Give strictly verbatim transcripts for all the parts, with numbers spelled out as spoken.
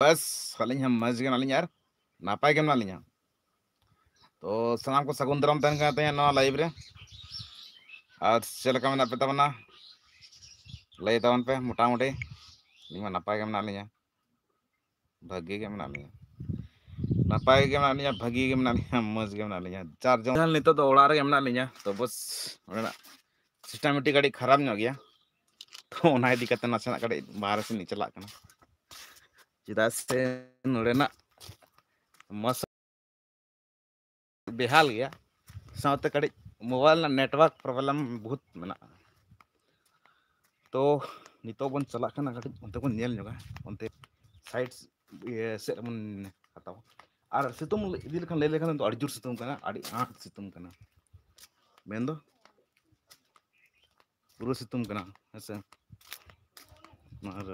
ᱵᱟᱥ, ᱟᱹᱞᱤᱧ ᱦᱚᱸ ᱢᱚᱡᱽ ᱜᱮ ᱢᱮᱱᱟᱜ ᱞᱤᱧᱟ ᱟᱨ ᱱᱟᱯᱟᱭ ᱜᱮ ᱢᱮᱱᱟᱜ ᱞᱤᱧᱟ᱾ ᱛᱚ ᱥᱟᱱᱟᱢ ᱠᱚ ᱥᱟᱹᱜᱩᱱ ᱫᱟᱨᱟᱢ ᱛᱟᱦᱮᱱ ᱠᱟᱱᱟ ᱛᱮᱦᱮᱧ ᱱᱚᱣᱟ live ᱨᱮ᱾ ᱟᱨ ᱪᱮᱫ ᱞᱮᱠᱟ ᱢᱮᱱᱟᱜ ᱯᱮ ᱛᱟᱵᱚᱱᱟ? ᱞᱟᱹᱭ ᱛᱟᱵᱚᱱ ᱯᱮ ᱢᱚᱴᱟᱢᱩᱴᱤ᱾ ᱟᱹᱞᱤᱧ ᱢᱟ ᱱᱟᱯᱟᱭ ᱜᱮ ᱢᱮᱱᱟᱜ ᱞᱤᱧᱟ, ᱵᱷᱟᱹᱜᱤ ᱜᱮ ᱢᱮᱱᱟᱜ ᱞᱤᱧᱟ, ᱱᱟᱯᱟᱭ ᱜᱮ ᱢᱮᱱᱟᱜ ᱞᱤᱧᱟ, ᱵᱷᱟᱹᱜᱤ ᱜᱮ ᱢᱮᱱᱟᱜ ᱞᱤᱧᱟ, ᱢᱚᱡᱽ ᱜᱮ ᱢᱮᱱᱟᱜ ᱞᱤᱧᱟ᱾ ᱪᱟᱨ ᱡᱚᱱ ᱱᱤᱛᱚᱜ ᱫᱚ ᱚᱲᱟᱜ ᱨᱮᱜᱮ ᱢᱮᱱᱟᱜ ᱞᱤᱧᱟ᱾ ᱛᱚ ᱵᱚᱥ, ᱚᱸᱰᱮᱱᱟᱜ system ᱠᱟᱹᱴᱤᱡ ᱠᱷᱟᱨᱟᱯ ᱧᱚᱜ ᱜᱮᱭᱟ᱾ ᱛᱚ ᱚᱱᱟ ᱤᱫᱤ ᱠᱟᱛᱮ ᱱᱟᱥᱮᱱᱟᱜ ᱠᱟᱹᱴᱤᱡ ᱵᱟᱦᱨᱮ ᱥᱮᱫ ᱞᱤᱧ ᱪᱟᱞᱟᱜ ᱠᱟᱱᱟ, ᱪᱮᱫᱟᱜ ᱥᱮ ᱱᱚᱰᱮᱱᱟᱜ ᱢᱚᱥ ᱵᱮᱦᱟᱞ ᱜᱮᱭᱟ, ᱥᱟᱶᱛᱮ ᱠᱟᱹᱴᱤᱡ mobile ᱨᱮᱱᱟᱜ network problem ᱵᱚᱦᱩᱛ ᱢᱮᱱᱟᱜᱼᱟ᱾ ᱛᱚ ᱱᱤᱛᱚᱜ ᱵᱚᱱ ᱪᱟᱞᱟᱜ ᱠᱟᱱᱟ, ᱠᱟᱹᱴᱤᱡ ᱚᱱᱛᱮ ᱵᱚᱱ ᱧᱮᱞ ᱧᱚᱜᱟ, ᱚᱱᱛᱮ side ᱤᱭᱟᱹ ᱥᱮᱫ ᱨᱮᱵᱚᱱ ᱦᱟᱛᱟᱣᱟ᱾ ᱟᱨ ᱥᱤᱛᱩᱝ ᱤᱫᱤ ᱞᱮᱠᱷᱟᱱ, ᱞᱟᱹᱭ ᱞᱮᱠᱷᱟᱱ ᱫᱚ ᱟᱹᱰᱤ ᱡᱳᱨ ᱥᱤᱛᱩᱝ ᱠᱟᱱᱟ, ᱟᱹᱰᱤ ᱟᱸᱴ ᱥᱤᱛᱩᱝ ᱠᱟᱱᱟ, ᱢᱮᱱᱫᱚ ᱯᱩᱨᱟᱹ ᱥᱤᱛᱩᱝ ᱠᱟᱱᱟ, ᱦᱮᱸ ᱥᱮ᱾ ᱟᱨ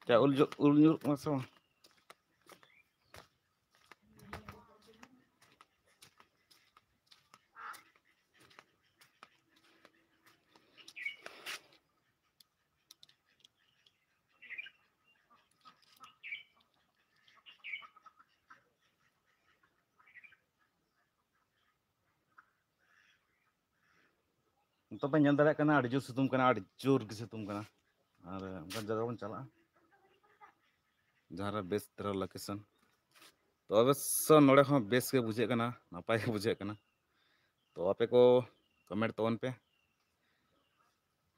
ᱪᱟ ᱩᱞ ᱡᱚ-, ᱩᱞ ᱧᱩᱨᱩᱜ ᱠᱟᱱᱟ ᱥᱮ ᱵᱟᱝ? ᱱᱤᱛᱚᱜ ᱯᱮ ᱧᱮᱞ ᱫᱟᱲᱮᱭᱟᱜ ᱠᱟᱱᱟ, ᱟᱹᱰᱤ ᱡᱳᱨ ᱥᱤᱛᱩᱝ ᱠᱟᱱᱟ, ᱟᱹᱰᱤ ᱡᱳᱨ ᱜᱮ ᱥᱤᱛᱩᱝ ᱠᱟᱱᱟ᱾ ᱟᱨ ᱚᱱᱠᱟᱱ ᱡᱟᱭᱜᱟ ᱵᱚᱱ ᱪᱟᱞᱟᱜᱼᱟ, ᱡᱟᱦᱟᱸ ᱨᱮ ᱵᱮᱥ ᱫᱷᱟᱨᱟ location᱾ ᱛᱚ ᱚᱵᱚᱥᱥᱚ ᱱᱚᱰᱮ ᱦᱚᱸ ᱵᱮᱥ ᱜᱮ ᱵᱩᱡᱷᱟᱹᱜ ᱠᱟᱱᱟ, ᱱᱟᱯᱟᱭ ᱜᱮ ᱵᱩᱡᱷᱟᱹᱜ ᱠᱟᱱᱟ᱾ ᱛᱚ ᱟᱯᱮ ᱠᱚ comment ᱛᱟᱵᱚᱱ ᱯᱮ᱾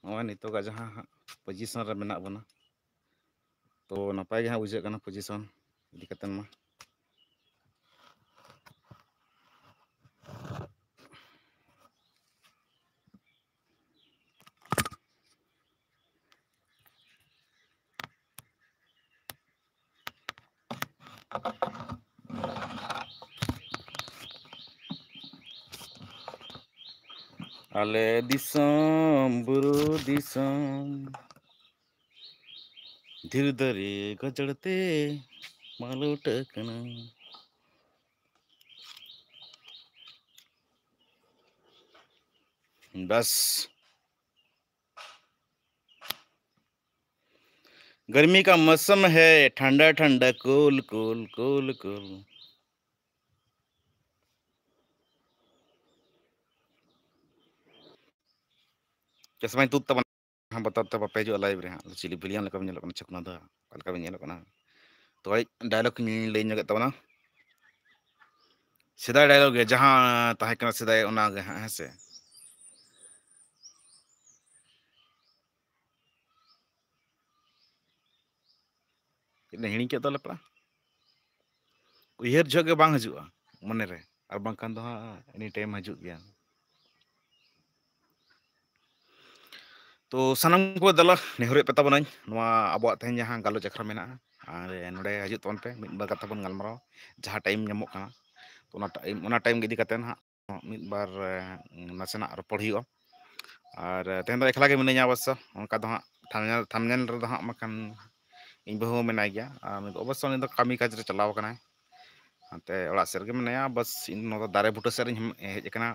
ᱱᱚᱜᱼᱚᱭ ᱱᱤᱛᱚᱜᱟᱜ ᱡᱟᱦᱟᱸ ᱦᱟᱸᱜ position ᱨᱮ ᱢᱮᱱᱟᱜ ᱵᱚᱱᱟ, ᱛᱚ ᱱᱟᱯᱟᱭ ᱜᱮ ᱦᱟᱸᱜ ᱵᱩᱡᱷᱟᱹᱜ ᱠᱟᱱᱟ position ᱤᱫᱤ ᱠᱟᱛᱮᱫ ᱢᱟ᱾ ᱟᱞᱮ ᱫᱤᱥᱚᱢ ᱵᱩᱨᱩ ᱫᱤᱥᱚᱢ, ᱫᱷᱤᱨᱤ ᱫᱟᱨᱮ ᱜᱟᱡᱟᱲ ᱛᱮ ᱢᱟᱞᱚᱴ ᱟᱠᱟᱱᱟ᱾ बस। गर्मी का मौसम है, ठंडा ठंडा कूल कूल कूल कूल। ᱪᱮᱥᱢᱟᱧ ᱛᱩᱫ ᱛᱟᱵᱚᱱᱟ, ᱵᱚᱛᱚᱨ ᱛᱮ ᱵᱟᱯᱮ ᱦᱤᱡᱩᱜᱼᱟ ᱞᱟᱭᱤᱵᱷ ᱨᱮ ᱦᱟᱸᱜ᱾ ᱪᱤᱞᱤ ᱵᱷᱤᱞᱤᱭᱟᱱ ᱞᱮᱠᱟ ᱵᱤᱱ ᱧᱮᱞᱚᱜ ᱠᱟᱱᱟ, ᱪᱷᱟᱯᱱᱟ ᱫᱚ ᱚᱠᱟ ᱞᱮᱠᱟ ᱵᱤᱱ ᱧᱮᱞᱚᱜ ᱠᱟᱱᱟ? ᱛᱚ ᱠᱟᱹᱴᱤᱡ ᱰᱟᱭᱞᱚᱜᱽ ᱞᱤᱧ ᱞᱟᱹᱭ ᱧᱚᱜᱮᱫ ᱛᱟᱵᱚᱱᱟ, ᱥᱮᱫᱟᱭ ᱰᱟᱭᱞᱚᱜᱽ ᱜᱮ ᱡᱟᱦᱟᱸ ᱛᱟᱦᱮᱸ ᱠᱟᱱᱟ ᱥᱮᱫᱟᱭ, ᱚᱱᱟ ᱜᱮ ᱦᱟᱸᱜ, ᱦᱮᱸ ᱥᱮ᱾ ᱪᱮᱫ ᱞᱮ ᱦᱤᱲᱤᱧ ᱠᱮᱫ ᱫᱚ ᱞᱮᱯᱲᱟ? ᱩᱭᱦᱟᱹᱨ ᱡᱚᱦᱚᱜ ᱜᱮ ᱵᱟᱝ ᱦᱤᱡᱩᱜᱼᱟ ᱢᱚᱱᱮᱨᱮ, ᱟᱨ ᱵᱟᱝᱠᱷᱟᱱ ᱫᱚ ᱦᱟᱸᱜ ᱮᱱᱤ ᱴᱟᱭᱤᱢ ᱦᱤᱡᱩᱜ ᱜᱮᱭᱟ᱾ ᱛᱚ ᱥᱟᱱᱟᱢ ᱠᱚ ᱫᱮᱞᱟ ᱱᱮᱦᱚᱨᱮᱫ ᱯᱮ ᱛᱟᱵᱚᱱᱟᱹᱧ, ᱱᱚᱣᱟ ᱟᱵᱚᱣᱟᱜ ᱛᱮᱦᱮᱧ ᱡᱟᱦᱟᱸ ᱜᱟᱞᱚᱪ ᱟᱠᱷᱲᱟ ᱢᱮᱱᱟᱜᱼᱟ, ᱟᱨ ᱱᱚᱰᱮ ᱦᱤᱡᱩᱜ ᱛᱟᱵᱚᱱ ᱯᱮ, ᱢᱤᱫ ᱵᱟᱨ ᱠᱟᱛᱷᱟ ᱵᱚᱱ ᱜᱟᱞᱢᱟᱨᱟᱣᱟ᱾ ᱡᱟᱦᱟᱸ ᱴᱟᱭᱤᱢ ᱧᱟᱢᱚᱜ ᱠᱟᱱᱟ, ᱛᱚ ᱚᱱᱟ ᱴᱟᱭᱤᱢ, ᱚᱱᱟ ᱴᱟᱭᱤᱢ ᱜᱮ ᱤᱫᱤ ᱠᱟᱛᱮ ᱱᱟᱦᱟᱜ ᱢᱤᱫ ᱵᱟᱨ, ᱮ, ᱱᱟᱥᱮᱱᱟᱜ ᱨᱚᱯᱚᱲ ᱦᱩᱭᱩᱜᱼᱟ᱾ ᱟᱨ, ᱮ, ᱛᱮᱦᱮᱧ ᱫᱚ ᱮᱠᱞᱟ ᱜᱮ ᱢᱤᱱᱟᱹᱧᱟ ᱚᱵᱚᱥᱥᱚ, ᱚᱱᱠᱟ ᱫᱚ ᱦᱟᱸᱜ ᱛᱷᱟᱢᱱᱮᱞ, ᱛᱷᱟᱢᱱᱮᱞ ᱨᱮᱫᱚ ᱦᱟᱸᱜ ᱢᱮᱱᱠᱷᱟᱱ ᱤᱧ ᱵᱟᱹᱦᱩ ᱦᱚᱸ ᱢᱮᱱᱟᱭ ᱜᱮᱭᱟ, ᱟᱨ ᱩᱱᱤ ᱫᱚ ᱚᱵᱚᱥᱥᱚ ᱩᱱᱤ ᱫᱚ ᱠᱟᱹᱢᱤ ᱠᱟᱡᱽ ᱨᱮ ᱪᱟᱞᱟᱣ ᱟᱠᱟᱱᱟᱭ᱾ ᱦᱟᱱᱛᱮ ᱚᱲᱟᱜ ᱥᱮᱫ ᱨᱮᱜᱮ ᱢᱮᱱᱟᱭᱟ᱾ ᱵᱟᱥ, ᱤᱧ ᱱᱚᱣᱟ ᱫᱟᱨᱮ ᱵᱩᱴᱟᱹ ᱥᱮᱫ ᱨᱤᱧ ᱦᱮᱡ ᱟᱠᱟᱱᱟ᱾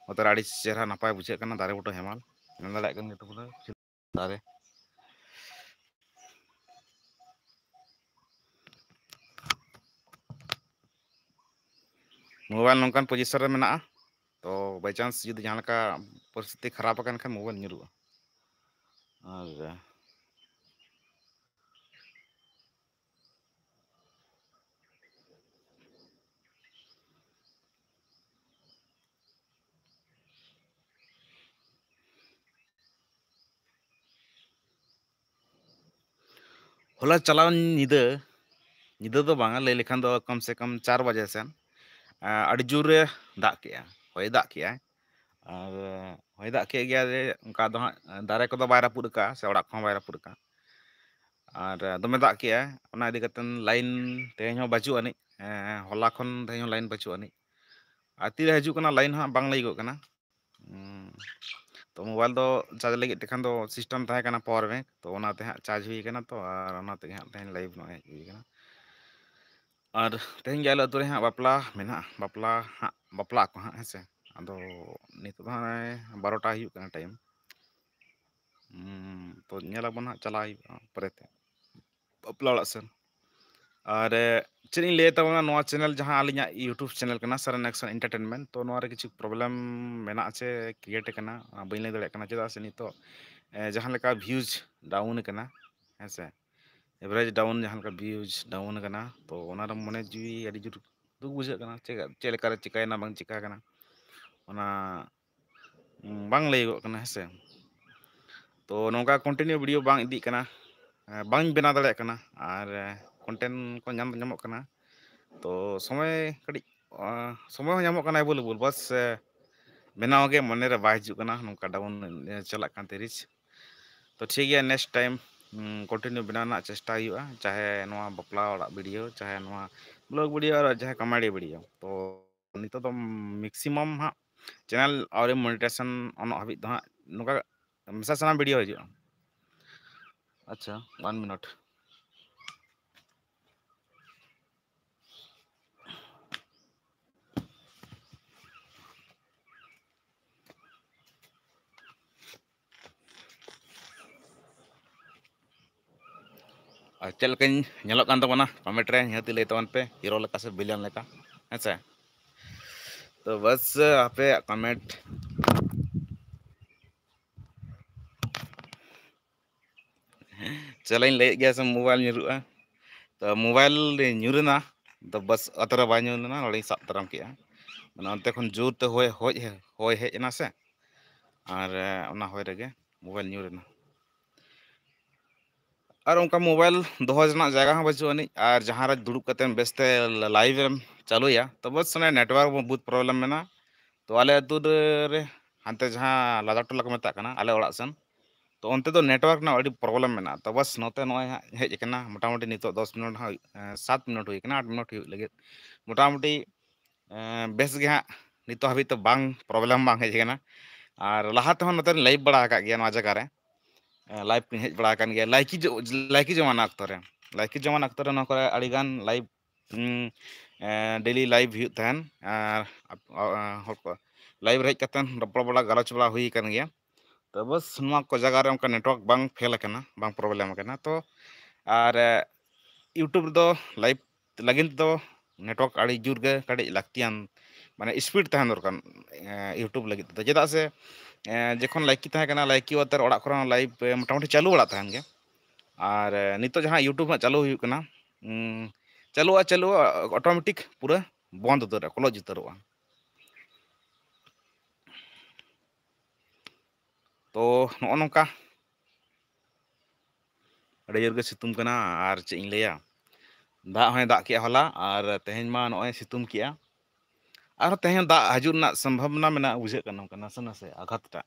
ᱱᱚᱛᱮ ᱨᱮ ᱟᱹᱰᱤ ᱪᱮᱦᱨᱟ ᱱᱟᱯᱟᱭ ᱵᱩᱡᱷᱟᱹᱜ ᱠᱟᱱᱟ, ᱫᱟᱨᱮ ᱵᱩᱴᱟᱹ ᱦᱮᱢᱟᱞ᱾ ᱧᱮᱞ ᱫᱟᱲᱮᱭᱟᱜ ᱠᱟᱱ ᱜᱮᱭᱟ ᱛᱚ ᱵᱚᱞᱮ, ᱫᱟᱨᱮ᱾ ᱢᱳᱵᱟᱭᱤᱞ ᱱᱚᱝᱠᱟᱱ ᱯᱚᱡᱤᱥᱚᱱ ᱨᱮ ᱢᱮᱱᱟᱜᱼᱟ, ᱛᱚ by chance ᱡᱩᱫᱤ ᱡᱟᱦᱟᱸ ᱞᱮᱠᱟ ᱯᱚᱨᱤᱥᱛᱷᱤᱛᱤ ᱠᱷᱟᱨᱟᱯ ᱟᱠᱟᱱ ᱠᱷᱟᱱ ᱢᱳᱵᱟᱭᱤᱞ ᱧᱩᱨᱩᱜᱼᱟ᱾ ᱟᱨ ᱦᱚᱞᱟ ᱪᱟᱞᱟᱣ ᱧᱤᱫᱟᱹ, ᱧᱤᱫᱟᱹ ᱫᱚ ᱵᱟᱝᱟ, ᱞᱟᱹᱭ ᱞᱮᱠᱷᱟᱱ ᱫᱚ ᱠᱚᱢ ᱥᱮ ᱠᱚᱢ ᱪᱟᱨ ᱵᱟᱡᱮ ᱥᱮᱱ, ᱟᱸ, ᱟᱹᱰᱤ ᱡᱳᱨᱮ ᱫᱟᱜ ᱠᱮᱜᱼᱟ, ᱦᱚᱭ ᱫᱟᱜ ᱠᱮᱜᱼᱟᱭ᱾ ᱟᱨ ᱦᱚᱭ ᱫᱟᱜ ᱠᱮᱜ ᱜᱮᱭᱟ ᱡᱮ, ᱚᱱᱠᱟ ᱫᱚ ᱦᱟᱸᱜ ᱫᱟᱨᱮ ᱠᱚᱫᱚ ᱵᱟᱭ ᱨᱟᱹᱯᱩᱫ ᱟᱠᱟᱫᱼᱟ ᱥᱮ ᱚᱲᱟᱜ ᱠᱚᱦᱚᱸ ᱵᱟᱭ ᱨᱟᱹᱯᱩᱫ ᱟᱠᱟᱫᱼᱟ᱾ ᱟᱨ ᱫᱚᱢᱮ ᱫᱟᱜ ᱠᱮᱜᱼᱟᱭ, ᱚᱱᱟ ᱤᱫᱤ ᱠᱟᱛᱮ ᱞᱟᱭᱤᱱ ᱛᱮᱦᱮᱧ ᱦᱚᱸ ᱵᱟᱹᱪᱩᱜ ᱟᱹᱱᱤᱡ᱾ ᱮᱸ, ᱦᱚᱞᱟ ᱠᱷᱚᱱ ᱛᱮᱦᱮᱧ ᱦᱚᱸ ᱞᱟᱭᱤᱱ ᱵᱟᱹᱪᱩᱜ ᱟᱹᱱᱤᱡ᱾ ᱟᱨ ᱛᱤᱨᱮ ᱦᱤᱡᱩᱜ ᱠᱟᱱᱟ ᱞᱟᱭᱤᱱ ᱦᱟᱸᱜ ᱵᱟᱝ ᱞᱟᱹᱭᱚᱜᱚᱜ ᱠᱟᱱᱟ᱾ ᱦᱩᱸ᱾ ᱛᱚ ᱢᱳᱵᱟᱭᱤᱞ ᱫᱚ ᱪᱟᱨᱡᱽ ᱞᱟᱹᱜᱤᱫ ᱛᱮᱠᱷᱟᱱ ᱫᱚ ᱥᱤᱥᱴᱮᱢ ᱛᱟᱦᱮᱸ ᱠᱟᱱᱟ ᱯᱟᱣᱟᱨ ᱵᱮᱝᱠ, ᱛᱚ ᱚᱱᱟᱛᱮ ᱦᱟᱸᱜ ᱪᱟᱨᱡᱽ ᱦᱩᱭ ᱠᱟᱱᱟ, ᱛᱚ ᱟᱨ ᱚᱱᱟ ᱛᱮᱜᱮ ᱦᱟᱸᱜ ᱛᱮᱦᱮᱧ ᱞᱟᱭᱤᱵᱷ ᱱᱚᱜᱼᱚᱭ ᱦᱮᱡ ᱦᱩᱭ ᱠᱟᱱᱟ᱾ ᱟᱨ ᱛᱮᱦᱮᱧ ᱜᱮ ᱟᱞᱮ ᱟᱹᱛᱩ ᱨᱮ ᱦᱟᱸᱜ ᱵᱟᱯᱞᱟ ᱢᱮᱱᱟᱜᱼᱟ, ᱵᱟᱯᱞᱟ ᱦᱟᱸᱜ, ᱵᱟᱯᱞᱟᱜ ᱟᱠᱚ ᱦᱟᱸᱜ, ᱦᱮᱸ ᱥᱮ᱾ ᱟᱫᱚ ᱱᱤᱛᱚᱜ ᱫᱚ ᱦᱟᱸᱜ ᱵᱟᱨᱚᱴᱟ ᱦᱩᱭᱩᱜ ᱠᱟᱱᱟ ᱴᱟᱭᱤᱢ᱾ ᱛᱚ ᱧᱮᱞ ᱟᱵᱚᱱ ᱦᱟᱸᱜ, ᱪᱟᱞᱟᱜ ᱦᱩᱭᱩᱜᱼᱟ ᱯᱚᱨᱮᱛᱮ ᱵᱟᱯᱞᱟ ᱚᱲᱟᱜ ᱥᱮᱱ᱾ ᱟᱨ ᱪᱮᱫ ᱤᱧ ᱞᱟᱹᱭ ᱛᱟᱵᱚᱱᱟ, ᱱᱚᱣᱟ ᱪᱮᱱᱮᱞ ᱡᱟᱦᱟᱸ ᱟᱹᱞᱤᱧᱟᱜ YouTube ᱪᱮᱱᱮᱞ ᱠᱟᱱᱟ, ᱥᱟᱨᱮᱱ ᱮᱠᱥᱚᱱ ᱮᱱᱴᱟᱨᱴᱮᱱᱢᱮᱱᱴ, ᱛᱚ ᱱᱚᱣᱟ ᱨᱮ ᱠᱤᱪᱷᱩ ᱯᱨᱚᱵᱞᱮᱢ ᱢᱮᱱᱟᱜᱼᱟ ᱪᱮ ᱠᱨᱤᱭᱮᱴ ᱟᱠᱟᱱᱟ, ᱵᱟᱹᱧ ᱞᱟᱹᱭ ᱫᱟᱲᱮᱭᱟᱜ ᱠᱟᱱᱟ᱾ ᱪᱮᱫᱟᱜ ᱥᱮ ᱱᱤᱛᱚᱜ ᱡᱟᱦᱟᱸ ᱞᱮᱠᱟ ᱵᱷᱤᱭᱩᱡᱽ ᱰᱟᱣᱩᱱ ᱟᱠᱟᱱᱟ, ᱦᱮᱸ ᱥᱮ, ᱮᱵᱷᱟᱨᱮᱡᱽ ᱰᱟᱣᱩᱱ, ᱡᱟᱦᱟᱸ ᱞᱮᱠᱟ ᱵᱷᱤᱭᱩᱡᱽ ᱰᱟᱣᱩᱱ ᱟᱠᱟᱱᱟ, ᱛᱚ ᱚᱱᱟᱨᱮ ᱢᱚᱱᱮ ᱡᱤᱣᱤ ᱟᱹᱰᱤ ᱡᱳᱨ ᱫᱩᱠ ᱵᱩᱡᱷᱟᱹᱜ ᱠᱟᱱᱟ᱾ ᱪᱮᱫ ᱪᱮᱫ ᱞᱮᱠᱟᱨᱮ ᱪᱤᱠᱟᱹᱭᱮᱱᱟ ᱵᱟᱝ ᱪᱤᱠᱟ ᱠᱟᱱᱟ, ᱚᱱᱟ ᱵᱟᱝ ᱞᱟᱹᱭᱚᱜᱚᱜ ᱠᱟᱱᱟ, ᱦᱮᱸ ᱥᱮ᱾ ᱛᱚ ᱱᱚᱝᱠᱟ ᱠᱚᱱᱴᱤᱱᱤᱭᱩ ᱵᱷᱤᱰᱤᱭᱳ ᱵᱟᱝ ᱤᱫᱤᱜ ᱠᱟᱱᱟ, ᱵᱟᱹᱧ ᱵᱮᱱᱟᱣ ᱫᱟᱲᱮᱭᱟᱜ ᱠᱟᱱᱟ, ᱟᱨ ᱠᱚᱱᱴᱮᱱᱴ ᱠᱚ ᱧᱟᱢ ᱧᱟᱢᱚᱜ ᱠᱟᱱᱟ᱾ ᱛᱚ ᱥᱚᱢᱚᱭ ᱠᱟᱹᱴᱤᱡ, ᱥᱚᱢᱚᱭ ᱦᱚᱸ ᱧᱟᱢᱚᱜ ᱠᱟᱱᱟ ᱮᱵᱮᱞᱮᱵᱮᱞ, ᱵᱟᱥ ᱵᱮᱱᱟᱣ ᱜᱮ ᱢᱚᱱᱮᱨᱮ ᱵᱟᱭ ᱦᱤᱡᱩᱜ ᱠᱟᱱᱟ, ᱱᱚᱝᱠᱟ ᱰᱟᱣᱩᱱ ᱪᱟᱞᱟᱜ ᱠᱟᱱ ᱛᱤᱨᱤᱥ᱾ ᱛᱚ ᱴᱷᱤᱠ ᱜᱮᱭᱟ, ᱱᱮᱠᱥᱴ ᱴᱟᱭᱤᱢ ᱠᱚᱱᱴᱤᱱᱤᱭᱩ ᱵᱮᱱᱟᱣ ᱨᱮᱱᱟᱜ ᱪᱮᱥᱴᱟ ᱦᱩᱭᱩᱜᱼᱟ, ᱪᱟᱦᱮ ᱱᱚᱣᱟ ᱵᱟᱯᱞᱟ ᱚᱲᱟᱜ ᱵᱷᱤᱰᱤᱭᱳ, ᱪᱟᱦᱮ ᱱᱚᱣᱟ ᱵᱞᱚᱜ ᱵᱷᱤᱰᱤᱭᱳ, ᱟᱨ ᱪᱟᱦᱮ ᱠᱚᱢᱮᱰᱤ ᱵᱷᱤᱰᱤᱭᱳ᱾ ᱛᱚ ᱱᱤᱛᱚᱜ ᱫᱚ ᱢᱮᱠᱥᱤᱢᱟᱢ ᱦᱟᱸᱜ ᱪᱮᱱᱮᱞ ᱟᱹᱣᱨᱤ ᱢᱚᱱᱤᱴᱟᱭᱡᱮᱥᱚᱱ ᱚᱱᱚᱜ ᱦᱟᱹᱵᱤᱡ ᱫᱚ ᱦᱟᱸᱜ ᱱᱚᱝᱠᱟ ᱢᱮᱥᱟ ᱥᱟᱱᱟᱢ ᱵᱷᱤᱰᱤᱭᱳ ᱦᱤᱡᱩᱜᱼᱟ᱾ ᱟᱪᱪᱷᱟ, ᱚᱣᱟᱱ ᱢᱤᱱᱤᱴ᱾ ᱟᱨ ᱪᱮᱫ ᱞᱮᱠᱟᱧ ᱧᱮᱞᱚᱜ ᱠᱟᱱ ᱛᱟᱵᱚᱱᱟ ᱠᱚᱢᱮᱱᱴ ᱨᱮ, ᱱᱤᱦᱟᱹᱛᱤ ᱞᱟᱹᱭ ᱛᱟᱵᱚᱱ ᱯᱮ, ᱦᱤᱨᱳ ᱞᱮᱠᱟ ᱥᱮ ᱵᱷᱤᱞᱮᱱ ᱞᱮᱠᱟ, ᱦᱮᱸ ᱥᱮ? ᱛᱚ ᱵᱟᱥ, ᱟᱯᱮᱭᱟᱜ ᱠᱚᱢᱮᱱᱴ ᱪᱟᱞᱟᱧ ᱞᱟᱹᱭᱮᱫ ᱜᱮᱭᱟ ᱥᱮ ᱢᱳᱵᱟᱭᱤᱞ ᱧᱩᱨᱩᱜᱼᱟ᱾ ᱛᱚ ᱢᱳᱵᱟᱭᱤᱞ ᱧᱩᱨ ᱮᱱᱟ, ᱛᱚ ᱵᱟᱥ ᱚᱛᱨᱮ ᱵᱟᱭ ᱧᱩᱨ ᱞᱮᱱᱟ, ᱱᱚᱰᱮᱧ ᱥᱟᱵ ᱛᱟᱨᱟᱢ ᱠᱮᱜᱼᱟ᱾ ᱢᱟᱱᱮ ᱚᱱᱛᱮ ᱠᱷᱚᱱ ᱡᱳᱨ ᱛᱮ ᱦᱚᱭ, ᱦᱚᱭ, ᱦᱚᱭ ᱦᱮᱡ ᱮᱱᱟ ᱥᱮ, ᱟᱨ ᱚᱱᱟ ᱦᱚᱭ ᱨᱮᱜᱮ ᱢᱳᱵᱟᱭᱤᱞ ᱧᱩᱨ ᱮᱱᱟ᱾ ᱟᱨ ᱚᱱᱠᱟ ᱢᱳᱵᱟᱭᱤᱞ ᱫᱚᱦᱚ ᱨᱮᱱᱟᱜ ᱡᱟᱭᱜᱟ ᱦᱚᱸ ᱵᱟᱹᱪᱩᱜ ᱟᱹᱱᱤᱡ, ᱟᱨ ᱡᱟᱦᱟᱸ ᱨᱮ ᱫᱩᱲᱩᱵ ᱠᱟᱛᱮᱢ ᱵᱮᱥᱛᱮ ᱞᱟᱭᱤᱵᱷ ᱮᱢ ᱪᱟᱹᱞᱩᱭᱟ, ᱛᱚ ᱵᱟᱥ ᱚᱱᱮ ᱱᱮᱴᱣᱟᱨᱠ ᱵᱚᱦᱩᱛ ᱯᱨᱚᱵᱞᱮᱢ ᱢᱮᱱᱟᱜᱼᱟ᱾ ᱛᱚ ᱟᱞᱮ ᱟᱹᱛᱩ ᱨᱮ ᱦᱟᱱᱛᱮ ᱡᱟᱦᱟᱸ ᱞᱟᱫᱟ ᱴᱚᱞᱟ ᱠᱚ ᱢᱮᱛᱟᱜ ᱠᱟᱱᱟ, ᱟᱞᱮ ᱚᱲᱟᱜ ᱥᱮᱱ, ᱛᱚ ᱚᱱᱛᱮ ᱫᱚ ᱱᱮᱴᱣᱟᱨᱠ ᱨᱮᱱᱟᱜ ᱟᱹᱰᱤ ᱯᱨᱚᱵᱞᱮᱢ ᱢᱮᱱᱟᱜᱼᱟ᱾ ᱛᱚ ᱵᱟᱥ ᱱᱚᱛᱮ ᱱᱚᱜᱼᱚᱭ ᱦᱟᱸᱜ ᱦᱮᱡ ᱟᱠᱟᱱᱟ, ᱢᱚᱴᱟᱢᱩᱴᱤ ᱱᱤᱛᱚᱜ ᱫᱚᱥ ᱢᱤᱱᱤᱴ ᱦᱟᱸᱜ, ᱮ, ᱥᱟᱛ ᱢᱤᱱᱤᱴ ᱦᱩᱭ ᱟᱠᱟᱱᱟ, ᱟᱴ ᱢᱤᱱᱤᱴ ᱦᱩᱭᱩᱜ ᱞᱟᱹᱜᱤᱫ᱾ ᱢᱚᱴᱟᱢᱩᱴᱤ, ᱮ, ᱵᱮᱥ ᱜᱮ ᱦᱟᱸᱜ ᱱᱤᱛᱚᱜ ᱦᱟᱹᱵᱤᱡ ᱛᱮ ᱵᱟᱝ ᱯᱨᱚᱵᱞᱮᱢ ᱵᱟᱝ ᱦᱮᱡ ᱟᱠᱟᱱᱟ᱾ ᱟᱨ ᱞᱟᱦᱟ ᱛᱮᱦᱚᱸ ᱱᱚᱛᱮ ᱞᱤᱧ ᱞᱟᱭᱤᱵᱷ ᱵᱟᱲᱟ ᱟᱠᱟᱫ ᱜᱮᱭᱟ ᱱᱚᱣᱟ ᱡᱟᱭᱜᱟ ᱨᱮ, ᱮ, ᱞᱟᱭᱤᱵᱷ ᱠᱚᱧ ᱦᱮᱡ ᱵᱟᱲᱟ ᱟᱠᱟᱱ ᱜᱮᱭᱟ᱾ ᱞᱟᱭᱠᱤ ᱡᱚ-, ᱞᱟᱭᱠᱤ ᱡᱚᱢᱟᱱᱟ ᱚᱠᱛᱚ ᱨᱮ, ᱞᱟᱭᱠᱤ ᱡᱚᱢᱟᱱᱟ ᱚᱠᱛᱚ ᱨᱮ ᱱᱚᱣᱟ ᱠᱚᱨᱮ ᱟᱹᱰᱤ ᱜᱟᱱ ᱞᱟᱭᱤᱵᱷ, ᱩᱸ, ᱮ, ᱰᱮᱞᱤ ᱞᱟᱭᱤᱵᱷ ᱦᱩᱭᱩᱜ ᱛᱟᱦᱮᱱ᱾ ᱟᱨ ᱟᱯ-, ᱟ, ᱟ, ᱦᱚᱲ ᱠᱚ, ᱞᱟᱭᱤᱵᱷ ᱨᱮ ᱦᱮᱡ ᱠᱟᱛᱮ ᱨᱚᱯᱚᱲ ᱵᱟᱲᱟ, ᱜᱟᱞᱚᱪ ᱵᱟᱲᱟ ᱦᱩᱭ ᱟᱠᱟᱱ ᱜᱮᱭᱟ᱾ ᱛᱚ ᱵᱟᱥ, ᱱᱚᱣᱟ ᱠᱚ ᱡᱟᱭᱜᱟ ᱨᱮ ᱚᱱᱠᱟ ᱱᱮᱴᱣᱟᱨᱠ ᱵᱟᱝ ᱯᱷᱮᱞ ᱟᱠᱟᱱᱟ, ᱵᱟᱝ ᱯᱨᱚᱵᱞᱮᱢ ᱟᱠᱟᱱᱟ᱾ ᱛᱚ ᱟᱨ ᱮ, YouTube ᱨᱮᱫᱚ ᱞᱟᱭᱤᱵᱷ ᱞᱟᱹᱜᱤᱫ ᱫᱚ ᱱᱮᱴᱣᱟᱨᱠ ᱟᱹᱰᱤ ᱡᱳᱨ ᱜᱮ ᱠᱟᱹᱴᱤᱡ ᱞᱟᱹᱠᱛᱤᱭᱟᱱ, ᱢᱟᱱᱮ ᱥᱯᱤᱰ ᱛᱟᱦᱮᱱ ᱫᱚᱨᱠᱟᱨ ᱮ, YouTube ᱞᱟᱹᱜᱤᱫ ᱛᱮᱫᱚ᱾ ᱪᱮᱫᱟᱜ ᱥᱮ ᱮ, ᱡᱚᱠᱷᱚᱱ ᱞᱟᱭᱠᱤ ᱛᱟᱦᱮᱸ ᱠᱟᱱᱟ, ᱞᱟᱭᱠᱤ ᱚᱣᱟᱛᱟᱨ ᱚᱲᱟᱜ ᱠᱚᱨᱮ ᱦᱚᱸ ᱞᱟᱭᱤᱵᱷ ᱮ, ᱢᱚᱴᱟᱢᱩᱴᱤ ᱪᱟᱹᱞᱩ ᱵᱟᱲᱟᱜ ᱛᱟᱦᱮᱱ ᱜᱮ᱾ ᱟᱨ ᱮ, ᱱᱤᱛᱚᱜ ᱡᱟᱦᱟᱸ YouTube ᱦᱟᱸᱜ ᱪᱟᱹᱞᱩ ᱦᱩᱭᱩᱜ ᱠᱟᱱᱟ, ᱩᱸ, ᱪᱟᱹᱞᱩᱜᱼᱟ, ᱪᱟᱹᱞᱩᱜᱼᱟ, ᱚᱴᱳᱢᱮᱴᱤᱠ ᱯᱩᱨᱟᱹ ᱵᱚᱱᱫ ᱩᱛᱟᱹᱨᱚᱜᱼᱟ, ᱠᱞᱳᱡᱽ ᱩᱛᱟᱹᱨᱚᱜᱼᱟ᱾ ᱛᱚ ᱱᱚᱜᱼᱚ ᱱᱚᱝᱠᱟ ᱟᱹᱰᱤ ᱡᱳᱨ ᱜᱮ ᱥᱤᱛᱩᱝ ᱠᱟᱱᱟ, ᱟᱨ ᱪᱮᱫ ᱤᱧ ᱞᱟᱹᱭᱟ, ᱫᱟᱜ ᱦᱚᱸᱭ ᱫᱟᱜ ᱠᱮᱜᱼᱟ ᱦᱚᱞᱟ, ᱟᱨ ᱛᱮᱦᱮᱧ ᱢᱟ ᱱᱚᱜᱼᱚᱭ ᱥᱤᱛᱩᱝ ᱠᱮᱜᱼᱟ, ᱟᱨᱦᱚᱸ ᱛᱮᱦᱮᱧ ᱫᱟᱜ ᱦᱤᱡᱩᱜ ᱨᱮᱱᱟᱜ ᱥᱚᱢᱵᱷᱟᱵᱚᱱᱟ ᱢᱮᱱᱟᱜᱼᱟ, ᱵᱩᱡᱷᱟᱹᱜ ᱠᱟᱱᱟ ᱚᱱᱠᱟ ᱱᱟᱥᱮ ᱱᱟᱥᱮ ᱟᱜᱷᱟᱛ ᱴᱟᱜ᱾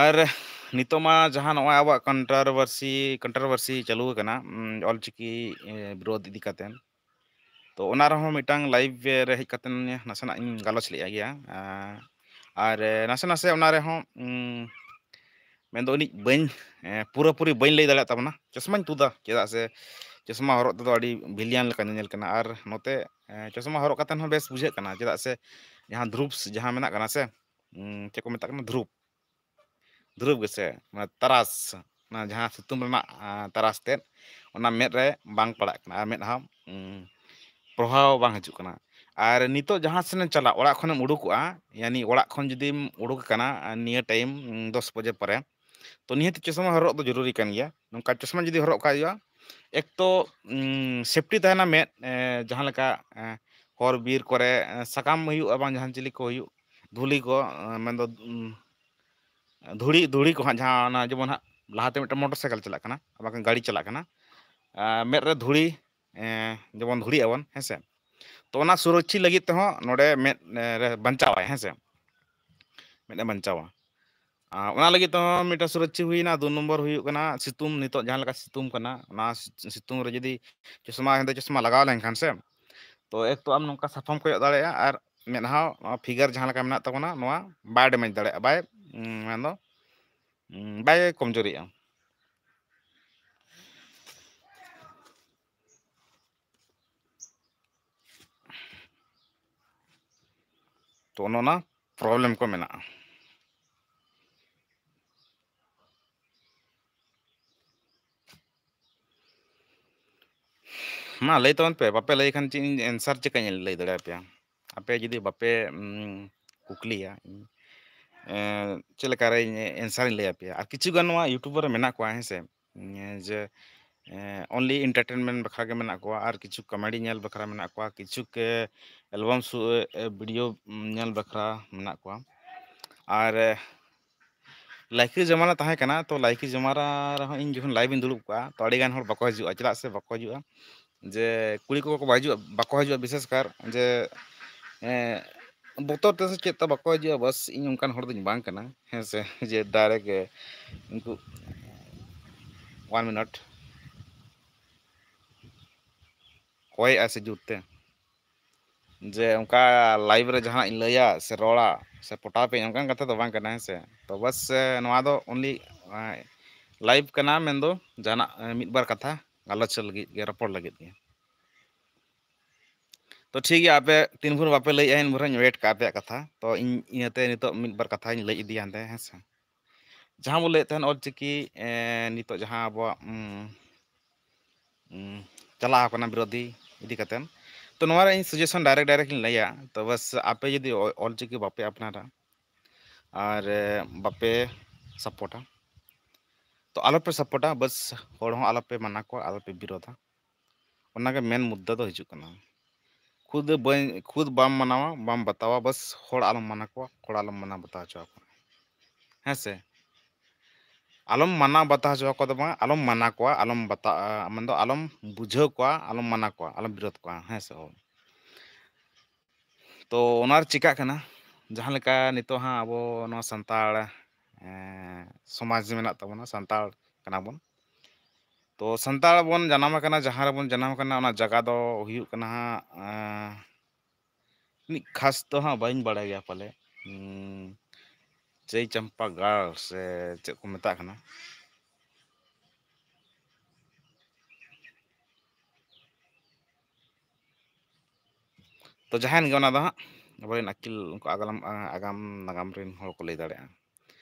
ᱟᱨ ᱱᱤᱛᱚᱜ ᱢᱟ ᱡᱟᱦᱟᱸ ᱱᱚᱜᱼᱚᱭ ᱟᱵᱚᱣᱟᱜ ᱠᱚᱱᱴᱨᱳᱵᱷᱟᱨᱥᱤ, ᱠᱚᱱᱴᱨᱳᱵᱷᱟᱨᱥᱤ ᱪᱟᱹᱞᱩ ᱟᱠᱟᱱᱟ, ᱩᱢ, ᱚᱞᱪᱤᱠᱤ ᱮ, ᱵᱤᱨᱳᱫᱷ ᱤᱫᱤ ᱠᱟᱛᱮ, ᱛᱚ ᱚᱱᱟ ᱨᱮᱦᱚᱸ ᱢᱤᱫᱴᱟᱝ ᱞᱟᱭᱤᱵᱷ ᱨᱮ ᱦᱮᱡ ᱠᱟᱛᱮ ᱱᱟᱥᱮᱱᱟᱜ ᱤᱧ ᱜᱟᱞᱚᱪ ᱞᱮᱫ ᱜᱮᱭᱟ᱾ ᱟᱨ ᱱᱟᱥᱮ ᱱᱟᱥᱮ ᱚᱱᱟ ᱨᱮᱦᱚᱸ ᱢᱮᱱᱫᱚ ᱩᱱᱤ ᱵᱟᱹᱧ ᱯᱩᱨᱟᱹᱯᱩᱨᱤ ᱵᱟᱹᱧ ᱞᱟᱹᱭ ᱫᱟᱲᱮᱭᱟᱜ ᱛᱟᱵᱚᱱᱟ᱾ ᱪᱚᱥᱢᱟᱧ ᱛᱩᱫᱟ, ᱪᱮᱫᱟᱜ ᱥᱮ ᱪᱚᱥᱢᱟ ᱦᱚᱨᱚᱜ ᱛᱮᱫᱚ ᱟᱹᱰᱤ ᱵᱷᱤᱞᱤᱭᱟᱱ ᱞᱮᱠᱟ ᱧᱮᱧᱮᱞ ᱠᱟᱱᱟ᱾ ᱟᱨ ᱱᱚᱛᱮ ᱪᱚᱥᱢᱟ ᱦᱚᱨᱚᱜ ᱠᱟᱛᱮ ᱦᱚᱸ ᱵᱮᱥ ᱵᱩᱡᱷᱟᱹᱜ ᱠᱟᱱᱟ, ᱪᱮᱫᱟᱜ ᱥᱮ ᱡᱟᱦᱟᱸ ᱫᱷᱨᱩᱯ ᱡᱟᱦᱟᱸ ᱢᱮᱱᱟᱜ ᱠᱟᱱᱟ ᱥᱮ, ᱪᱮᱫ ᱠᱚ ᱢᱮᱛᱟᱜ ᱠᱟᱱᱟ, ᱫᱷᱨᱩᱯ, ᱫᱷᱨᱩᱯ ᱜᱮᱥᱮ, ᱢᱟᱱᱮ ᱛᱟᱨᱟᱥ, ᱚᱱᱟ ᱡᱟᱦᱟᱸ ᱥᱤᱛᱩᱝ ᱨᱮᱱᱟᱜ ᱛᱟᱨᱟᱥ ᱛᱮᱫ ᱚᱱᱟ ᱢᱮᱫ ᱨᱮ ᱵᱟᱝ ᱯᱟᱲᱟᱜ ᱠᱟᱱᱟ, ᱟᱨ ᱢᱮᱫᱦᱟ ᱯᱨᱚᱵᱷᱟᱵᱽ ᱵᱟᱝ ᱦᱤᱡᱩᱜ ᱠᱟᱱᱟ᱾ ᱟᱨ ᱱᱤᱛᱚᱜ ᱡᱟᱦᱟᱸ ᱥᱮᱱ ᱮᱢ ᱪᱟᱞᱟᱜ, ᱚᱲᱟᱜ ᱠᱷᱚᱱᱮᱢ ᱩᱰᱩᱠᱚᱜᱼᱟ, ᱭᱟᱱᱤ ᱚᱲᱟᱜ ᱠᱷᱚᱱ ᱡᱩᱫᱤᱢ ᱩᱰᱩᱠ ᱟᱠᱟᱱᱟ ᱱᱤᱭᱟᱹ ᱴᱟᱭᱤᱢ ᱫᱚᱥ ᱵᱟᱡᱮ ᱯᱚᱨᱮ, ᱛᱚ ᱱᱤᱦᱟᱹᱛ ᱪᱚᱥᱢᱟ ᱦᱚᱨᱚᱜ ᱫᱚ ᱡᱚᱨᱩᱨᱤ ᱠᱟᱱ ᱜᱮᱭᱟ᱾ ᱱᱚᱝᱠᱟ ᱪᱚᱥᱢᱟ ᱡᱩᱫᱤ ᱦᱚᱨᱚᱜ ᱠᱟᱜ ᱦᱩᱭᱩᱜᱼᱟ, ᱮᱠ ᱛᱚ ᱥᱮᱯᱴᱤ ᱛᱟᱦᱮᱱᱟ ᱢᱮᱫ, ᱡᱟᱦᱟᱸ ᱞᱮᱠᱟ ᱦᱚᱨ ᱵᱤᱨ ᱠᱚᱨᱮ ᱥᱟᱠᱟᱢ ᱦᱩᱭᱩᱜᱼᱟ, ᱵᱟᱝ ᱡᱟᱦᱟᱱ ᱪᱤᱞᱤ ᱠᱚ ᱦᱩᱭᱩᱜ, ᱫᱷᱩᱞᱤ ᱠᱚ, ᱢᱮᱱᱫᱚ ᱫᱷᱩᱲᱤ, ᱫᱷᱩᱲᱤ ᱠᱚ ᱦᱟᱸᱜ, ᱡᱟᱦᱟᱸ ᱚᱱᱟ ᱡᱮᱢᱚᱱ ᱦᱟᱸᱜ ᱞᱟᱦᱟᱛᱮ ᱢᱤᱫᱴᱮᱱ ᱢᱚᱴᱚᱨ ᱥᱟᱭᱠᱮᱞ ᱪᱟᱞᱟᱜ ᱠᱟᱱᱟ, ᱵᱟᱝᱠᱷᱟᱱ ᱜᱟᱹᱰᱤ ᱪᱟᱞᱟᱜ ᱠᱟᱱᱟ, ᱢᱮᱫ ᱨᱮ ᱫᱷᱩᱲᱤ ᱡᱮᱢᱚᱱ ᱫᱷᱩᱲᱤᱜ ᱟᱵᱚᱱ, ᱦᱮᱸ ᱥᱮ? ᱛᱚ ᱚᱱᱟ ᱥᱩᱨᱚᱠᱷᱤ ᱞᱟᱹᱜᱤᱫ ᱛᱮᱦᱚᱸ ᱱᱚᱰᱮ ᱢᱮᱫ ᱨᱮ ᱵᱟᱧᱪᱟᱣᱟᱭ, ᱦᱮᱸ ᱥᱮ? ᱢᱮᱫ ᱮ ᱵᱟᱧᱪᱟᱣᱟ᱾ ᱟᱨ ᱚᱱᱟ ᱞᱟᱹᱜᱤᱫ ᱛᱮᱦᱚᱸ ᱢᱤᱫᱴᱟᱝ ᱥᱩᱨᱚᱠᱷᱤ ᱦᱩᱭᱱᱟ᱾ ᱫᱩ ᱱᱚᱢᱵᱚᱨ ᱦᱩᱭᱩᱜ ᱠᱟᱱᱟ ᱥᱤᱛᱩᱝ, ᱱᱤᱛᱚᱜ ᱡᱟᱦᱟᱸ ᱞᱮᱠᱟ ᱥᱤᱛᱩᱝ ᱠᱟᱱᱟ, ᱚᱱᱟ ᱥᱤᱛᱩᱝ ᱨᱮ ᱡᱩᱫᱤ ᱪᱚᱥᱢᱟ, ᱦᱮᱸᱫᱮ ᱪᱚᱥᱢᱟ ᱞᱟᱜᱟᱣ ᱞᱮᱱᱠᱷᱟᱱ ᱥᱮ, ᱛᱚ ᱮᱠ ᱛᱚ ᱟᱢ ᱱᱚᱝᱠᱟ ᱥᱟᱯᱷᱟᱢ ᱠᱚᱭᱚᱜ ᱫᱟᱲᱮᱭᱟᱜᱼᱟ, ᱟᱨ ᱢᱮᱫᱦᱟ ᱯᱷᱤᱜᱟᱨ ᱡᱟᱦᱟᱸ ᱞᱮᱠᱟ ᱢᱮᱱᱟᱜ ᱛᱟᱵᱚᱱᱟ, ᱱᱚᱣᱟ ᱵᱟᱭ ᱰᱮᱢᱮᱡᱽ ᱫᱟᱲᱮᱭᱟᱜᱼᱟ, ᱵᱟᱭ, ᱢᱮᱱᱫᱚ ᱵᱟᱭ ᱠᱚᱢᱡᱳᱨᱤᱜᱼᱟ᱾ ᱚᱱᱮ ᱚᱱᱟ ᱯᱨᱚᱵᱞᱮᱢ ᱠᱚ ᱢᱮᱱᱟᱜᱼᱟ᱾ ᱢᱟ ᱞᱟᱹᱭ ᱛᱟᱵᱚᱱ ᱯᱮ, ᱵᱟᱯᱮ ᱞᱟᱹᱭ ᱠᱷᱟᱱ ᱪᱮᱫ ᱤᱧ ᱮᱱᱥᱟᱨ ᱪᱤᱠᱟᱹᱧ ᱞᱟᱹᱭ ᱫᱟᱲᱮᱭᱟᱯᱮᱭᱟ? ᱟᱯᱮ ᱡᱩᱫᱤ ᱵᱟᱯᱮ ᱩᱸ, ᱠᱩᱠᱞᱤᱭᱟ, ᱤᱧ, ᱮᱸ, ᱪᱮᱫ ᱞᱮᱠᱟᱨᱮ ᱤᱧ ᱮᱱᱥᱟᱨᱤᱧ ᱞᱟᱹᱭ ᱟᱯᱮᱭᱟ? ᱟᱨ ᱠᱤᱪᱷᱩ ᱜᱟᱱ ᱱᱚᱣᱟ ᱤᱭᱩᱴᱩᱵᱟᱨ ᱨᱮ ᱢᱮᱱᱟᱜ ᱠᱚᱣᱟ, ᱦᱮᱸ ᱥᱮ, ᱩᱸ, ᱡᱮ ᱚᱱᱞᱤ ᱮᱱᱴᱟᱨᱴᱮᱱᱢᱮᱱᱴ ᱵᱟᱠᱷᱨᱟ ᱜᱮ ᱢᱮᱱᱟᱜ ᱠᱚᱣᱟ, ᱟᱨ ᱠᱤᱪᱷᱩ ᱠᱚᱢᱮᱰᱤ ᱧᱮᱞ ᱵᱟᱠᱷᱨᱟ ᱢᱮᱱᱟᱜ ᱠᱚᱣᱟ, ᱠᱤᱪᱷᱩ ᱠᱮ ᱮᱞᱵᱟᱢ ᱥᱩ-, ᱮ, ᱵᱷᱤᱰᱤᱭᱳ ᱧᱮᱞ ᱵᱟᱠᱷᱨᱟ ᱢᱮᱱᱟᱜ ᱠᱚᱣᱟ᱾ ᱟᱨ ᱞᱟᱭᱠᱤ ᱡᱚᱢᱟᱱᱟ ᱛᱟᱦᱮᱸ ᱠᱟᱱᱟ, ᱛᱚ ᱞᱟᱭᱠᱤ ᱡᱚᱢᱟᱱᱟ ᱨᱮᱦᱚᱸ ᱤᱧ ᱡᱚᱠᱷᱚᱱ ᱞᱟᱭᱤᱵᱷ ᱤᱧ ᱫᱩᱲᱩᱵ ᱠᱚᱜᱼᱟ, ᱛᱚ ᱟᱹᱰᱤ ᱜᱟᱱ ᱦᱚᱲ ᱵᱟᱠᱚ ᱦᱤᱡᱩᱜᱼᱟ᱾ ᱪᱮᱫᱟᱜ ᱥᱮ ᱵᱟᱠᱚ ᱦᱤᱡᱩᱜᱼᱟ? ᱡᱮ ᱠᱩᱲᱤ ᱠᱚ ᱵᱟᱠᱚ ᱦᱤᱡᱩᱜᱼᱟ, ᱵᱟᱠᱚ ᱦᱤᱡᱩᱜᱼᱟ ᱵᱤᱥᱮᱥ ᱠᱟᱨ ᱡᱮ, ᱮᱸ, ᱵᱚᱛᱚᱨ ᱛᱮ ᱥᱮ ᱪᱮᱫ ᱛᱮ ᱵᱟᱠᱚ ᱦᱤᱡᱩᱜᱼᱟ᱾ ᱵᱟᱥ, ᱤᱧ ᱚᱱᱠᱟᱱ ᱦᱚᱲ ᱫᱚᱧ ᱵᱟᱝ ᱠᱟᱱᱟ, ᱦᱮᱸ ᱥᱮ, ᱡᱮ ᱰᱟᱭᱨᱮᱠᱴ ᱜᱮ ᱩᱱᱠᱩ ᱚᱣᱟᱱ ᱢᱤᱱᱤᱴ ᱠᱚᱭᱮᱜᱼᱟ ᱥᱮ ᱡᱳᱨ ᱛᱮ, ᱡᱮ ᱚᱱᱠᱟ ᱞᱟᱭᱤᱵᱷ ᱨᱮ ᱡᱟᱦᱟᱱᱟᱜ ᱤᱧ ᱞᱟᱹᱭᱟ ᱥᱮ ᱨᱚᱲᱟ ᱥᱮ ᱯᱚᱴᱟᱣ ᱯᱮ, ᱚᱱᱠᱟᱱ ᱠᱟᱛᱷᱟ ᱫᱚ ᱵᱟᱝ ᱠᱟᱱᱟ, ᱦᱮᱸ ᱥᱮ᱾ ᱛᱚ ᱵᱟᱥ, ᱱᱚᱣᱟ ᱫᱚ ᱚᱱᱞᱤ ᱞᱟᱭᱤᱵᱷ ᱠᱟᱱᱟ, ᱢᱮᱱᱫᱚ ᱡᱟᱦᱟᱱᱟᱜ ᱢᱤᱫ ᱵᱟᱨ ᱠᱟᱛᱷᱟ ᱜᱟᱞᱚᱪ ᱞᱟᱹᱜᱤᱫ ᱜᱮ, ᱨᱚᱯᱚᱲ ᱞᱟᱹᱜᱤᱫ ᱜᱮ᱾ ᱛᱚ ᱴᱷᱤᱠ ᱜᱮᱭᱟ, ᱟᱯᱮ ᱛᱤᱱ ᱵᱷᱳᱨ ᱵᱟᱯᱮ ᱞᱟᱹᱭᱮᱜᱼᱟ, ᱤᱱ ᱵᱷᱳᱨ ᱦᱟᱸᱜ ᱤᱧ ᱣᱮᱴ ᱠᱟᱜᱼᱟ ᱟᱯᱮᱭᱟᱜ ᱠᱟᱛᱷᱟ᱾ ᱛᱚ ᱤᱧ ᱤᱱᱟᱹᱛᱮ ᱱᱤᱛᱚᱜ ᱢᱤᱫ ᱵᱟᱨ ᱠᱟᱛᱷᱟᱧ ᱞᱟᱹᱭ ᱤᱫᱤᱭᱟ ᱦᱟᱱᱛᱮ, ᱦᱮᱸ ᱥᱮ᱾ ᱡᱟᱦᱟᱸ ᱵᱚᱱ ᱞᱟᱹᱭᱮᱫ ᱛᱟᱦᱮᱱ ᱚᱞᱪᱤᱠᱤ, ᱮᱸ, ᱱᱤᱛᱚᱜ ᱡᱟᱦᱟᱸ ᱟᱵᱚᱣᱟᱜ, ᱩᱸ, ᱩᱸ, ᱪᱟᱞᱟᱣ ᱠᱟᱱᱟ ᱵᱤᱨᱳᱫᱷᱤ ᱤᱫᱤ ᱠᱟᱛᱮᱱ, ᱛᱚ ᱱᱚᱣᱟ ᱨᱮ ᱤᱧ ᱥᱟᱡᱮᱥᱚᱱ ᱰᱟᱭᱨᱮᱠᱴ ᱰᱟᱭᱨᱮᱠᱴ ᱤᱧ ᱞᱟᱹᱭᱟ᱾ ᱛᱚ ᱵᱟᱥ, ᱟᱯᱮ ᱡᱩᱫᱤ ᱚ-, ᱚᱞᱪᱤᱠᱤ ᱵᱟᱯᱮ ᱟᱯᱱᱟᱨᱟ ᱟᱨ, ᱮ, ᱵᱟᱯᱮ ᱥᱟᱯᱳᱨᱴᱟ, ᱛᱚ ᱟᱞᱚᱯᱮ ᱥᱟᱯᱳᱨᱴᱟ, ᱵᱟᱥ ᱦᱚᱲ ᱦᱚᱸ ᱟᱞᱚᱯᱮ ᱢᱟᱱᱟ ᱠᱚᱣᱟ, ᱟᱞᱚᱯᱮ ᱵᱤᱨᱳᱫᱷᱟ᱾ ᱚᱱᱟᱜᱮ ᱢᱮᱱ ᱢᱩᱫᱽᱫᱟ ᱫᱚ ᱦᱤᱡᱩᱜ ᱠᱟᱱᱟ᱾ ᱠᱷᱩᱫ ᱵᱟᱹᱧ, ᱠᱷᱩᱫ ᱵᱟᱢ ᱢᱟᱱᱟᱣᱟ, ᱵᱟᱢ ᱵᱟᱛᱟᱣᱟ, ᱵᱟᱥ ᱦᱚᱲ ᱟᱞᱚᱢ ᱢᱟᱱᱟ ᱠᱚᱣᱟ, ᱦᱚᱲ ᱟᱞᱚᱢ ᱢᱟᱱᱟᱣ ᱵᱟᱛᱟᱣ ᱦᱚᱪᱚ ᱟᱠᱚᱣᱟ, ᱦᱮᱸ ᱥᱮ? ᱟᱞᱚᱢ ᱢᱟᱱᱟᱣ ᱵᱟᱛᱟᱣ ᱦᱚᱪᱚ ᱟᱠᱚ ᱫᱚ ᱵᱟᱝ, ᱟᱞᱚᱢ ᱢᱟᱱᱟ ᱠᱚᱣᱟ, ᱟᱞᱚᱢ ᱵᱟᱛᱟ-, ᱢᱮᱱᱫᱚ ᱟᱞᱚᱢ ᱵᱩᱡᱷᱟᱹᱣ ᱠᱚᱣᱟ, ᱟᱞᱚᱢ ᱢᱟᱱᱟ ᱠᱚᱣᱟ, ᱟᱞᱚᱢ ᱵᱤᱨᱳᱫ ᱠᱚᱣᱟ, ᱦᱮᱸ ᱥᱮ ᱦᱳᱭ᱾ ᱛᱚ ᱚᱱᱟ ᱨᱮ ᱪᱤᱠᱟᱹᱜ ᱠᱟᱱᱟ, ᱡᱟᱦᱟᱸ ᱞᱮᱠᱟ ᱱᱤᱛᱚᱜ ᱦᱟᱸᱜ ᱟᱵᱚ ᱱᱚᱣᱟ ᱥᱟᱱᱛᱟᱲ, ᱮᱸ, ᱥᱚᱢᱟᱡᱽ ᱢᱮᱱᱟᱜ ᱛᱟᱵᱚᱱᱟ, ᱥᱟᱱᱛᱟᱲ ᱠᱟᱱᱟ ᱵᱚᱱ᱾ ᱛᱚ ᱥᱟᱱᱛᱟᱲ ᱵᱚᱱ ᱡᱟᱱᱟᱢ ᱟᱠᱟᱱᱟ, ᱡᱟᱦᱟᱸ ᱨᱮᱵᱚᱱ ᱡᱟᱱᱟᱢ ᱟᱠᱟᱱᱟ, ᱚᱱᱟ ᱡᱟᱭᱜᱟ ᱫᱚ ᱦᱩᱭᱩᱜ ᱠᱟᱱᱟ ᱦᱟᱸᱜ, ᱮᱸ, ᱢᱤᱫ ᱠᱷᱟᱥ ᱫᱚ ᱦᱟᱸᱜ ᱵᱟᱹᱧ ᱵᱟᱲᱟᱭ ᱜᱮᱭᱟ ᱯᱟᱞᱮ, ᱩᱸ, ᱪᱟᱹᱭ ᱪᱟᱢᱯᱟ ᱜᱟᱲ ᱥᱮ ᱪᱮᱫ ᱠᱚ ᱢᱮᱛᱟᱜ ᱠᱟᱱᱟ᱾ ᱛᱚ ᱡᱟᱦᱟᱸᱭᱮᱱ ᱜᱮ, ᱚᱱᱟ ᱫᱚ ᱦᱟᱸᱜ ᱟᱵᱚᱨᱮᱱ ᱟᱹᱠᱤᱞ, ᱩᱱᱠᱩ ᱟᱜᱟᱢ, ᱟ-, ᱟᱜᱟᱢ ᱱᱟᱜᱟᱢ ᱨᱮᱱ ᱦᱚᱲ ᱠᱚ ᱞᱟᱹᱭ ᱫᱟᱲᱮᱭᱟᱜᱼᱟ᱾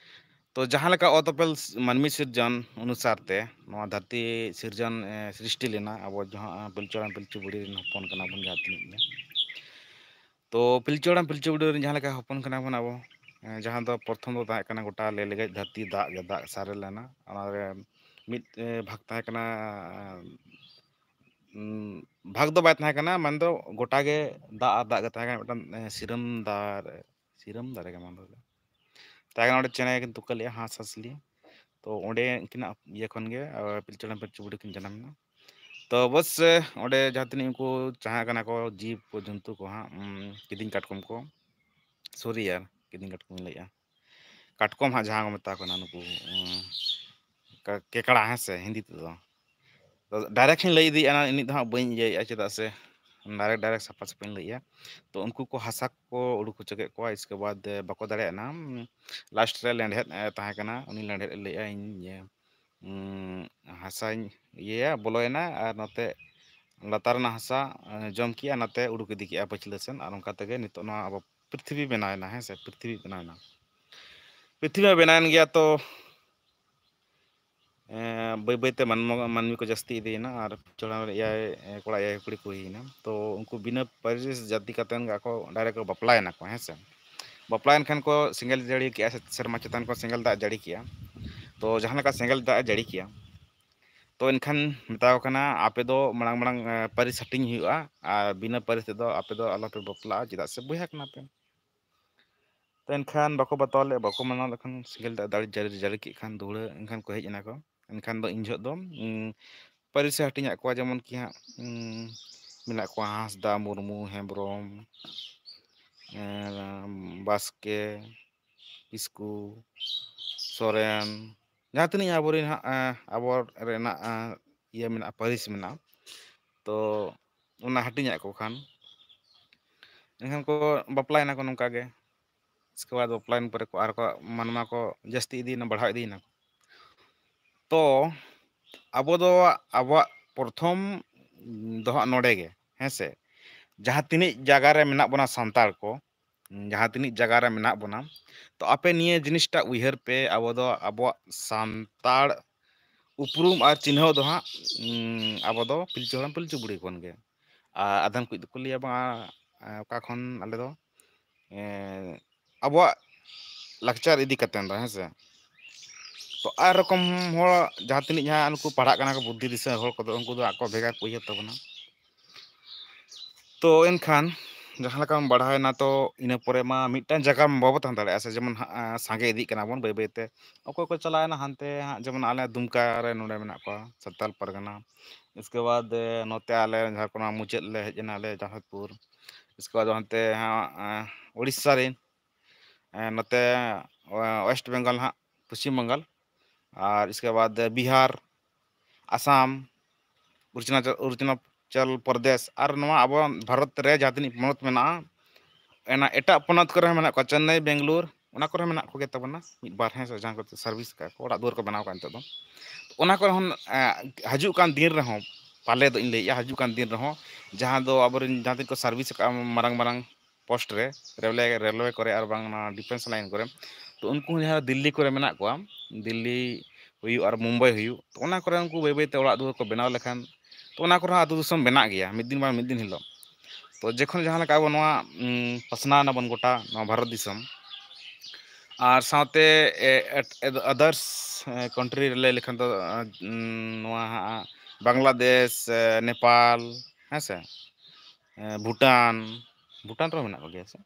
ᱛᱚ ᱡᱟᱦᱟᱸ ᱞᱮᱠᱟ ᱚᱛ ᱚᱯᱮᱞ ᱥ-, ᱢᱟᱹᱱᱢᱤ ᱥᱤᱨᱡᱚᱱ ᱚᱱᱩᱥᱟᱨ ᱛᱮ ᱱᱚᱣᱟ ᱫᱷᱟᱹᱨᱛᱤ ᱥᱤᱨᱡᱚᱱ, ᱮ, ᱥᱨᱤᱥᱴᱤ ᱞᱮᱱᱟ, ᱟᱵᱚ ᱡᱟᱦᱟᱸ ᱯᱤᱞᱪᱩ ᱦᱟᱲᱟᱢ ᱯᱤᱞᱪᱩ ᱵᱩᱲᱦᱤ ᱨᱮᱱ ᱦᱚᱯᱚᱱ ᱠᱟᱱᱟ ᱵᱚᱱ ᱡᱟᱦᱟᱸ ᱛᱤᱱᱟᱹᱜ ᱜᱮ᱾ ᱛᱚ ᱯᱤᱞᱪᱩ ᱦᱟᱲᱟᱢ ᱯᱤᱞᱪᱩ ᱵᱩᱲᱦᱤ ᱨᱮᱱ ᱡᱟᱦᱟᱸ ᱞᱮᱠᱟ ᱦᱚᱯᱚᱱ ᱠᱟᱱᱟ ᱵᱚᱱ ᱟᱵᱚ, ᱮ, ᱡᱟᱦᱟᱸ ᱫᱚ ᱯᱨᱚᱛᱷᱚᱢ ᱫᱚ ᱛᱟᱦᱮᱸ ᱠᱟᱱᱟ ᱜᱚᱴᱟ ᱞᱮ ᱞᱮᱜᱮᱡ ᱫᱷᱟᱹᱨᱛᱤ ᱫᱟᱜ ᱜᱮ ᱫᱟᱜ ᱥᱟᱨᱮ ᱞᱮᱱᱟ᱾ ᱚᱱᱟᱨᱮ ᱢᱤᱫ, ᱮ, ᱵᱷᱟᱜᱽ ᱛᱟᱦᱮᱸ ᱠᱟᱱᱟ, ᱩᱸ, ᱵᱷᱟᱜᱽ ᱫᱚ ᱵᱟᱭ ᱛᱟᱦᱮᱸ ᱠᱟᱱᱟ, ᱢᱮᱱᱫᱚ ᱜᱚᱴᱟ ᱜᱮ ᱫᱟᱜ ᱟᱨ ᱫᱟᱜ ᱜᱮ ᱛᱟᱦᱮᱸ ᱠᱟᱱᱟ᱾ ᱢᱤᱫᱴᱟᱝ, ᱮ, ᱥᱤᱨᱟᱹᱢ ᱫᱟᱨᱮ, ᱥᱤᱨᱟᱹᱢ ᱫᱟᱨᱮ ᱜᱮ ᱢᱮᱱᱫᱚ ᱛᱟᱦᱮᱸ ᱠᱟᱱᱟ᱾ ᱚᱸᱰᱮ ᱪᱮᱬᱮ ᱠᱤᱱ ᱛᱩᱠᱟᱹ ᱞᱮᱫᱼᱟ, ᱦᱟᱸᱥ ᱦᱟᱸᱥᱞᱤ᱾ ᱛᱚ ᱚᱸᱰᱮ ᱩᱱᱠᱤᱱᱟᱜ ᱤᱭᱟᱹ ᱠᱷᱚᱱ ᱜᱮ, ᱟ, ᱯᱤᱞᱪᱩ ᱦᱟᱲᱟᱢ ᱯᱤᱞᱪᱩ ᱵᱩᱲᱦᱤ ᱠᱤᱱ ᱡᱟᱱᱟᱢ ᱮᱱᱟ᱾ ᱛᱚ ᱵᱟᱥ, ᱮ, ᱚᱸᱰᱮ ᱡᱟᱦᱟᱸ ᱛᱤᱱᱟᱹᱜ ᱩᱱᱠᱩ ᱡᱟᱦᱟᱸ ᱠᱟᱱᱟ ᱠᱚ ᱡᱤᱵᱽ ᱠᱚ ᱡᱚᱱᱛᱩ ᱠᱚ ᱦᱟᱸᱜ, ᱩᱸ, ᱠᱤᱫᱤᱧ ᱠᱟᱴᱠᱚᱢ ᱠᱚ, ᱥᱚᱨᱤ ᱭᱟᱨ, ᱠᱤᱫᱤᱧ ᱠᱟᱴᱠᱚᱢ ᱤᱧ ᱞᱟᱹᱭᱮᱜᱼᱟ, ᱠᱟᱴᱠᱚᱢ ᱦᱟᱸᱜ ᱡᱟᱦᱟᱸ ᱠᱚ ᱢᱮᱛᱟ ᱠᱚ ᱠᱟᱱᱟ ᱱᱩᱠᱩ, ᱩᱸ, ᱠᱟ-, ᱠᱮᱠᱲᱟ, ᱦᱮᱸ ᱥᱮ, ᱦᱤᱱᱫᱤ ᱛᱮᱫᱚ᱾ ᱛᱚ direct ᱤᱧ ᱞᱟᱹᱭ ᱤᱫᱤᱭᱮᱫᱼᱟ, ᱤᱱᱟᱹᱜ ᱫᱚ ᱦᱟᱸᱜ ᱵᱟᱹᱧ ᱤᱭᱟᱹᱭᱮᱫᱼᱟ, ᱪᱮᱫᱟᱜ ᱥᱮ direct, direct ᱥᱟᱯᱷᱟ ᱥᱟᱹᱯᱷᱤᱧ ᱞᱟᱹᱭᱮᱫᱼᱟ᱾ ᱛᱚ ᱩᱱᱠᱩ ᱠᱚ ᱦᱟᱥᱟ ᱠᱚ ᱩᱰᱩᱠ ᱦᱚᱪᱚ ᱠᱮᱫ ᱠᱚᱣᱟ, ᱤᱥᱠᱮ ᱵᱟᱫ, ᱮ, ᱵᱟᱠᱚ ᱫᱟᱲᱮᱭᱟᱜ ᱠᱟᱱᱟ᱾ ᱩᱸ, last ᱨᱮ ᱞᱮᱸᱰᱷᱮᱫ, ᱮ, ᱛᱟᱦᱮᱸ ᱠᱟᱱᱟ, ᱩᱱᱤ ᱞᱮᱸᱰᱷᱮᱫ ᱮ ᱞᱟᱹᱭᱮᱫᱼᱟ, ᱤᱧ, ᱤᱭᱟᱹ, ᱩᱸ, ᱦᱟᱥᱟᱧ ᱤᱭᱟᱹᱭᱟ, ᱵᱚᱞᱚᱭᱮᱱᱟ ᱟᱨ ᱱᱚᱛᱮ ᱞᱟᱛᱟᱨ ᱨᱮᱱᱟᱜ ᱦᱟᱥᱟ, ᱮ, ᱡᱚᱢ ᱠᱮᱜᱼᱟ, ᱱᱚᱛᱮ ᱩᱰᱩᱠ ᱤᱫᱤ ᱠᱮᱜᱼᱟ ᱯᱟᱹᱪᱷᱞᱟᱹ ᱥᱮᱱ, ᱟᱨ ᱚᱱᱠᱟ ᱛᱮᱜᱮ ᱱᱤᱛᱚᱜ ᱱᱚᱣᱟ ᱟᱵᱚ ᱯᱨᱤᱛᱷᱤᱵᱤ ᱵᱮᱱᱟᱣᱮᱱᱟ, ᱦᱮᱸ ᱥᱮ, ᱯᱨᱤᱛᱷᱤᱵᱤ ᱵᱮᱱᱟᱣᱮᱱᱟ᱾ ᱯᱨᱤᱛᱷᱤᱵᱤ ᱢᱟ ᱵᱮᱱᱟᱣᱮᱱ ᱜᱮᱭᱟ, ᱛᱚ ᱮᱸ, ᱵᱟᱹᱭ ᱵᱟᱹᱭ ᱛᱮ ᱢᱟᱱᱢᱚ-, ᱢᱟᱹᱱᱢᱤ ᱠᱚ ᱡᱟᱹᱥᱛᱤ ᱤᱫᱤᱭᱮᱱᱟ ᱟᱨ ᱯᱤᱞᱪᱩ ᱦᱟᱲᱟᱢ ᱨᱮᱱ ᱮᱭᱟᱭ, ᱮᱸ, ᱠᱚᱲᱟ ᱮᱭᱟᱭ ᱠᱩᱲᱤ ᱠᱚ ᱦᱩᱭᱮᱱᱟ᱾ ᱛᱚ ᱩᱱᱠᱩ ᱵᱤᱱᱟᱹ ᱯᱟᱹᱨᱤᱥ ᱡᱟᱹᱛᱤ ᱠᱟᱛᱮ ᱜᱮ ᱟᱠᱚ direct ᱠᱚ ᱵᱟᱯᱞᱟᱭᱮᱱᱟ ᱠᱚ, ᱦᱮᱸ ᱥᱮ᱾ ᱵᱟᱯᱞᱟᱭᱮᱱ ᱠᱷᱟᱱ ᱠᱚ ᱥᱮᱸᱜᱮᱞ ᱡᱟᱹᱲᱤ ᱠᱮᱜᱼᱟ, ᱥᱮ ᱥᱮᱨᱢᱟ ᱪᱮᱛᱟᱱ ᱠᱷᱚᱱ ᱥᱮᱸᱜᱮᱞ ᱫᱟᱜ ᱡᱟᱹᱲᱤ ᱠᱮᱜᱼᱟ᱾ ᱛᱚ ᱡᱟᱦᱟᱸ ᱞᱮᱠᱟ ᱥᱮᱸᱜᱮᱞ ᱫᱟᱜ ᱮ ᱡᱟᱹᱲᱤ ᱠᱮᱜᱼᱟ, ᱛᱚ ᱮᱱᱠᱷᱟᱱ ᱢᱮᱛᱟ ᱠᱚ ᱠᱟᱱᱟ, "ᱟᱯᱮ ᱫᱚ ᱢᱟᱲᱟᱝ ᱢᱟᱲᱟᱝ, ᱮᱸ, ᱯᱟᱹᱨᱤᱥ ᱦᱟᱹᱴᱤᱧ ᱦᱩᱭᱩᱜᱼᱟ, ᱟᱨ ᱵᱤᱱᱟᱹ ᱯᱟᱹᱨᱤᱥ ᱛᱮᱫᱚ ᱟᱯᱮ ᱫᱚ ᱟᱞᱚᱯᱮ ᱵᱟᱯᱞᱟᱜᱼᱟ, ᱪᱮᱫᱟᱜ ᱥᱮ ᱵᱚᱭᱦᱟ ᱠᱟᱱᱟ ᱯᱮ᱾" ᱛᱚ ᱮᱱᱠᱷᱟᱱ ᱵᱟᱠᱚ ᱵᱟᱛᱟᱣ ᱞᱮᱫ, ᱵᱟᱠᱚ ᱢᱟᱱᱟᱣ ᱞᱮᱠᱷᱟᱱ ᱥᱮᱸᱜᱮᱞ ᱫᱟᱜ ᱫᱟᱲᱮ ᱡᱟᱹᱲᱤ, ᱡᱟᱹᱲᱤ ᱠᱮᱫ ᱠᱷᱟᱱ ᱫᱷᱩᱲᱟᱹ, ᱮᱱᱠᱷᱟᱱ ᱠᱚ ᱦᱮᱡ ᱮᱱᱟ ᱠᱚ᱾ ᱮᱱᱠᱷᱟᱱ ᱫᱚ ᱤᱱ ᱡᱚᱦᱚᱜ ᱫᱚ, ᱩᱸ, ᱯᱟᱹᱨᱤᱥ ᱮ ᱦᱟᱹᱴᱤᱧᱟᱜ ᱠᱚᱣᱟ, ᱡᱮᱢᱚᱱ ᱠᱤ ᱦᱟᱸᱜ, ᱩᱸ, ᱢᱮᱱᱟᱜ ᱠᱚᱣᱟ ᱦᱟᱸᱥᱫᱟ, ᱢᱩᱨᱢᱩ, ᱦᱮᱢᱵᱨᱚᱢ, ᱮᱸ, ᱵᱟᱥᱠᱮ, ᱠᱤᱥᱠᱩ, ᱥᱚᱨᱮᱱ, ᱡᱟᱦᱟᱸ ᱛᱤᱱᱟᱹᱜ ᱟᱵᱚᱨᱮᱱ ᱦᱟᱸᱜ, ᱮᱸ, ᱟᱵᱚ ᱨᱮᱱᱟᱜ, ᱮᱸ, ᱤᱭᱟᱹ ᱢᱮᱱᱟᱜᱼᱟ, ᱯᱟᱹᱨᱤᱥ ᱢᱮᱱᱟᱜᱼᱟ, ᱛᱚ ᱚᱱᱟ ᱦᱟᱹᱴᱤᱧᱟᱜ ᱠᱚ ᱠᱷᱟᱱ, ᱮᱱᱠᱷᱟᱱ ᱠᱚ ᱵᱟᱯᱞᱟᱭᱮᱱᱟ ᱠᱚ ᱱᱚᱝᱠᱟ ᱜᱮ᱾ ᱤᱥᱠᱮ ᱵᱟᱫ ᱵᱟᱯᱞᱟᱭᱮᱱ ᱯᱚᱨᱮ ᱠᱚ ᱟᱨ ᱠᱚ ᱢᱟᱱᱣᱟ ᱠᱚ ᱡᱟᱹᱥᱛᱤ ᱤᱫᱤᱭᱮᱱᱟ, ᱵᱟᱲᱦᱟᱣ ᱤᱫᱤᱭᱮᱱᱟ ᱠᱚ᱾ ᱛᱚ ᱟᱵᱚ ᱫᱚ ᱟᱵᱚᱣᱟᱜ ᱯᱨᱚᱛᱷᱚᱢ ᱫᱚ ᱦᱟᱸᱜ ᱱᱚᱰᱮ ᱜᱮ, ᱦᱮᱸ ᱥᱮ? ᱡᱟᱦᱟᱸ ᱛᱤᱱᱟᱹᱜ ᱡᱟᱭᱜᱟ ᱨᱮ ᱢᱮᱱᱟᱜ ᱵᱚᱱᱟ ᱥᱟᱱᱛᱟᱲ ᱠᱚ, ᱡᱟᱦᱟᱸ ᱛᱤᱱᱟᱹᱜ ᱡᱟᱭᱜᱟ ᱨᱮ ᱢᱮᱱᱟᱜ ᱵᱚᱱᱟ, ᱛᱚ ᱟᱯᱮ ᱱᱤᱭᱟᱹ ᱡᱤᱱᱤᱥᱴᱟᱜ ᱩᱭᱦᱟᱹᱨ ᱯᱮ, ᱟᱵᱚ ᱫᱚ ᱟᱵᱚᱣᱟᱜ ᱥᱟᱱᱛᱟᱲ ᱩᱯᱨᱩᱢ ᱟᱨ ᱪᱤᱱᱦᱟᱹᱣ ᱫᱚ ᱦᱟᱸᱜ, ᱩᱸ, ᱟᱵᱚ ᱫᱚ ᱯᱤᱞᱪᱩ ᱦᱟᱲᱟᱢ ᱯᱤᱞᱪᱩ ᱵᱩᱲᱦᱤ ᱠᱷᱚᱱ ᱜᱮ᱾ ᱟᱨ ᱟᱫᱷᱮᱱ ᱠᱚ ᱫᱚᱠᱚ ᱞᱟᱹᱭᱟ, "ᱵᱟᱝ, ᱟ, ᱚᱠᱟ ᱠᱷᱚᱱ ᱟᱞᱮ ᱫᱚ, ᱮᱸ, ᱟᱵᱚᱣᱟᱜ ᱞᱟᱠᱪᱟᱨ ᱤᱫᱤ ᱠᱟᱛᱮ ᱫᱚ", ᱦᱮᱸ ᱥᱮ? ᱛᱚ ᱟᱨ ᱨᱚᱠᱚᱢ ᱦᱚᱲ ᱡᱟᱦᱟᱸ ᱛᱤᱱᱟᱹᱜ ᱡᱟᱦᱟᱸ ᱱᱩᱠᱩ ᱯᱟᱲᱦᱟᱜ ᱠᱟᱱᱟ ᱠᱚ, ᱵᱩᱫᱽᱫᱷᱤ ᱫᱤᱥᱟᱹ ᱦᱚᱲ ᱠᱚᱫᱚ, ᱩᱱᱠᱩ ᱫᱚ ᱟᱠᱚ ᱵᱷᱮᱜᱟᱨ ᱠᱚ ᱩᱭᱦᱟᱹᱨ ᱛᱟᱵᱚᱱᱟ᱾ ᱛᱚ ᱮᱱᱠᱷᱟᱱ ᱡᱟᱦᱟᱸ ᱞᱮᱠᱟᱢ ᱵᱟᱲᱟᱭᱮᱱᱟ, ᱛᱚ ᱤᱱᱟᱹ ᱯᱚᱨᱮ ᱢᱟ ᱢᱤᱫᱴᱟᱝ ᱡᱟᱭᱜᱟ ᱵᱟᱵᱚ ᱛᱟᱦᱮᱸ ᱫᱟᱲᱮᱭᱟᱜᱼᱟ ᱥᱮ, ᱡᱮᱢᱚᱱ ᱦᱟᱸᱜ, ᱟᱸ, ᱥᱟᱸᱜᱮ ᱤᱫᱤᱜ ᱠᱟᱱᱟ ᱵᱚᱱ ᱵᱟᱹᱭ ᱵᱟᱹᱭ ᱛᱮ᱾ ᱚᱠᱚᱭ ᱠᱚ ᱪᱟᱞᱟᱣᱮᱱᱟ ᱦᱟᱱᱛᱮ ᱦᱟᱸᱜ, ᱡᱮᱢᱚᱱ ᱟᱞᱮ ᱫᱩᱢᱠᱟ ᱨᱮ ᱱᱚᱰᱮ ᱢᱮᱱᱟᱜ ᱠᱚᱣᱟ ᱥᱟᱱᱛᱟᱞ ᱯᱟᱨᱜᱟᱱᱟ, ᱤᱥᱠᱮ ᱵᱟᱫᱽ, ᱮ, ᱱᱚᱛᱮ ᱟᱞᱮ ᱡᱷᱟᱲᱠᱷᱚᱸᱰ ᱢᱩᱪᱟᱹᱫ ᱞᱮ ᱦᱮᱡ ᱮᱱᱟ, ᱟᱞᱮ ᱡᱟᱢᱥᱮᱫᱽᱯᱩᱨ᱾ ᱤᱥᱠᱮ ᱵᱟᱫᱽ ᱦᱟᱱᱛᱮ ᱦᱟᱸᱜ, ᱮ, ᱩᱲᱤᱥᱥᱟ ᱨᱮᱱ, ᱮ, ᱱᱚᱛᱮ, ᱮ, ᱳᱭᱮᱥᱴ ᱵᱮᱝᱜᱚᱞ ᱦᱟᱸᱜ, ᱯᱚᱥᱪᱤᱢ ᱵᱟᱝᱜᱟᱞ, ᱟᱨ ᱤᱥᱠᱮ ᱵᱟᱫᱽ ᱵᱤᱦᱟᱨ, ᱟᱥᱟᱢ, ᱚᱨᱩᱱᱟᱪᱚᱞ, ᱚᱨᱩᱱᱟᱪᱚᱞ ᱯᱨᱚᱫᱮᱥ, ᱟᱨ ᱱᱚᱣᱟ ᱟᱵᱚ ᱵᱷᱟᱨᱚᱛ ᱨᱮ ᱡᱟᱦᱟᱸ ᱛᱤᱱᱟᱹᱜ ᱯᱚᱱᱚᱛ ᱢᱮᱱᱟᱜᱼᱟ, ᱚᱱᱟ ᱮᱴᱟᱜ ᱯᱚᱱᱚᱛ ᱠᱚᱨᱮ ᱦᱚᱸ ᱢᱮᱱᱟᱜ ᱠᱚᱣᱟ, ᱪᱮᱱᱱᱟᱭ, ᱵᱮᱝᱜᱟᱞᱳᱨ, ᱚᱱᱟ ᱠᱚᱨᱮ ᱦᱚᱸ ᱢᱮᱱᱟᱜ ᱠᱚᱜᱮ ᱛᱟᱵᱚᱱᱟ ᱢᱤᱫ ᱵᱟᱨ, ᱦᱮᱸ ᱥᱮ, ᱡᱟᱦᱟᱸ ᱠᱚ ᱥᱟᱨᱵᱷᱤᱥ ᱟᱠᱟᱫ ᱠᱚ, ᱚᱲᱟᱜ ᱫᱩᱣᱟᱹᱨ ᱠᱚ ᱵᱮᱱᱟᱣ ᱟᱠᱟᱫ ᱱᱤᱛᱚᱜ ᱫᱚ᱾ ᱚᱱᱟ ᱠᱚᱨᱮ ᱦᱚᱸ, ᱮ, ᱦᱤᱡᱩᱜ ᱠᱟᱱ ᱫᱤᱱ ᱨᱮᱦᱚᱸ, ᱯᱟᱞᱮ ᱫᱚ ᱤᱧ ᱞᱟᱹᱭᱮᱫᱼᱟ, ᱦᱤᱡᱩᱜ ᱠᱟᱱ ᱫᱤᱱ ᱨᱮᱦᱚᱸ ᱡᱟᱦᱟᱸ ᱫᱚ ᱟᱵᱚᱨᱮᱱ ᱡᱟᱦᱟᱸ ᱛᱤᱱᱟᱹᱜ ᱠᱚ ᱥᱟᱨᱵᱷᱤᱥ ᱟᱠᱟᱫᱼᱟ ᱢᱟᱨᱟᱝ ᱢᱟᱨᱟᱝ ᱯᱳᱥᱴ ᱨᱮ, ᱨᱮᱞᱣᱮ, ᱨᱮᱞᱣᱮ ᱠᱚᱨᱮ ᱟᱨ ᱵᱟᱝ ᱚᱱᱟ ᱰᱤᱯᱷᱮᱱᱥ ᱞᱟᱭᱤᱱ ᱠᱚᱨᱮ, ᱛᱚ ᱩᱱᱠᱩ ᱦᱚᱸ ᱡᱟᱦᱟᱸ ᱫᱤᱞᱞᱤ ᱠᱚᱨᱮ ᱢᱮᱱᱟᱜ ᱠᱚᱣᱟ, ᱫᱤᱞᱞᱤ ᱦᱩᱭᱩᱜ ᱟᱨ ᱢᱩᱢᱵᱟᱭ ᱦᱩᱭᱩᱜ, ᱛᱚ ᱚᱱᱟ ᱠᱚᱨᱮ ᱩᱱᱠᱩ ᱵᱟᱹᱭ ᱵᱟᱹᱭ ᱛᱮ ᱚᱲᱟᱜ ᱫᱩᱣᱟᱹᱨ ᱠᱚ ᱵᱮᱱᱟᱣ ᱞᱮᱠᱷᱟᱱ, ᱛᱚ ᱚᱱᱟ ᱠᱚᱨᱮ ᱦᱚᱸ ᱟᱹᱛᱩ ᱫᱤᱥᱚᱢ ᱵᱮᱱᱟᱜ ᱜᱮᱭᱟ ᱢᱤᱫ ᱫᱤᱱ ᱵᱟᱝ ᱢᱤᱫ ᱫᱤᱱ ᱦᱤᱞᱳᱜ᱾ ᱛᱚ ᱡᱚᱠᱷᱚᱱ ᱡᱟᱦᱟᱸ ᱞᱮᱠᱟ ᱟᱵᱚ ᱱᱚᱣᱟ, ᱩᱸ, ᱯᱟᱥᱱᱟᱣ ᱮᱱᱟ ᱵᱚᱱ ᱜᱚᱴᱟ ᱱᱚᱣᱟ ᱵᱷᱟᱨᱚᱛ ᱫᱤᱥᱚᱢ, ᱟᱨ ᱥᱟᱶᱛᱮ, ᱮ, ᱮᱴ-, ᱮᱫ-, others, ᱮ, country ᱨᱮ ᱞᱟᱹᱭ ᱞᱮᱠᱷᱟᱱ ᱫᱚ, ᱮ, ᱩᱸ, ᱱᱚᱣᱟ ᱦᱟᱸᱜ ᱵᱟᱝᱞᱟᱫᱮᱥ, ᱮ, ᱱᱮᱯᱟᱞ, ᱦᱮᱸ ᱥᱮ, ᱮ, ᱵᱷᱩᱴᱟᱱ, ᱵᱷᱩᱴᱟᱱ ᱨᱮᱦᱚᱸ ᱢᱮᱱᱟᱜ ᱠᱚᱜᱮᱭᱟ ᱥᱮ?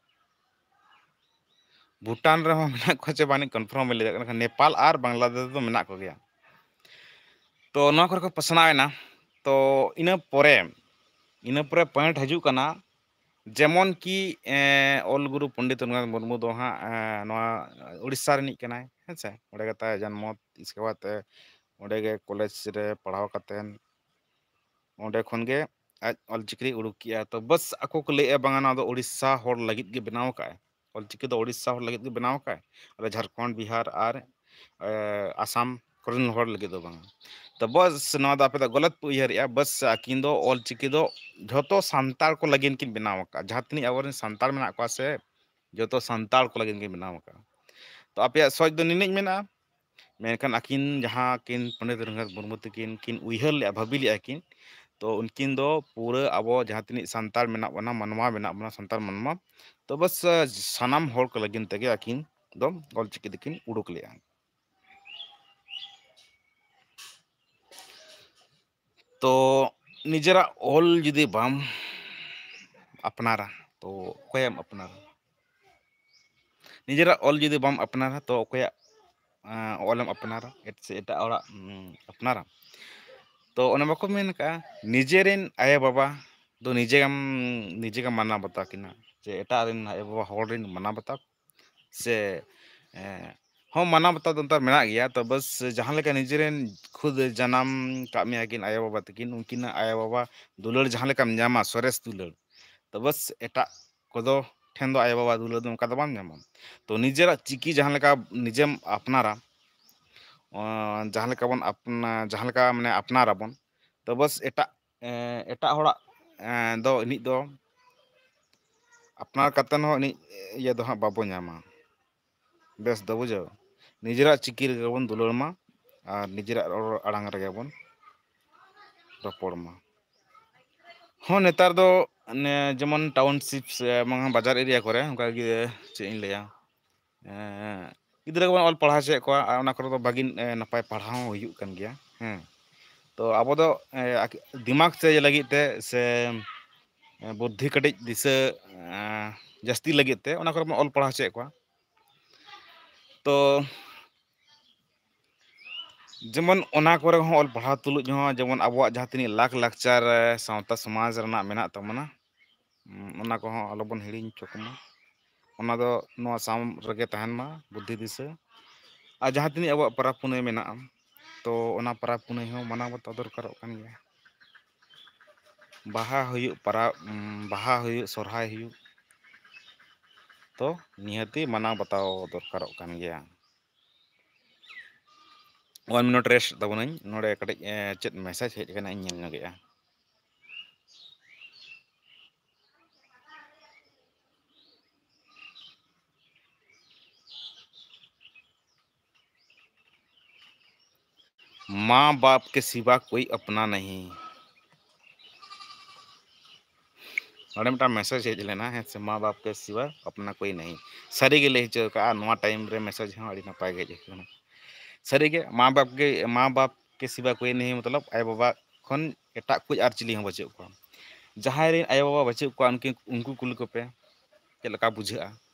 ᱵᱷᱩᱴᱟᱱ ᱨᱮᱦᱚᱸ ᱢᱮᱱᱟᱜ ᱠᱚᱣᱟ ᱪᱮ ᱵᱟᱝ, confirm ᱵᱟᱹᱧ ᱞᱟᱹᱭ ᱫᱟᱲᱮᱭᱟᱜ ᱠᱟᱱᱟ, ᱱᱮᱯᱟᱞ ᱟᱨ ᱵᱟᱝᱞᱟᱫᱮᱥ ᱫᱚ ᱢᱮᱱᱟᱜ ᱠᱚᱜᱮᱭᱟ᱾ ᱛᱚ ᱱᱚᱣᱟ ᱠᱚᱨᱮ ᱠᱚ ᱯᱟᱥᱱᱟᱣ ᱮᱱᱟ᱾ ᱛᱚ ᱤᱱᱟᱹ ᱯᱚᱨᱮ, ᱤᱱᱟᱹ ᱯᱚᱨᱮ point ᱦᱤᱡᱩᱜ ᱠᱟᱱᱟ, ᱡᱮᱢᱚᱱ ᱠᱤ, ᱮᱸ, ᱚᱞ ᱜᱩᱨᱩ ᱯᱚᱱᱰᱤᱛ ᱨᱚᱜᱷᱩᱱᱟᱛᱷ ᱢᱩᱨᱢᱩ ᱫᱚ ᱦᱟᱸᱜ, ᱮᱸ, ᱱᱚᱣᱟ ᱩᱲᱤᱥᱥᱟ ᱨᱤᱱᱤᱡ ᱠᱟᱱᱟᱭ, ᱦᱮᱸ ᱥᱮ? ᱚᱸᱰᱮ ᱜᱮ ᱛᱟᱭ ᱡᱚᱱᱢᱚ, ᱤᱥᱠᱮ ᱵᱟᱫ, ᱮ, ᱚᱸᱰᱮ ᱜᱮ ᱠᱚᱞᱮᱡᱽ ᱨᱮ ᱯᱟᱲᱦᱟᱣ ᱠᱟᱛᱮᱱ ᱚᱸᱰᱮ ᱠᱷᱚᱱ ᱜᱮ ᱟᱡ ᱚᱞᱪᱤᱠᱤ ᱩᱰᱩᱠ ᱠᱮᱜᱼᱟ᱾ ᱛᱚ ᱵᱟᱥ ᱟᱠᱚ ᱠᱚ ᱞᱟᱹᱭᱮᱜᱼᱟ, ᱵᱟᱝᱟ, ᱱᱚᱣᱟ ᱫᱚ ᱩᱲᱤᱥᱥᱟ ᱦᱚᱲ ᱞᱟᱹᱜᱤᱫ ᱜᱮ ᱵᱮᱱᱟᱣ ᱠᱟᱜᱼᱟᱭ, ᱚᱞᱪᱤᱠᱤ ᱫᱚ ᱩᱲᱤᱥᱥᱟ ᱦᱚᱲ ᱞᱟᱹᱜᱤᱫ ᱜᱮ ᱵᱮᱱᱟᱣ ᱠᱟᱜᱼᱟᱭ, ᱟᱞᱮ ᱡᱷᱟᱲᱠᱷᱚᱸᱰ, ᱵᱤᱦᱟᱨ ᱟᱨ, ᱮ, ᱟᱥᱟᱢ ᱠᱚᱨᱮᱱ ᱦᱚᱲ ᱞᱟᱹᱜᱤᱫ ᱫᱚ ᱵᱟᱝᱟ᱾ ᱛᱚ ᱵᱟᱥ ᱱᱚᱣᱟ ᱫᱚ ᱟᱯᱮ ᱫᱚ ᱜᱚᱞᱚᱛ ᱯᱮ ᱩᱭᱦᱟᱹᱨᱮᱜᱼᱟ᱾ ᱵᱟᱥ ᱟᱹᱠᱤᱱ ᱫᱚ ᱚᱞᱪᱤᱠᱤ ᱫᱚ ᱡᱷᱚᱛᱚ ᱥᱟᱱᱛᱟᱲ ᱠᱚ ᱞᱟᱹᱜᱤᱫ ᱠᱤᱱ ᱵᱮᱱᱟᱣ ᱟᱠᱟᱫᱼᱟ᱾ ᱡᱟᱦᱟᱸ ᱛᱤᱱᱟᱹᱜ ᱟᱵᱚᱨᱮᱱ ᱥᱟᱱᱛᱟᱲ ᱢᱮᱱᱟᱜ ᱠᱚᱣᱟ ᱥᱮ, ᱡᱚᱛᱚ ᱥᱟᱱᱛᱟᱲ ᱠᱚ ᱞᱟᱹᱜᱤᱫ ᱜᱮ ᱵᱮᱱᱟᱣ ᱟᱠᱟᱫᱼᱟ᱾ ᱛᱚ ᱟᱯᱮᱭᱟᱜ ᱥᱚᱪ ᱫᱚ ᱱᱤᱱᱟᱹᱜ ᱢᱮᱱᱟᱜᱼᱟ, ᱢᱮᱱᱠᱷᱟᱱ ᱟᱹᱠᱤᱱ ᱡᱟᱦᱟᱸ ᱠᱤᱱ ᱯᱚᱱᱰᱤᱛ ᱨᱚᱜᱷᱩᱱᱟᱛᱷ ᱢᱩᱨᱢᱩ ᱛᱟᱹᱠᱤᱱ ᱠᱤᱱ ᱩᱭᱦᱟᱹᱨ ᱞᱮᱫᱼᱟ, ᱵᱷᱟᱹᱵᱤ ᱞᱮᱫᱼᱟ ᱠᱤᱱ, ᱛᱚ ᱩᱱᱠᱤᱱ ᱫᱚ ᱯᱩᱨᱟᱹ ᱟᱵᱚ ᱡᱟᱦᱟᱸ ᱛᱤᱱᱟᱹᱜ ᱥᱟᱱᱛᱟᱲ ᱢᱮᱱᱟᱜ ᱵᱚᱱᱟ, ᱢᱟᱱᱣᱟ ᱢᱮᱱᱟᱜ ᱵᱚᱱᱟ, ᱥᱟᱱᱛᱟᱲ ᱢᱟᱱᱣᱟ, ᱛᱚ ᱵᱟᱥ ᱥᱟᱱᱟᱢ ᱦᱚᱲ ᱠᱚ ᱞᱟᱹᱜᱤᱫ ᱛᱮᱜᱮ ᱟᱹᱠᱤᱱ ᱫᱚ ᱚᱞᱪᱤᱠᱤ ᱫᱚᱠᱤᱱ ᱩᱰᱩᱠ ᱞᱮᱫᱼᱟ᱾ ᱛᱚ ᱱᱤᱡᱮᱨᱟᱜ ᱚᱞ ᱡᱩᱫᱤ ᱵᱟᱢ ᱟᱯᱱᱟᱨᱟ, ᱛᱚ ᱚᱠᱚᱭᱮᱢ ᱟᱯᱱᱟᱨᱟ? ᱱᱤᱡᱮᱨᱟᱜ ᱚᱞ ᱡᱩᱫᱤ ᱵᱟᱢ ᱟᱯᱱᱟᱨᱟ, ᱛᱚ ᱚᱠᱚᱭᱟᱜ, ᱟᱸ, ᱚᱞᱮᱢ ᱟᱯᱱᱟᱨᱟ? ᱮᱴ-, ᱥᱮ ᱮᱴᱟᱜ ᱦᱚᱲᱟᱜ, ᱩᱢ, ᱟᱯᱱᱟᱨᱟ? ᱛᱚ ᱚᱱᱮ ᱵᱟᱠᱚ ᱢᱮᱱ ᱠᱟᱜᱼᱟ, ᱱᱤᱡᱮᱨᱮᱱ ᱟᱭᱳᱼᱵᱟᱵᱟ ᱫᱚ ᱱᱤᱡᱮ ᱜᱮᱢ, ᱱᱤᱡᱮ ᱜᱮᱢ ᱢᱟᱱᱟᱣ ᱵᱟᱛᱟᱣ ᱠᱤᱱᱟ, ᱡᱮ ᱮᱴᱟᱜ ᱨᱮᱱ ᱟᱭᱳᱼᱵᱟᱵᱟ ᱦᱚᱲ ᱨᱮᱱ ᱢᱟᱱᱟᱣ ᱵᱟᱛᱟᱣ ᱥᱮ, ᱮᱸ, ᱦᱚᱸ, ᱢᱟᱱᱟᱣ ᱵᱟᱛᱟᱣ ᱫᱚ ᱱᱮᱛᱟᱨ ᱢᱮᱱᱟᱜ ᱜᱮᱭᱟ᱾ ᱛᱚ ᱵᱟᱥ ᱡᱟᱦᱟᱸ ᱞᱮᱠᱟ ᱱᱤᱡᱮᱨᱮᱱ ᱠᱷᱩᱫ ᱡᱟᱱᱟᱢ ᱠᱟᱜ ᱢᱮᱭᱟ ᱠᱤᱱ ᱟᱭᱳᱼᱵᱟᱵᱟ ᱛᱟᱹᱠᱤᱱ, ᱩᱱᱠᱤᱱᱟᱜ ᱟᱭᱳᱼᱵᱟᱵᱟ ᱫᱩᱞᱟᱹᱲ ᱡᱟᱦᱟᱸ ᱞᱮᱠᱟᱢ ᱧᱟᱢᱟ, ᱥᱚᱨᱮᱥ ᱫᱩᱞᱟᱹᱲ, ᱛᱚ ᱵᱟᱥ ᱮᱴᱟᱜ ᱠᱚᱫᱚ ᱴᱷᱮᱱ ᱫᱚ ᱟᱭᱳᱼᱵᱟᱵᱟ ᱫᱩᱞᱟᱹᱲ ᱫᱚ ᱚᱱᱠᱟ ᱫᱚ ᱵᱟᱢ ᱧᱟᱢᱟ᱾ ᱛᱚ ᱱᱤᱡᱮᱨᱟᱜ ᱪᱤᱠᱤ ᱡᱟᱦᱟᱸ ᱞᱮᱠᱟ ᱱᱤᱡᱮᱢ ᱟᱯᱱᱟᱨᱟ, ᱚᱸ, ᱡᱟᱦᱟᱸ ᱞᱮᱠᱟ ᱵᱚᱱ ᱟᱯᱱᱟ-, ᱡᱟᱦᱟᱸ ᱞᱮᱠᱟ ᱢᱟᱱᱮ ᱟᱯᱱᱟᱨᱟᱵᱚᱱ, ᱛᱚ ᱵᱟᱥ ᱮᱴᱟᱜ, ᱮᱸ, ᱮᱴᱟᱜ ᱦᱚᱲᱟᱜ, ᱮᱸ, ᱫᱚ ᱤᱱᱤᱡ ᱫᱚ ᱟᱯᱱᱟᱨ ᱠᱟᱛᱮ ᱦᱚᱸ ᱤᱱᱤᱡ ᱤᱭᱟᱹ ᱫᱚ ᱦᱟᱸᱜ ᱵᱟᱵᱚ ᱧᱟᱢᱟ᱾ ᱵᱮᱥ ᱫᱚ ᱵᱩᱡᱷᱟᱹᱣ, ᱱᱤᱡᱮᱨᱟᱜ ᱪᱤᱠᱤ ᱨᱮᱜᱮ ᱵᱚᱱ ᱫᱩᱞᱟᱹᱲ ᱢᱟ ᱟᱨ ᱱᱤᱡᱮᱨᱟᱜ ᱨᱚᱲ ᱟᱲᱟᱝ ᱨᱮᱜᱮ ᱵᱚᱱ ᱨᱚᱯᱚᱲ ᱢᱟ᱾ ᱦᱚᱸ, ᱱᱮᱛᱟᱨ ᱫᱚ ᱚᱱᱮ ᱡᱮᱢᱚᱱ township ᱥᱮ ᱵᱟᱝ ᱵᱟᱡᱟᱨ area ᱠᱚᱨᱮ ᱚᱱᱠᱟ ᱜᱮ, ᱪᱮᱫ ᱤᱧ ᱞᱟᱹᱭᱟ, ᱮᱸ, ᱜᱤᱫᱽᱨᱟᱹ ᱠᱚᱵᱚᱱ ᱚᱞ ᱯᱟᱲᱦᱟᱣ ᱦᱚᱪᱚᱭᱮᱫ ᱠᱚᱣᱟ ᱟᱨ ᱚᱱᱟ ᱠᱚᱨᱮ ᱫᱚ ᱵᱷᱟᱹᱜᱤ, ᱮᱸ, ᱱᱟᱯᱟᱭ ᱯᱟᱲᱦᱟᱣ ᱦᱚᱸ ᱦᱩᱭᱩᱜ ᱠᱟᱱ ᱜᱮᱭᱟ᱾ ᱦᱮᱸ, ᱛᱚ ᱟᱵᱚ ᱫᱚ, ᱮᱸ, ᱟᱠ-, ᱫᱤᱢᱟᱜᱽ ᱛᱮ ᱞᱟᱹᱜᱤᱫ ᱛᱮ ᱥᱮ, ᱮᱸ, ᱵᱩᱫᱽᱫᱷᱤ ᱠᱟᱹᱴᱤᱡ ᱫᱤᱥᱟᱹ, ᱮᱸ, ᱡᱟᱹᱥᱛᱤ ᱞᱟᱹᱜᱤᱫ ᱛᱮ ᱚᱱᱟ ᱠᱚᱨᱮ ᱵᱚᱱ ᱚᱞ ᱯᱟᱲᱦᱟᱣ ᱦᱚᱪᱚᱭᱮᱫ ᱠᱚᱣᱟ᱾ ᱛᱚ ᱡᱮᱢᱚᱱ ᱚᱱᱟ ᱠᱚᱨᱮ ᱦᱚᱸ ᱚᱞ ᱯᱟᱲᱦᱟᱣ ᱛᱩᱞᱩᱡ ᱦᱚᱸ ᱡᱮᱢᱚᱱ ᱟᱵᱚᱣᱟᱜ ᱡᱟᱦᱟᱸ ᱛᱤᱱᱟᱹᱜ ᱞᱟᱠ ᱞᱟᱠᱪᱟᱨ, ᱥᱟᱶᱛᱟ ᱥᱚᱢᱟᱡᱽ ᱨᱮᱱᱟᱜ ᱢᱮᱱᱟᱜ ᱛᱟᱵᱚᱱᱟ, ᱩᱸ, ᱚᱱᱟ ᱠᱚᱦᱚᱸ ᱟᱞᱚᱵᱚᱱ ᱦᱤᱲᱤᱧ ᱦᱚᱪᱚ ᱠᱚᱢᱟ᱾ ᱚᱱᱟ ᱫᱚ ᱱᱚᱣᱟ ᱥᱟᱶ ᱨᱮᱜᱮ ᱛᱟᱦᱮᱱ ᱢᱟ ᱵᱩᱫᱽᱫᱷᱤ ᱫᱤᱥᱟᱹ᱾ ᱟᱨ ᱡᱟᱦᱟᱸ ᱛᱤᱱᱟᱹᱜ ᱟᱵᱚᱣᱟᱜ ᱯᱚᱨᱚᱵᱽ ᱯᱩᱱᱟᱹᱭ ᱢᱮᱱᱟᱜᱼᱟ, ᱛᱚ ᱚᱱᱟ ᱯᱚᱨᱚᱵᱽ ᱯᱩᱱᱟᱹᱭ ᱦᱚᱸ ᱢᱟᱱᱟᱣ ᱵᱟᱛᱟᱣ ᱫᱚᱨᱠᱟᱨᱚᱜ ᱠᱟᱱ ᱜᱮᱭᱟ᱾ ᱵᱟᱦᱟ ᱦᱩᱭᱩᱜ, ᱯᱚᱨᱚᱵᱽ, ᱩᱸ, ᱵᱟᱦᱟ ᱦᱩᱭᱩᱜ, ᱥᱚᱨᱦᱟᱭ ᱦᱩᱭᱩᱜ, ᱛᱚ ᱱᱤᱦᱟᱹᱛᱤ ᱢᱟᱱᱟᱣ ᱵᱟᱛᱟᱣ ᱫᱚᱨᱠᱟᱨᱚᱜ ᱠᱟᱱ ᱜᱮᱭᱟ᱾ One minute rest ᱛᱟᱵᱚᱱᱟᱹᱧ, ᱱᱚᱰᱮ ᱠᱟᱹᱴᱤᱡ, ᱮ, ᱪᱮᱫ message ᱦᱮᱡ ᱟᱠᱟᱱᱟ, ᱤᱧ ᱧᱮᱞ ᱧᱚᱜᱮᱜᱼᱟ᱾ ᱢᱟ ᱵᱟᱯ ᱠᱮ ᱥᱤᱣᱟ ᱠᱳᱭ ᱟᱯᱱᱟ ᱱᱟᱦᱤ᱾ ᱱᱚᱰᱮ ᱢᱤᱫᱴᱟᱝ ᱢᱮᱥᱮᱡᱽ ᱦᱮᱡ ᱞᱮᱱᱟ, ᱦᱮᱸ ᱥᱮ, ᱢᱟ ᱵᱟᱯ ᱠᱮ ᱥᱤᱣᱟ ᱟᱯᱱᱟ ᱠᱳᱭ ᱱᱟᱦᱤ᱾ ᱥᱟᱹᱨᱤ ᱜᱮ ᱞᱟᱹᱭ ᱦᱚᱪᱚ ᱟᱠᱟᱫᱼᱟ, ᱱᱚᱣᱟ ᱴᱟᱭᱤᱢ ᱨᱮ ᱢᱮᱥᱮᱡᱽ ᱦᱚᱸ ᱟᱹᱰᱤ ᱱᱟᱯᱟᱭ ᱜᱮ ᱦᱮᱡ ᱟᱠᱟᱱᱟ᱾ ᱥᱟᱹᱨᱤ ᱜᱮ, ᱢᱟ ᱵᱟᱯ ᱜᱮ, ᱢᱟ ᱵᱟᱯ ᱠᱮ ᱥᱤᱣᱟ ᱠᱳᱭ ᱱᱟᱦᱤ, ᱢᱚᱛᱞᱚᱵ ᱟᱭᱳ ᱵᱟᱵᱟ ᱠᱷᱚᱱ ᱮᱴᱟᱜ ᱠᱩᱡ ᱟᱨ ᱪᱤᱞᱤ ᱦᱚᱸ ᱵᱟᱹᱪᱩᱜ ᱠᱚᱣᱟ᱾ ᱡᱟᱦᱟᱸᱭ ᱨᱮᱱ ᱟᱭᱳ ᱵᱟᱵᱟ ᱵᱟᱹᱪᱩᱜ ᱠᱚᱣᱟ, ᱩᱱᱠᱤ, ᱩᱱᱠᱩ ᱠᱩᱞᱤ ᱠᱚᱯᱮ ᱪᱮᱫ ᱞᱮᱠᱟ ᱵᱩᱡᱷᱟᱹᱜᱼᱟ᱾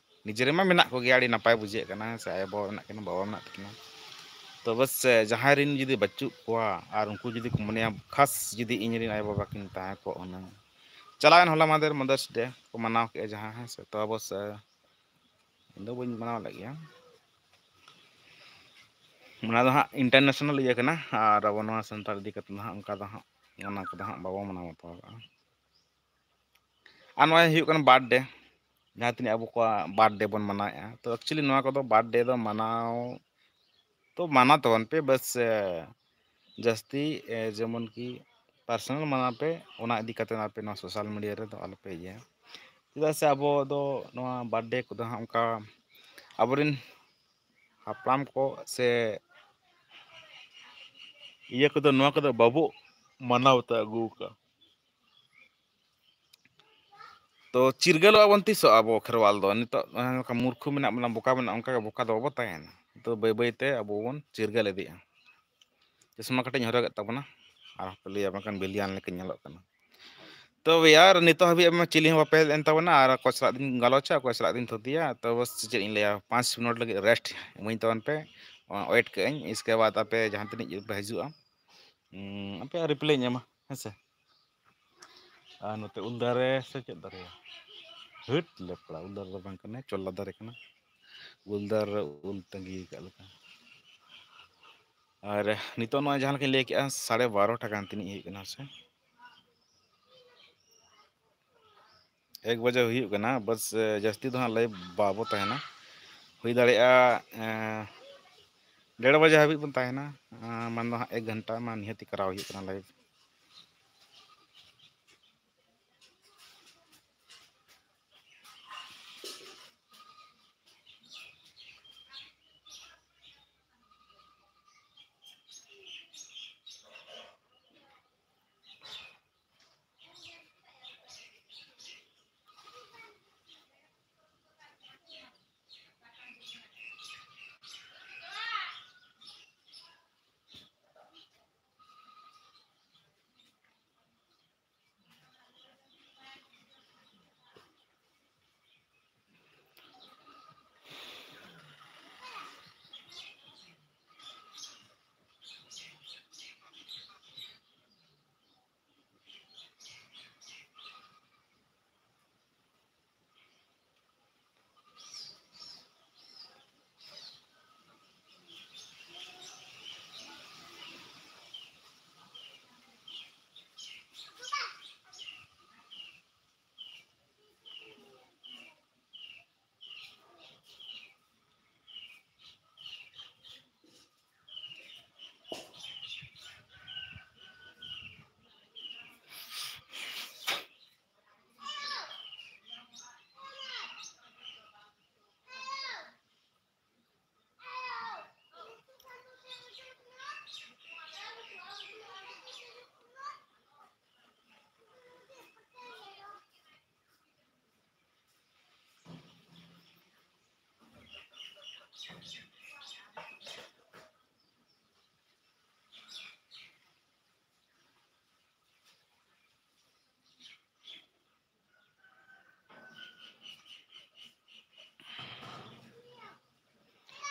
ᱱᱤᱡᱮ ᱨᱮᱢᱟ ᱢᱮᱱᱟᱜ ᱠᱚᱜᱮᱭᱟ, ᱟᱹᱰᱤ ᱱᱟᱯᱟᱭ ᱵᱩᱡᱷᱟᱹᱜ ᱠᱟᱱᱟ, ᱦᱮᱸ ᱥᱮ, ᱟᱭᱳ ᱵᱟᱵᱟ ᱢᱮᱱᱟᱜ ᱠᱤᱱᱟ, ᱵᱟᱵᱟ ᱢᱮᱱᱟᱜ ᱛᱟᱹᱠᱤᱱᱟ᱾ ᱛᱚ ᱵᱟᱥ, ᱡᱟᱦᱟᱸᱭ ᱨᱮᱱ ᱡᱩᱫᱤ ᱵᱟᱹᱪᱩᱜ ᱠᱚᱣᱟ ᱟᱨ ᱩᱱᱠᱩ ᱡᱩᱫᱤ ᱠᱚ ᱢᱚᱱᱮᱭᱟ ᱠᱷᱟᱥ ᱡᱩᱫᱤ ᱤᱧ ᱨᱮᱱ ᱟᱭᱳ ᱵᱟᱵᱟ ᱠᱤᱱ ᱛᱟᱦᱮᱸ ᱠᱚᱜ ᱦᱩᱱᱟᱹᱝ᱾ ᱪᱟᱞᱟᱣᱮᱱ ᱦᱚᱞᱟ ᱢᱟᱦᱫᱮᱨ Mother's Day ᱠᱚ ᱢᱟᱱᱟᱣ ᱠᱮᱫᱼᱟ ᱡᱟᱦᱟᱸ, ᱦᱮᱸ ᱥᱮ, ᱛᱚ ᱵᱟᱥ, ᱤᱧ ᱫᱚ ᱵᱟᱹᱧ ᱢᱟᱱᱟᱣ ᱞᱮᱫ ᱜᱮᱭᱟ᱾ ᱚᱱᱟ ᱫᱚ ᱦᱟᱸᱜ international ᱤᱭᱟᱹ ᱠᱟᱱᱟ, ᱟᱨ ᱟᱵᱚ ᱱᱚᱣᱟ ᱥᱟᱱᱛᱟᱲ ᱤᱫᱤ ᱠᱟᱛᱮ ᱫᱚ ᱦᱟᱸᱜ ᱚᱱᱠᱟ ᱫᱚ ᱦᱟᱸᱜ, ᱚᱱᱟ ᱠᱚᱫᱚ ᱦᱟᱸᱜ ᱵᱟᱵᱚ ᱢᱟᱱᱟᱣ ᱵᱟᱛᱟᱣ ᱠᱟᱜᱼᱟ᱾ ᱟᱨ ᱱᱚᱜᱼᱚᱭ ᱦᱩᱭᱩᱜ ᱠᱟᱱᱟ birthday, ᱡᱟᱦᱟᱸ ᱛᱤᱱᱟᱹᱜ ᱟᱵᱚ ᱠᱚᱣᱟᱜ birthday ᱵᱚᱱ ᱢᱟᱱᱟᱣᱮᱫᱼᱟ, ᱛᱚ actually ᱱᱚᱣᱟ ᱠᱚᱫᱚ birthday ᱫᱚ ᱢᱟᱱᱟᱣ, ᱛᱚ ᱢᱟᱱᱟᱣ ᱛᱟᱵᱚᱱ ᱯᱮ, ᱵᱟᱥ, ᱮ, ᱡᱟᱹᱥᱛᱤ, ᱮ, ᱡᱮᱢᱚᱱ ᱠᱤ personal ᱢᱟᱱᱟᱣ ᱯᱮ, ᱚᱱᱟ ᱤᱫᱤ ᱠᱟᱛᱮ ᱟᱯᱮ ᱱᱚᱣᱟ social media ᱨᱮᱫᱚ ᱟᱞᱚᱯᱮ ᱤᱭᱟᱹᱭᱟ᱾ ᱪᱮᱫᱟᱜ ᱥᱮ ᱟᱵᱚ ᱫᱚ ᱱᱚᱣᱟ birthday ᱠᱚᱫᱚ ᱦᱟᱸᱜ ᱚᱱᱠᱟ ᱟᱵᱚᱨᱮᱱ ᱦᱟᱯᱲᱟᱢ ᱠᱚ ᱥᱮ ᱤᱭᱟᱹ ᱠᱚᱫᱚ ᱱᱚᱣᱟ ᱠᱚᱫᱚ ᱵᱟᱵᱚ ᱢᱟᱱᱟᱣ ᱵᱟᱛᱟᱣ ᱟᱹᱜᱩ ᱟᱠᱟᱫᱼᱟ᱾ ᱛᱚ ᱪᱤᱨᱜᱟᱹᱞᱚᱜᱼᱟ ᱵᱚᱱ ᱛᱤᱥᱚᱜ ᱟᱵᱚ ᱠᱷᱮᱨᱣᱟᱞ ᱫᱚ? ᱱᱤᱛᱚᱜ ᱡᱟᱦᱟᱸ ᱞᱮᱠᱟ ᱢᱩᱨᱠᱷᱩ ᱢᱮᱱᱟᱜ ᱵᱚᱱᱟ, ᱵᱚᱠᱟ ᱢᱮᱱᱟᱜ, ᱚᱱᱠᱟ ᱜᱮ ᱵᱚᱠᱟ ᱫᱚ ᱵᱟᱵᱚ ᱛᱟᱦᱮᱱᱟ᱾ ᱛᱚ ᱵᱟᱹᱭ ᱵᱟᱹᱭ ᱛᱮ ᱟᱵᱚ ᱵᱚᱱ ᱪᱤᱨᱜᱟᱹᱞ ᱤᱫᱤᱜᱼᱟ᱾ ᱪᱚᱥᱢᱟ ᱠᱟᱹᱴᱤᱡ ᱤᱧ ᱦᱚᱨᱚᱜᱮᱫ ᱛᱟᱵᱚᱱᱟ, ᱟᱨ ᱦᱚᱸᱯᱮ ᱞᱟᱹᱭᱟ ᱵᱟᱝᱠᱷᱟᱱ ᱵᱷᱤᱞᱤᱭᱟᱱ ᱞᱮᱠᱟᱧ ᱧᱮᱞᱚᱜ ᱠᱟᱱᱟ᱾ ᱛᱚ ᱭᱟᱨ, ᱱᱤᱛᱚᱜ ᱦᱟᱹᱵᱤᱡ ᱟᱯᱮ ᱢᱟ ᱪᱤᱞᱤ ᱦᱚᱸ ᱵᱟᱯᱮ ᱦᱮᱡ ᱞᱮᱱ ᱛᱟᱵᱚᱱᱟ, ᱟᱨ ᱚᱠᱚᱭ ᱥᱟᱞᱟᱜ ᱫᱚᱧ ᱜᱟᱞᱚᱪᱟ, ᱚᱠᱚᱭ ᱥᱟᱞᱟᱜ ᱫᱚᱧ ᱛᱷᱩᱛᱤᱭᱟ? ᱛᱚ ᱵᱟᱥ, ᱪᱮᱫ ᱤᱧ ᱞᱟᱹᱭᱟ, ᱯᱟᱸᱪ ᱢᱤᱱᱤᱴ ᱞᱟᱹᱜᱤᱫ rest ᱤᱢᱟᱹᱧ ᱛᱟᱵᱚᱱ ᱯᱮ, wait ᱠᱟᱜ ᱟᱹᱧ, ᱤᱥᱠᱮ ᱵᱟᱫ ᱟᱯᱮ ᱡᱟᱦᱟᱸ ᱛᱤᱱᱟᱹᱜ ᱯᱮ ᱦᱤᱡᱩᱜᱼᱟ, ᱩᱸ, ᱟᱯᱮᱭᱟᱜ reply ᱤᱧ ᱮᱢᱟ, ᱦᱮᱸ ᱥᱮ᱾ ᱟᱨ ᱱᱚᱛᱮ ᱩᱞ ᱫᱟᱨᱮ ᱥᱮ ᱪᱮᱫ ᱫᱟᱨᱮ? ᱦᱟᱹᱴ ᱞᱮᱯᱲᱟ, ᱩᱞ ᱫᱟᱨᱮ ᱫᱚ ᱵᱟᱝ ᱠᱟᱱᱟ, ᱪᱚᱞᱞᱟ ᱫᱟᱨᱮ ᱠᱟᱱᱟ᱾ ᱩᱞ ᱫᱟᱨᱮ ᱨᱮ ᱩᱞ ᱛᱟᱺᱜᱤ ᱟᱠᱟᱫ ᱞᱮᱠᱟ᱾ ᱟᱨ ᱱᱤᱛᱚᱜ ᱱᱚᱣᱟ ᱡᱟᱦᱟᱸ ᱞᱮᱠᱟᱧ ᱞᱟᱹᱭ ᱠᱮᱜᱼᱟ, ᱥᱟᱲᱮ ᱵᱟᱨᱚ ᱴᱟ ᱜᱟᱱ ᱛᱤᱱᱟᱹᱜ ᱦᱩᱭᱩᱜ ᱠᱟᱱᱟ ᱥᱮ? ᱮᱠ ᱵᱟᱡᱮ ᱦᱩᱭᱩᱜ ᱠᱟᱱᱟ᱾ ᱵᱟᱥ, ᱡᱟᱹᱥᱛᱤ ᱫᱚ ᱦᱟᱸᱜ live ᱵᱟᱵᱚ ᱛᱟᱦᱮᱱᱟ᱾ ᱦᱩᱭ ᱫᱟᱲᱮᱭᱟᱜᱼᱟ, ᱮᱸ, ᱰᱮᱲ ᱵᱟᱡᱮ ᱦᱟᱹᱵᱤᱡ ᱵᱚᱱ ᱛᱟᱦᱮᱱᱟ᱾ ᱮᱸ, ᱢᱟᱱ ᱫᱚ ᱦᱟᱸᱜ ᱮᱠ ᱜᱷᱚᱱᱴᱟ ᱢᱟ ᱱᱤᱦᱟᱹᱛᱤ ᱠᱚᱨᱟᱣ ᱦᱩᱭᱩᱜ ᱠᱟᱱᱟ live᱾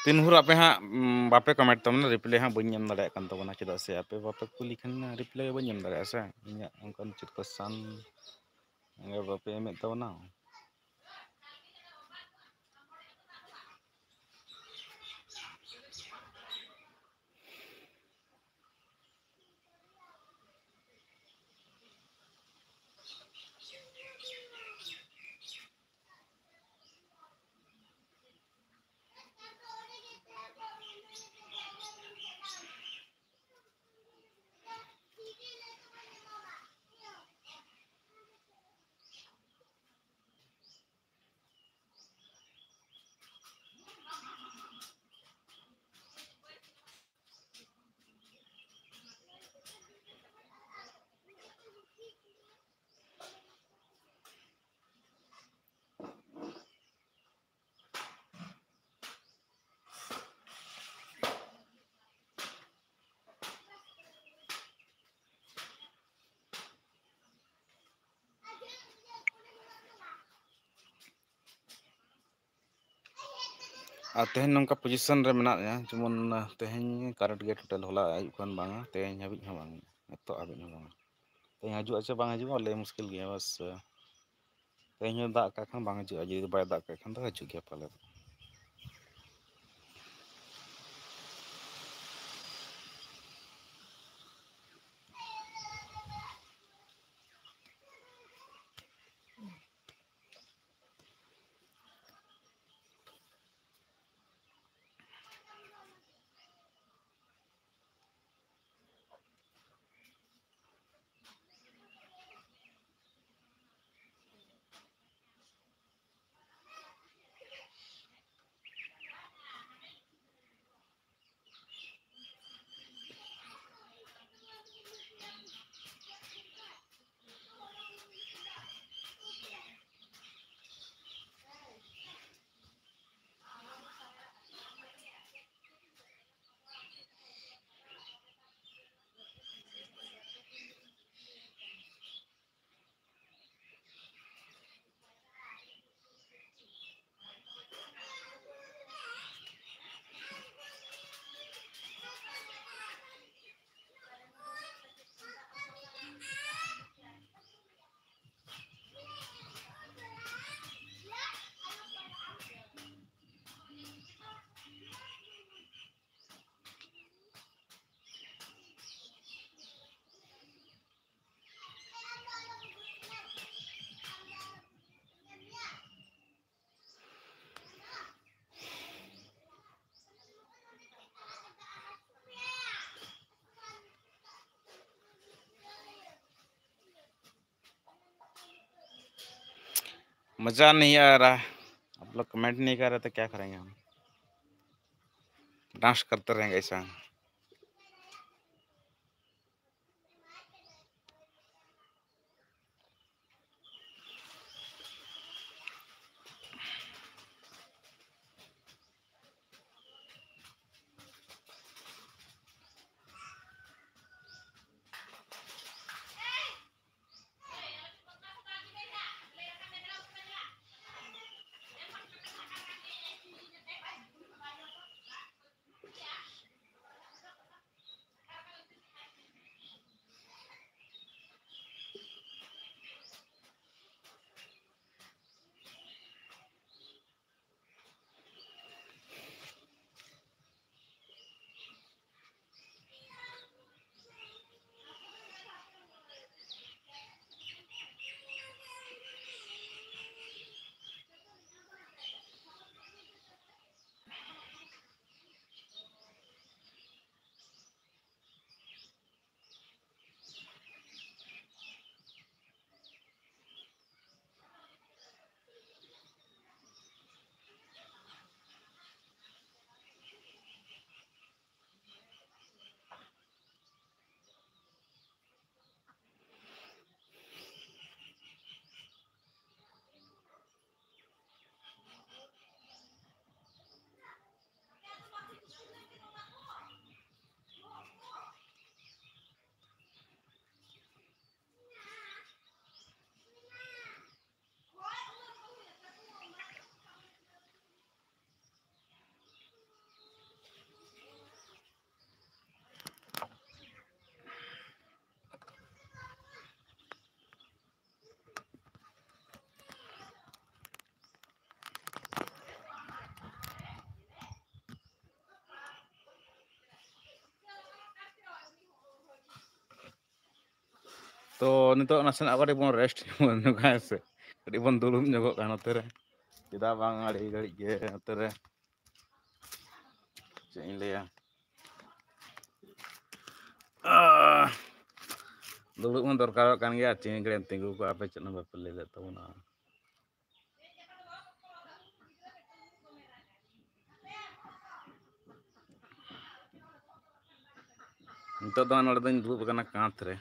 ᱛᱤᱱ ᱵᱷᱳᱨ ᱟᱯᱮ ᱦᱟᱸᱜ, ᱩᱢ, ᱵᱟᱯᱮ comment ᱛᱟᱵᱚᱱᱟ, reply ᱦᱟᱸᱜ ᱵᱟᱹᱧ ᱮᱢ ᱫᱟᱲᱮᱭᱟᱜ ᱠᱟᱱ ᱛᱟᱵᱚᱱᱟ᱾ ᱪᱮᱫᱟᱜ ᱥᱮ ᱟᱯᱮ ᱵᱟᱯᱮ ᱠᱩᱞᱤ ᱠᱷᱟᱱ reply ᱵᱟᱹᱧ ᱮᱢ ᱫᱟᱲᱮᱭᱟᱜᱼᱟ ᱥᱮ᱾ ᱤᱧᱟᱹᱜ ᱚᱱᱠᱟᱱ ᱪᱮᱫ question ᱵᱟᱯᱮ ᱮᱢᱮᱫ ᱛᱟᱵᱚᱱᱟ᱾ ᱟᱨ ᱛᱮᱦᱮᱧ ᱱᱚᱝᱠᱟ position ᱨᱮ ᱢᱮᱱᱟᱜ ᱞᱤᱧᱟ, ᱡᱮᱢᱚᱱ, ᱛᱮᱦᱮᱧ current ᱜᱮ total ᱦᱚᱞᱟ ᱟᱹᱭᱩᱵ ᱠᱷᱚᱱ ᱵᱟᱝᱟ, ᱛᱮᱦᱮᱧ ᱦᱟᱹᱵᱤᱡ ᱦᱚᱸ ᱵᱟᱝ, ᱱᱤᱛᱚᱜ ᱦᱟᱹᱵᱤᱡ ᱦᱚᱸ ᱵᱟᱝᱟ᱾ ᱛᱮᱦᱮᱧ ᱦᱤᱡᱩᱜᱼᱟ ᱥᱮ ᱵᱟᱝ ᱦᱤᱡᱩᱜᱼᱟ, ᱞᱟᱹᱭ ᱢᱩᱥᱠᱤᱞ ᱜᱮᱭᱟ᱾ ᱵᱟᱥ, ᱛᱮᱦᱮᱧ ᱦᱚᱸ ᱫᱟᱜ ᱠᱟᱜ ᱠᱷᱟᱱ ᱵᱟᱝ ᱦᱤᱡᱩᱜᱼᱟ, ᱡᱩᱫᱤ ᱵᱟᱭ ᱫᱟᱜ ᱠᱟᱜ ᱠᱷᱟᱱ ᱫᱚ ᱦᱤᱡᱩᱜ ᱜᱮᱭᱟ ᱯᱟᱞᱮᱫ᱾ मजा नहीं आ रहा। आप लोग कमेंट नहीं कर रहे तो क्या करेंगे हम? डांस करते रहेंगे ऐसा। ᱛᱚ ᱱᱤᱛᱚᱜ ᱱᱟᱥᱮᱱᱟᱜ ᱠᱟᱹᱴᱤᱡ ᱵᱚᱱ ᱨᱮᱥᱴ ᱧᱚᱜᱟ, ᱦᱮᱸ ᱥᱮ? ᱠᱟᱹᱴᱤᱡ ᱵᱚᱱ ᱫᱩᱲᱩᱵ ᱧᱚᱜᱚᱜ ᱠᱟᱱᱟ ᱱᱚᱛᱮ ᱨᱮ᱾ ᱪᱮᱫᱟᱜ ᱵᱟᱝ ᱟᱹᱰᱤ ᱜᱷᱟᱹᱲᱤᱡ ᱜᱮ ᱱᱚᱛᱮ ᱨᱮ, ᱪᱮᱫ ᱤᱧ ᱞᱟᱹᱭᱟ, ᱟᱦ, ᱫᱩᱲᱩᱵ ᱦᱚᱸ ᱫᱚᱨᱠᱟᱨᱚᱜ ᱠᱟᱱ ᱜᱮᱭᱟ᱾ ᱪᱮᱫ ᱜᱷᱟᱹᱲᱤᱡ ᱮᱢ ᱛᱤᱸᱜᱩ ᱠᱚᱜᱼᱟ, ᱟᱯᱮ ᱪᱮᱫ ᱦᱚᱸ ᱵᱟᱯᱮ ᱞᱟᱹᱭ ᱞᱮᱫ ᱛᱟᱵᱚᱱᱟ᱾ ᱱᱤᱛᱚᱜ ᱫᱚ ᱱᱚᱰᱮ ᱫᱚᱧ ᱫᱩᱲᱩᱵ ᱟᱠᱟᱱᱟ ᱠᱟᱸᱛ ᱨᱮ᱾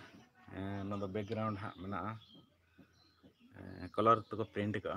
ᱮᱸ, ᱱᱚᱣᱟ ᱫᱚ background ᱦᱟᱸᱜ ᱢᱮᱱᱟᱜᱼᱟ, ᱮᱸ, colour ᱛᱮᱠᱚ paint ᱟᱠᱟᱜᱼᱟ᱾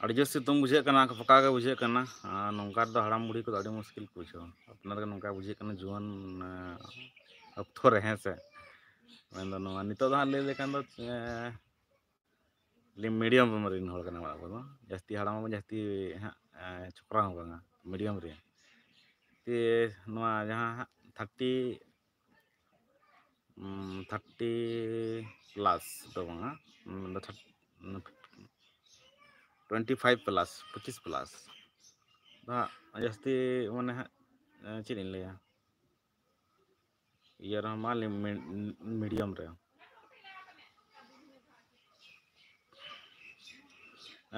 ᱟᱹᱰᱤ ᱡᱳᱨ ᱥᱤᱛᱩᱝ ᱵᱩᱡᱷᱟᱹᱜ ᱠᱟᱱᱟ, ᱯᱷᱟᱸᱠᱟ ᱜᱮ ᱵᱩᱡᱷᱟᱹᱜ ᱠᱟᱱᱟ᱾ ᱟᱨ ᱱᱚᱝᱠᱟ ᱨᱮᱫᱚ ᱦᱟᱲᱟᱢ ᱵᱩᱲᱦᱤ ᱠᱚᱫᱚ ᱟᱹᱰᱤ ᱢᱩᱥᱠᱤᱞ ᱠᱚ ᱵᱩᱡᱷᱟᱹᱣᱟ᱾ ᱟᱯᱱᱟᱨ ᱜᱮ ᱱᱚᱝᱠᱟ ᱵᱩᱡᱷᱟᱹᱜ ᱠᱟᱱᱟ ᱡᱩᱣᱟᱹᱱ, ᱮᱸ, ᱚᱠᱛᱚ ᱨᱮ, ᱦᱮᱸ ᱥᱮ᱾ ᱢᱮᱱᱫᱚ ᱱᱚᱣᱟ ᱱᱤᱛᱚᱜ ᱫᱚ ᱦᱟᱸᱜ ᱞᱟᱹᱭ ᱞᱮᱠᱷᱟᱱ ᱫᱚ, ᱮᱸ, medium ᱨᱮᱱ ᱦᱚᱲ ᱠᱟᱱᱟ ᱚᱲᱟᱜ ᱠᱚᱫᱚ᱾ ᱡᱟᱹᱥᱛᱤ ᱦᱟᱲᱟᱢ ᱦᱚᱸ ᱵᱟᱝ, ᱡᱟᱹᱥᱛᱤ ᱦᱟᱸᱜ, ᱮᱸ, ᱪᱷᱚᱠᱨᱟ ᱦᱚᱸ ᱵᱟᱝᱟ, medium ᱨᱮ᱾ ᱛᱮ ᱱᱚᱣᱟ ᱡᱟᱦᱟᱸ ᱦᱟᱸᱜ thirty, ᱩᱸ, thirty plus ᱫᱚ ᱵᱟᱝᱟ, ᱩᱸ, ᱫᱚ thirty, ᱩᱸ, twenty five plus, ᱯᱚᱸᱪᱤᱥ plus ᱫᱚ ᱦᱟᱸᱜ ᱡᱟᱹᱥᱛᱤ ᱢᱟᱱᱮ ᱦᱟᱸᱜ, ᱮᱸ, ᱪᱮᱫ ᱤᱧ ᱞᱟᱹᱭᱟ, ᱤᱭᱟᱹ ᱨᱮᱦᱚᱸ ᱢᱟ ᱞᱟᱹᱭ ᱢᱮ, medium ᱨᱮ᱾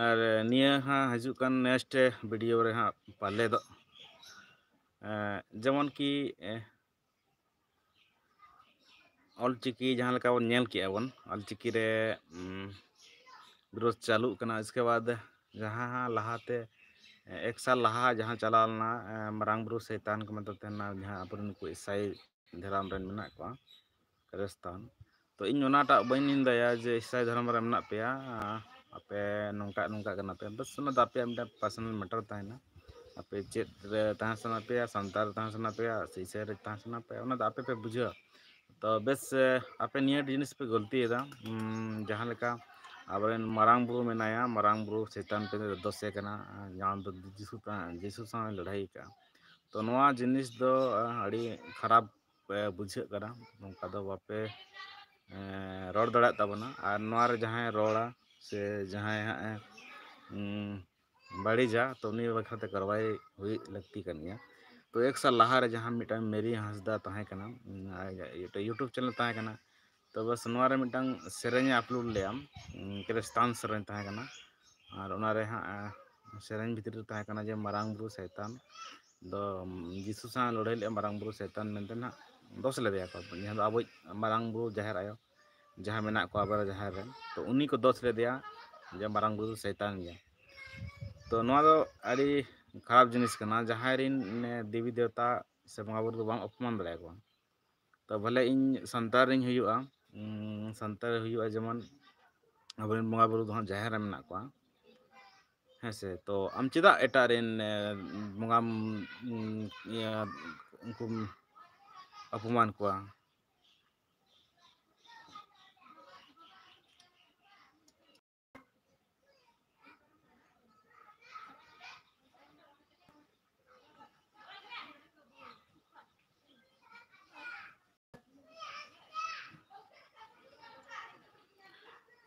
ᱟᱨ ᱱᱤᱭᱟᱹ ᱦᱟᱸᱜ ᱦᱤᱡᱩᱜ ᱠᱟᱱ next video ᱨᱮ ᱦᱟᱸᱜ ᱯᱟᱞᱮ ᱫᱚ, ᱮᱸ, ᱡᱮᱢᱚᱱ ᱠᱤ, ᱮᱸ, ᱚᱞᱪᱤᱠᱤ ᱡᱟᱦᱟᱸ ᱞᱮᱠᱟ ᱵᱚᱱ ᱧᱮᱞ ᱠᱮᱜᱼᱟ ᱵᱚᱱ, ᱚᱞᱪᱤᱠᱤ ᱨᱮ, ᱩᱸ, ᱵᱤᱨᱳᱫᱷ ᱪᱟᱹᱞᱩᱜ ᱠᱟᱱᱟ᱾ ᱤᱥᱠᱮ ᱵᱟᱫ ᱡᱟᱦᱟᱸ ᱞᱟᱦᱟᱛᱮ, ᱮᱸ, ᱮᱠ ᱥᱟᱞ ᱞᱟᱦᱟ ᱡᱟᱦᱟᱸ ᱪᱟᱞᱟᱣ ᱞᱮᱱᱟ, ᱮᱸ, ᱢᱟᱨᱟᱝ ᱵᱩᱨᱩ ᱥᱚᱭᱛᱟᱱ ᱠᱚ ᱢᱮᱛᱟ ᱛᱟᱦᱮᱱᱟ, ᱡᱟᱦᱟᱸ ᱟᱵᱚᱨᱮᱱ ᱱᱩᱠᱩ ᱤᱥᱟᱭ ᱫᱷᱚᱨᱚᱢ ᱨᱮᱱ ᱢᱮᱱᱟᱜ ᱠᱚᱣᱟ, ᱠᱷᱨᱤᱥᱴᱟᱱ᱾ ᱛᱚ ᱤᱧ ᱚᱱᱟᱴᱟᱜ ᱵᱟᱹᱧ ᱱᱤᱱᱫᱟᱭᱟ ᱡᱮ ᱤᱥᱟᱭ ᱫᱷᱚᱨᱚᱢ ᱨᱮ ᱢᱮᱱᱟᱜ ᱯᱮᱭᱟ, ᱟᱯᱮ ᱱᱚᱝᱠᱟ ᱱᱚᱝᱠᱟ ᱠᱟᱱᱟ ᱯᱮ, ᱵᱟᱥ ᱚᱱᱟ ᱫᱚ ᱟᱯᱮᱭᱟᱜ ᱢᱤᱫᱴᱟᱝ personal matter ᱛᱟᱦᱮᱱᱟ᱾ ᱟᱯᱮ ᱪᱮᱫ ᱨᱮ ᱛᱟᱦᱮᱸ ᱥᱟᱱᱟ ᱯᱮᱭᱟ, ᱥᱟᱱᱛᱟᱲ ᱨᱮ ᱛᱟᱦᱮᱸ ᱥᱟᱱᱟ ᱯᱮᱭᱟ ᱥᱮ ᱤᱥᱟᱹᱭ ᱨᱮ ᱛᱟᱦᱮᱸ ᱥᱟᱱᱟ ᱯᱮᱭᱟ, ᱚᱱᱟ ᱫᱚ ᱟᱯᱮ ᱯᱮ ᱵᱩᱡᱷᱟᱹᱣᱟ᱾ ᱛᱚ ᱵᱮᱥ, ᱮ, ᱟᱯᱮ ᱱᱤᱭᱟᱹ ᱡᱤᱱᱤᱥ ᱯᱮ ᱜᱟᱹᱞᱛᱤᱭᱮᱫᱟ᱾ ᱩᱸ, ᱡᱟᱦᱟᱸ ᱞᱮᱠᱟ ᱟᱵᱚᱨᱮᱱ ᱢᱟᱨᱟᱝ ᱵᱩᱨᱩ ᱢᱮᱱᱟᱭᱟ, ᱢᱟᱨᱟᱝ ᱵᱩᱨᱩ ᱥᱮᱛᱟᱱ ᱯᱮ ᱫᱚᱥᱮ ᱠᱟᱱᱟ, ᱡᱟᱦᱟᱸ ᱫᱚ ᱡᱤᱥᱩ ᱛᱟ-, ᱡᱤᱥᱩ ᱥᱟᱶ ᱞᱟᱹᱲᱦᱟᱹᱭ ᱠᱟᱜᱼᱟ᱾ ᱛᱚ ᱱᱚᱣᱟ ᱡᱤᱱᱤᱥ ᱫᱚ, ᱮ, ᱟᱹᱰᱤ ᱠᱷᱟᱨᱟᱯ ᱮ, ᱵᱩᱡᱷᱟᱹᱜ ᱠᱟᱱᱟ, ᱱᱚᱝᱠᱟ ᱫᱚ ᱵᱟᱯᱮ, ᱮ, ᱨᱚᱲ ᱫᱟᱲᱮᱭᱟᱜ ᱛᱟᱵᱚᱱᱟ᱾ ᱟᱨ ᱱᱚᱣᱟ ᱨᱮ ᱡᱟᱦᱟᱸᱭ ᱨᱚᱲᱟ ᱥᱮ ᱡᱟᱦᱟᱸᱭ ᱦᱟᱸᱜ ᱮ, ᱩᱸ, ᱵᱟᱹᱲᱤᱡᱟ, ᱛᱚ ᱩᱱᱤ ᱵᱟᱠᱷᱨᱟ ᱛᱮ ᱠᱟᱨᱣᱟᱭ ᱦᱩᱭᱩᱜ ᱞᱟᱹᱠᱛᱤ ᱠᱟᱱ ᱜᱮᱭᱟ᱾ ᱛᱚ ᱮᱠ ᱥᱟᱞ ᱞᱟᱦᱟ ᱨᱮ ᱡᱟᱦᱟᱸ ᱢᱤᱫᱴᱟᱝ ᱢᱮᱨᱤ ᱦᱟᱸᱥᱫᱟ ᱛᱟᱦᱮᱸ ᱠᱟᱱᱟ, ᱩᱸ, ᱟᱡᱟᱜ YouTube channel ᱛᱟᱦᱮᱸ ᱠᱟᱱᱟ, ᱛᱚ ᱵᱟᱥ ᱱᱚᱣᱟ ᱨᱮ ᱢᱤᱫᱴᱟᱝ ᱥᱮᱨᱮᱧ ᱮ upload ᱞᱮᱜᱼᱟ, ᱩᱸ, ᱠᱷᱨᱤᱥᱴᱟᱱ ᱥᱮᱨᱮᱧ ᱛᱟᱦᱮᱸ ᱠᱟᱱᱟ᱾ ᱟᱨ ᱚᱱᱟ ᱨᱮ ᱦᱟᱸᱜ, ᱮ, ᱥᱮᱨᱮᱧ ᱵᱷᱤᱛᱨᱤ ᱨᱮ ᱛᱟᱦᱮᱸ ᱠᱟᱱᱟ ᱡᱮ ᱢᱟᱨᱟᱝ ᱵᱩᱨᱩ ᱥᱟᱭᱛᱟᱱ ᱫᱚ, ᱩᱸ, ᱡᱤᱥᱩ ᱥᱟᱶ ᱞᱟᱹᱲᱦᱟᱹᱭ ᱞᱮᱫᱼᱟ ᱢᱟᱨᱟᱝ ᱵᱩᱨᱩ ᱥᱟᱭᱛᱟᱱ ᱢᱮᱱᱛᱮ ᱱᱟᱦᱟᱜ ᱫᱳᱥ ᱞᱮᱫᱮᱭᱟ ᱠᱚ, ᱡᱟᱦᱟᱸ ᱫᱚ ᱟᱵᱚᱭᱤᱡ ᱢᱟᱨᱟᱝ ᱵᱩᱨᱩ ᱡᱟᱦᱮᱨ ᱟᱭᱳ ᱡᱟᱦᱟᱸ ᱢᱮᱱᱟᱜ ᱠᱚᱣᱟ ᱟᱵᱟᱨ ᱡᱟᱦᱮᱨ ᱨᱮ, ᱛᱚ ᱩᱱᱤ ᱠᱚ ᱫᱳᱥ ᱞᱮᱫᱮᱭᱟ ᱡᱮ ᱢᱟᱨᱟᱝ ᱵᱩᱨᱩ ᱫᱚ ᱥᱟᱭᱛᱟᱱ ᱜᱮᱭᱟ᱾ ᱛᱚ ᱱᱚᱣᱟ ᱫᱚ ᱟᱹᱰᱤ ᱠᱷᱟᱨᱟᱯ ᱡᱤᱱᱤᱥ ᱠᱟᱱᱟ, ᱡᱟᱦᱟᱸᱭ ᱨᱤᱱ, ᱮ, ᱫᱮᱵᱤ ᱫᱮᱣᱛᱟ ᱥᱮ ᱵᱚᱸᱜᱟ ᱵᱩᱨᱩ ᱫᱚ ᱵᱟᱢ ᱚᱯᱚᱢᱟᱱ ᱫᱟᱲᱮᱭᱟᱠᱚᱣᱟ᱾ ᱛᱚ ᱵᱷᱟᱞᱮ ᱤᱧ ᱥᱟᱱᱛᱟᱲ ᱨᱤᱧ ᱦᱩᱭᱩᱜᱼᱟ, ᱩᱸ, ᱥᱟᱱᱛᱟᱲ ᱦᱩᱭᱩᱜᱼᱟ, ᱡᱮᱢᱚᱱ ᱟᱵᱚᱨᱮᱱ ᱵᱚᱸᱜᱟ ᱵᱩᱨᱩ ᱫᱚ ᱦᱟᱸᱜ ᱡᱟᱦᱮᱨ ᱨᱮ ᱢᱮᱱᱟᱜ ᱠᱚᱣᱟ, ᱦᱮᱸ ᱥᱮ? ᱛᱚ ᱟᱢ ᱪᱮᱫᱟᱜ ᱮᱴᱟᱜ ᱨᱮᱱ, ᱮ, ᱵᱚᱸᱜᱟᱢ, ᱩᱸ, ᱤᱭᱟᱹ, ᱩᱱᱠᱩᱢ ᱚᱯᱚᱢᱟᱱ ᱠᱚᱣᱟ?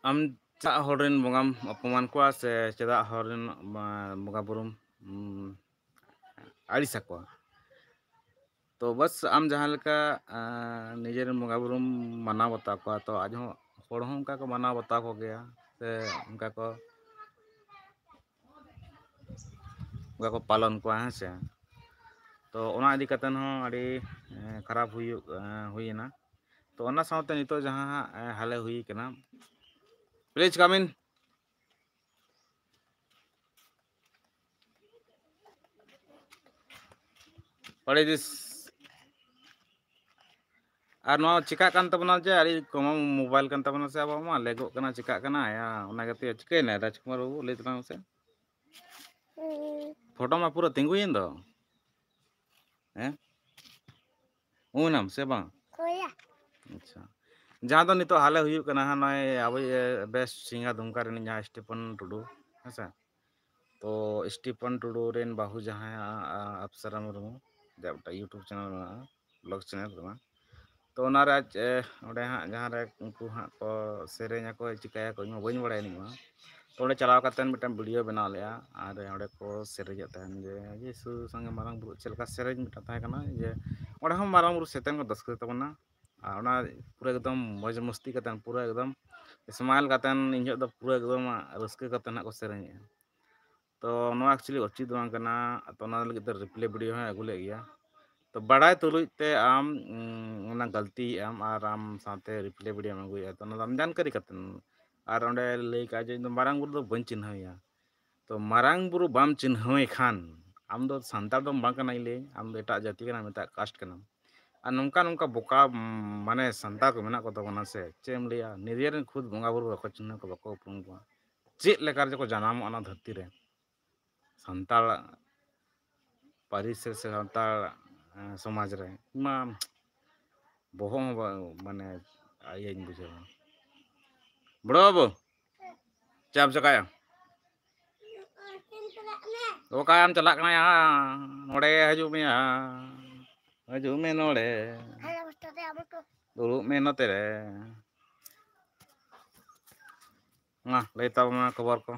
ᱟᱢ ᱪᱮᱫᱟᱜ ᱦᱚᱲ ᱨᱮᱱ ᱵᱚᱸᱜᱟᱢ ᱚᱯᱚᱢᱟᱱ ᱠᱚᱣᱟ, ᱥᱮ ᱪᱮᱫᱟᱜ ᱦᱚᱲ ᱨᱮᱱ, ᱟ, ᱵᱚᱸᱜᱟ ᱵᱩᱨᱩᱢ, ᱩᱢ, ᱟᱹᱲᱤᱥ ᱟᱠᱚᱣᱟ? ᱛᱚ ᱵᱟᱥ ᱟᱢ ᱡᱟᱦᱟᱸ ᱞᱮᱠᱟ, ᱟ, ᱱᱤᱡᱮᱨᱮᱱ ᱵᱚᱸᱜᱟ ᱵᱩᱨᱩᱢ ᱢᱟᱱᱟᱣ ᱵᱟᱛᱟᱣ ᱠᱚᱣᱟ, ᱛᱚ ᱟᱡ ᱦᱚᱸ, ᱦᱚᱲ ᱦᱚᱸ ᱚᱱᱠᱟ ᱠᱚ ᱢᱟᱱᱟᱣ ᱵᱟᱛᱟᱣ ᱠᱚᱜᱮᱭᱟ, ᱥᱮ ᱚᱱᱠᱟ ᱠᱚ, ᱚᱱᱠᱟ ᱠᱚ ᱯᱟᱞᱚᱱ ᱠᱚᱣᱟ, ᱦᱮᱸ ᱥᱮ? ᱛᱚ ᱚᱱᱟ ᱤᱫᱤ ᱠᱟᱛᱮ ᱦᱚᱸ ᱟᱹᱰᱤ, ᱮ, ᱠᱷᱟᱨᱟᱯ ᱦᱩᱭᱩᱜ, ᱮ, ᱦᱩᱭᱮᱱᱟ᱾ ᱛᱚ ᱚᱱᱟ ᱥᱟᱶᱛᱮ ᱱᱤᱛᱚᱜ ᱡᱟᱦᱟᱸ ᱦᱟᱸᱜ, ᱮ, ᱦᱟᱞᱮ ᱦᱩᱭ ᱠᱟᱱᱟ, please come in. What is this? ᱟᱨ ᱱᱚᱣᱟ ᱪᱤᱠᱟᱹᱜ ᱠᱟᱱ ᱛᱟᱵᱚᱱᱟ ᱡᱮ ᱟᱹᱰᱤ ᱠᱚᱢ ᱢᱳᱵᱟᱭᱤᱞ ᱠᱟᱱ ᱛᱟᱵᱚᱱᱟ ᱥᱮ ᱟᱵᱚᱣᱟᱜ ᱢᱟ, ᱞᱮᱜᱚᱜ ᱠᱟᱱᱟ, ᱪᱤᱠᱟᱹᱜ ᱠᱟᱱᱟ, ᱭᱟ, ᱚᱱᱟ ᱜᱮᱛᱚ ᱪᱤᱠᱟᱹᱭᱮᱱᱟ ᱨᱟᱡᱽᱠᱩᱢᱟᱨ ᱵᱟᱹᱵᱩ? ᱞᱟᱹᱭ ᱛᱟᱞᱟᱝ ᱢᱮᱥᱮ᱾ ᱯᱷᱳᱴᱳ ᱢᱟ ᱯᱩᱨᱟᱹ ᱛᱤᱸᱜᱩᱭᱮᱱ ᱫᱚ᱾ ᱦᱮᱸ? ᱩᱢ ᱮᱱᱟᱢ ᱥᱮ ᱵᱟᱝ? ᱦᱳᱭᱟ᱾ ᱟᱪᱪᱷᱟ᱾ ᱡᱟᱦᱟᱸ ᱫᱚ ᱱᱤᱛᱚᱜ ᱦᱟᱞᱮ ᱦᱩᱭᱩᱜ ᱠᱟᱱᱟ, ᱦᱟᱸᱜ ᱱᱚᱜᱼᱚᱭ ᱟᱵᱚ, ᱮ, ᱵᱮᱥ ᱥᱤᱝᱦᱟ ᱫᱩᱢᱠᱟ ᱨᱤᱱᱤᱡ ᱡᱟᱦᱟᱸᱭ ᱥᱴᱤᱯᱷᱟᱱ ᱴᱩᱰᱩ, ᱦᱮᱸ ᱥᱮ? ᱛᱚ ᱥᱴᱤᱯᱷᱟᱱ ᱴᱩᱰᱩ ᱨᱮᱱ ᱵᱟᱹᱦᱩ ᱡᱟᱦᱟᱸᱭ, ᱟ, ᱟ, ᱟᱯᱥᱟᱨᱟ ᱢᱩᱨᱢᱩ, ᱟᱡᱟᱜ ᱢᱤᱫᱴᱟᱝ YouTube channel ᱢᱮᱱᱟᱜᱼᱟ, vlog channel ᱠᱟᱱᱟ᱾ ᱛᱚ ᱚᱱᱟᱨᱮ ᱟᱡ, ᱮ, ᱚᱸᱰᱮ ᱦᱟᱸᱜ ᱡᱟᱦᱟᱸ ᱨᱮ ᱩᱱᱠᱩ ᱦᱟᱸᱜ ᱠᱚ ᱥᱮᱨᱮᱧ ᱟᱠᱚ, ᱪᱤᱠᱟᱹᱭᱟᱠᱚ, ᱤᱧ ᱢᱟ ᱵᱟᱹᱧ ᱵᱟᱲᱟᱭᱟ ᱤᱧ ᱢᱟ᱾ ᱚᱸᱰᱮ ᱪᱟᱞᱟᱣ ᱠᱟᱛᱮᱫ ᱢᱤᱫᱴᱟᱝ ᱵᱷᱤᱰᱤᱭᱳ ᱵᱮᱱᱟᱣ ᱞᱮᱫᱼᱟ᱾ ᱟᱨ ᱚᱸᱰᱮ ᱠᱚ ᱥᱮᱨᱮᱧᱮᱫ ᱛᱟᱦᱮᱱ ᱡᱮ ᱡᱤᱥᱩ ᱥᱚᱸᱜᱮ ᱢᱟᱨᱟᱝ ᱵᱩᱨᱩ, ᱪᱮᱫ ᱞᱮᱠᱟ ᱥᱮᱨᱮᱧ ᱢᱤᱫᱴᱟᱝ ᱛᱟᱦᱮᱸ ᱠᱟᱱᱟ, ᱡᱮ ᱚᱸᱰᱮ ᱦᱚᱸ ᱢᱟᱨᱟᱝ ᱵᱩᱨᱩ ᱥᱮᱛᱮᱱ ᱠᱚ ᱨᱟᱹᱥᱠᱟᱹ ᱛᱟᱵᱚᱱᱟ᱾ ᱟᱨ ᱚᱱᱟ ᱯᱩᱨᱟᱹ ᱮᱠᱫᱚᱢ ᱢᱚᱡᱽ ᱢᱚᱥᱛᱤ ᱠᱟᱛᱮᱫ, ᱯᱩᱨᱟᱹ ᱮᱠᱫᱚᱢ ᱥᱢᱟᱭᱤᱞ ᱠᱟᱛᱮᱫ, ᱤᱧ ᱡᱚᱦᱚᱜ ᱫᱚ ᱯᱩᱨᱟᱹ ᱮᱠᱫᱚᱢ ᱨᱟᱹᱥᱠᱟᱹ ᱠᱟᱛᱮᱫ ᱱᱟᱜ ᱠᱚ ᱥᱮᱨᱮᱧᱮᱫᱼᱟ᱾ ᱛᱚ ᱱᱚᱣᱟ ᱮᱠᱪᱩᱭᱮᱞᱤ ᱩᱪᱤᱛ ᱫᱚ ᱵᱟᱝ ᱠᱟᱱᱟ᱾ ᱛᱚ ᱚᱱᱟ ᱞᱟᱹᱜᱤᱫ ᱛᱮ ᱨᱤᱯᱞᱮ ᱵᱷᱤᱰᱤᱭᱳ ᱦᱚᱸ ᱟᱹᱜᱩ ᱞᱮᱫ ᱜᱮᱭᱟ᱾ ᱛᱚ ᱵᱟᱲᱟᱭ ᱛᱩᱞᱩᱡ ᱛᱮ ᱟᱢ, ᱩᱸ, ᱚᱱᱟ ᱜᱟᱹᱞᱛᱤᱭᱮᱫ ᱟᱢ ᱟᱨ ᱟᱢ ᱥᱟᱶᱛᱮ ᱨᱤᱯᱞᱮ ᱵᱷᱤᱰᱤᱭᱳᱢ ᱟᱹᱜᱩᱭᱮᱫᱼᱟ᱾ ᱛᱚ ᱚᱱᱟ ᱫᱚ ᱟᱢ ᱡᱟᱱᱠᱟᱨᱤ ᱠᱟᱛᱮᱫ᱾ ᱟᱨ ᱚᱸᱰᱮ ᱞᱟᱹᱭ ᱠᱟᱜᱼᱟ ᱡᱮ ᱤᱧ ᱫᱚ ᱢᱟᱨᱟᱝ ᱵᱩᱨᱩ ᱫᱚ ᱵᱟᱹᱧ ᱪᱤᱱᱦᱟᱹᱣᱮᱭᱟ᱾ ᱛᱚ ᱢᱟᱨᱟᱝ ᱵᱩᱨᱩ ᱵᱟᱢ ᱪᱤᱱᱦᱟᱹᱣᱮ ᱠᱷᱟᱱ ᱟᱢ ᱫᱚ ᱥᱟᱱᱛᱟᱲ ᱫᱚᱢ ᱵᱟᱝ ᱠᱟᱱᱟ, ᱤᱧ ᱞᱟᱹᱭ, ᱟᱢ ᱫᱚ ᱮᱴᱟᱜ ᱡᱟᱹᱛᱤ ᱠᱟᱱᱟᱢ, ᱮᱴᱟᱜ ᱠᱟᱥᱴ ᱠᱟᱱᱟᱢ᱾ ᱟᱨ ᱱᱚᱝᱠᱟ ᱱᱚᱝᱠᱟ ᱵᱚᱠᱟ, ᱩᱸ, ᱢᱟᱱᱮ ᱥᱟᱱᱛᱟᱲ ᱠᱚ ᱢᱮᱱᱟᱜ ᱠᱚ ᱛᱟᱵᱚᱱᱟ ᱥᱮ, ᱪᱮᱫ ᱮᱢ ᱞᱟᱹᱭᱟ, ᱱᱤᱡᱮᱨᱮᱱ ᱠᱷᱩᱫ ᱵᱚᱸᱜᱟ ᱵᱩᱨᱩ ᱵᱟᱠᱚ ᱪᱤᱱᱦᱟᱹᱣ ᱠᱚᱣᱟ, ᱵᱟᱠᱚ ᱩᱯᱨᱩᱢ ᱠᱚᱣᱟ᱾ ᱪᱮᱫ ᱞᱮᱠᱟ ᱨᱮᱪᱚ ᱠᱚ ᱡᱟᱱᱟᱢᱚᱜᱼᱟ ᱚᱱᱟ ᱫᱷᱟᱹᱨᱛᱤ ᱨᱮ, ᱥᱟᱱᱛᱟᱲ ᱯᱟᱹᱨᱤᱥ ᱨᱮ ᱥᱮ ᱥᱟᱱᱛᱟᱲ, ᱮᱸ, ᱥᱚᱢᱟᱡᱽ ᱨᱮ᱾ ᱤᱧ ᱢᱟ ᱵᱚᱦᱚᱜ ᱦᱚᱸ ᱵᱟ-, ᱢᱟᱱᱮ ᱤᱭᱟᱹᱧ ᱵᱩᱡᱷᱟᱹᱣᱟ᱾ ᱵᱚᱲᱚ ᱵᱟᱹᱵᱩ, ᱪᱮᱫ ᱮᱢ ᱪᱮᱠᱟᱭᱟ? ᱚᱠᱟᱭᱟᱢ ᱪᱟᱞᱟᱜ ᱠᱟᱱᱟ ᱭᱟ? ᱱᱚᱰᱮ ᱦᱤᱡᱩᱜ ᱢᱮ ᱭᱟ᱾ ᱦᱤᱡᱩᱜ ᱢᱮ ᱱᱚᱰᱮ᱾ ᱫᱩᱲᱩᱵ ᱢᱮ ᱱᱚᱛᱮ ᱨᱮ᱾ ᱢᱟ, ᱞᱟᱹᱭ ᱛᱟᱵᱚᱱ ᱢᱮ ᱠᱷᱚᱵᱚᱨ ᱠᱚ᱾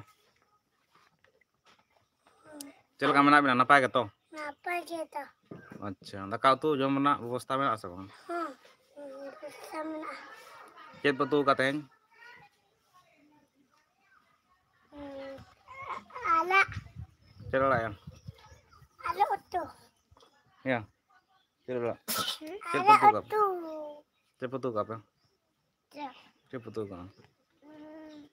ᱪᱮᱫ ᱞᱮᱠᱟ ᱢᱮᱱᱟᱜ ᱵᱤᱱᱟ? ᱱᱟᱯᱟᱭ ᱜᱮᱛᱚ? ᱱᱟᱯᱟᱭ ᱜᱮᱛᱚ᱾ ᱟᱪᱪᱷᱟ, ᱫᱟᱠᱟ ᱩᱛᱩ ᱡᱚᱢ ᱨᱮᱱᱟᱜ ᱵᱮᱵᱚᱥᱛᱷᱟ ᱢᱮᱱᱟᱜᱼᱟ ᱥᱮ ᱵᱟᱝ? ᱦᱮᱸ, ᱵᱮᱵᱚᱥᱛᱷᱟ ᱢᱮᱱᱟᱜᱼᱟ᱾ ᱪᱮᱫ ᱯᱮ ᱩᱛᱩ ᱟᱠᱟᱫ ᱛᱮᱦᱮᱧ? ᱦᱩᱸ, ᱟᱲᱟᱜ᱾ ᱪᱮᱫ ᱟᱲᱟᱜ ᱭᱟ? ᱟᱞᱩ ᱩᱛᱩ᱾ ᱭᱟ, ᱪᱮᱫ ᱟᱲᱟᱜ? ᱪᱮᱫ ᱯᱮ ᱟᱲᱟᱜ ᱩᱛᱩ ᱟᱠᱟᱫ? ᱩᱛᱩ᱾ ᱪᱮᱫ ᱯᱮ ᱩᱛᱩ ᱟᱠᱟᱫ ᱯᱮ? ᱪᱮᱫ? ᱪᱮᱫ ᱯᱮ ᱩᱛᱩ ᱟᱠᱟᱫ? ᱦᱩᱸ᱾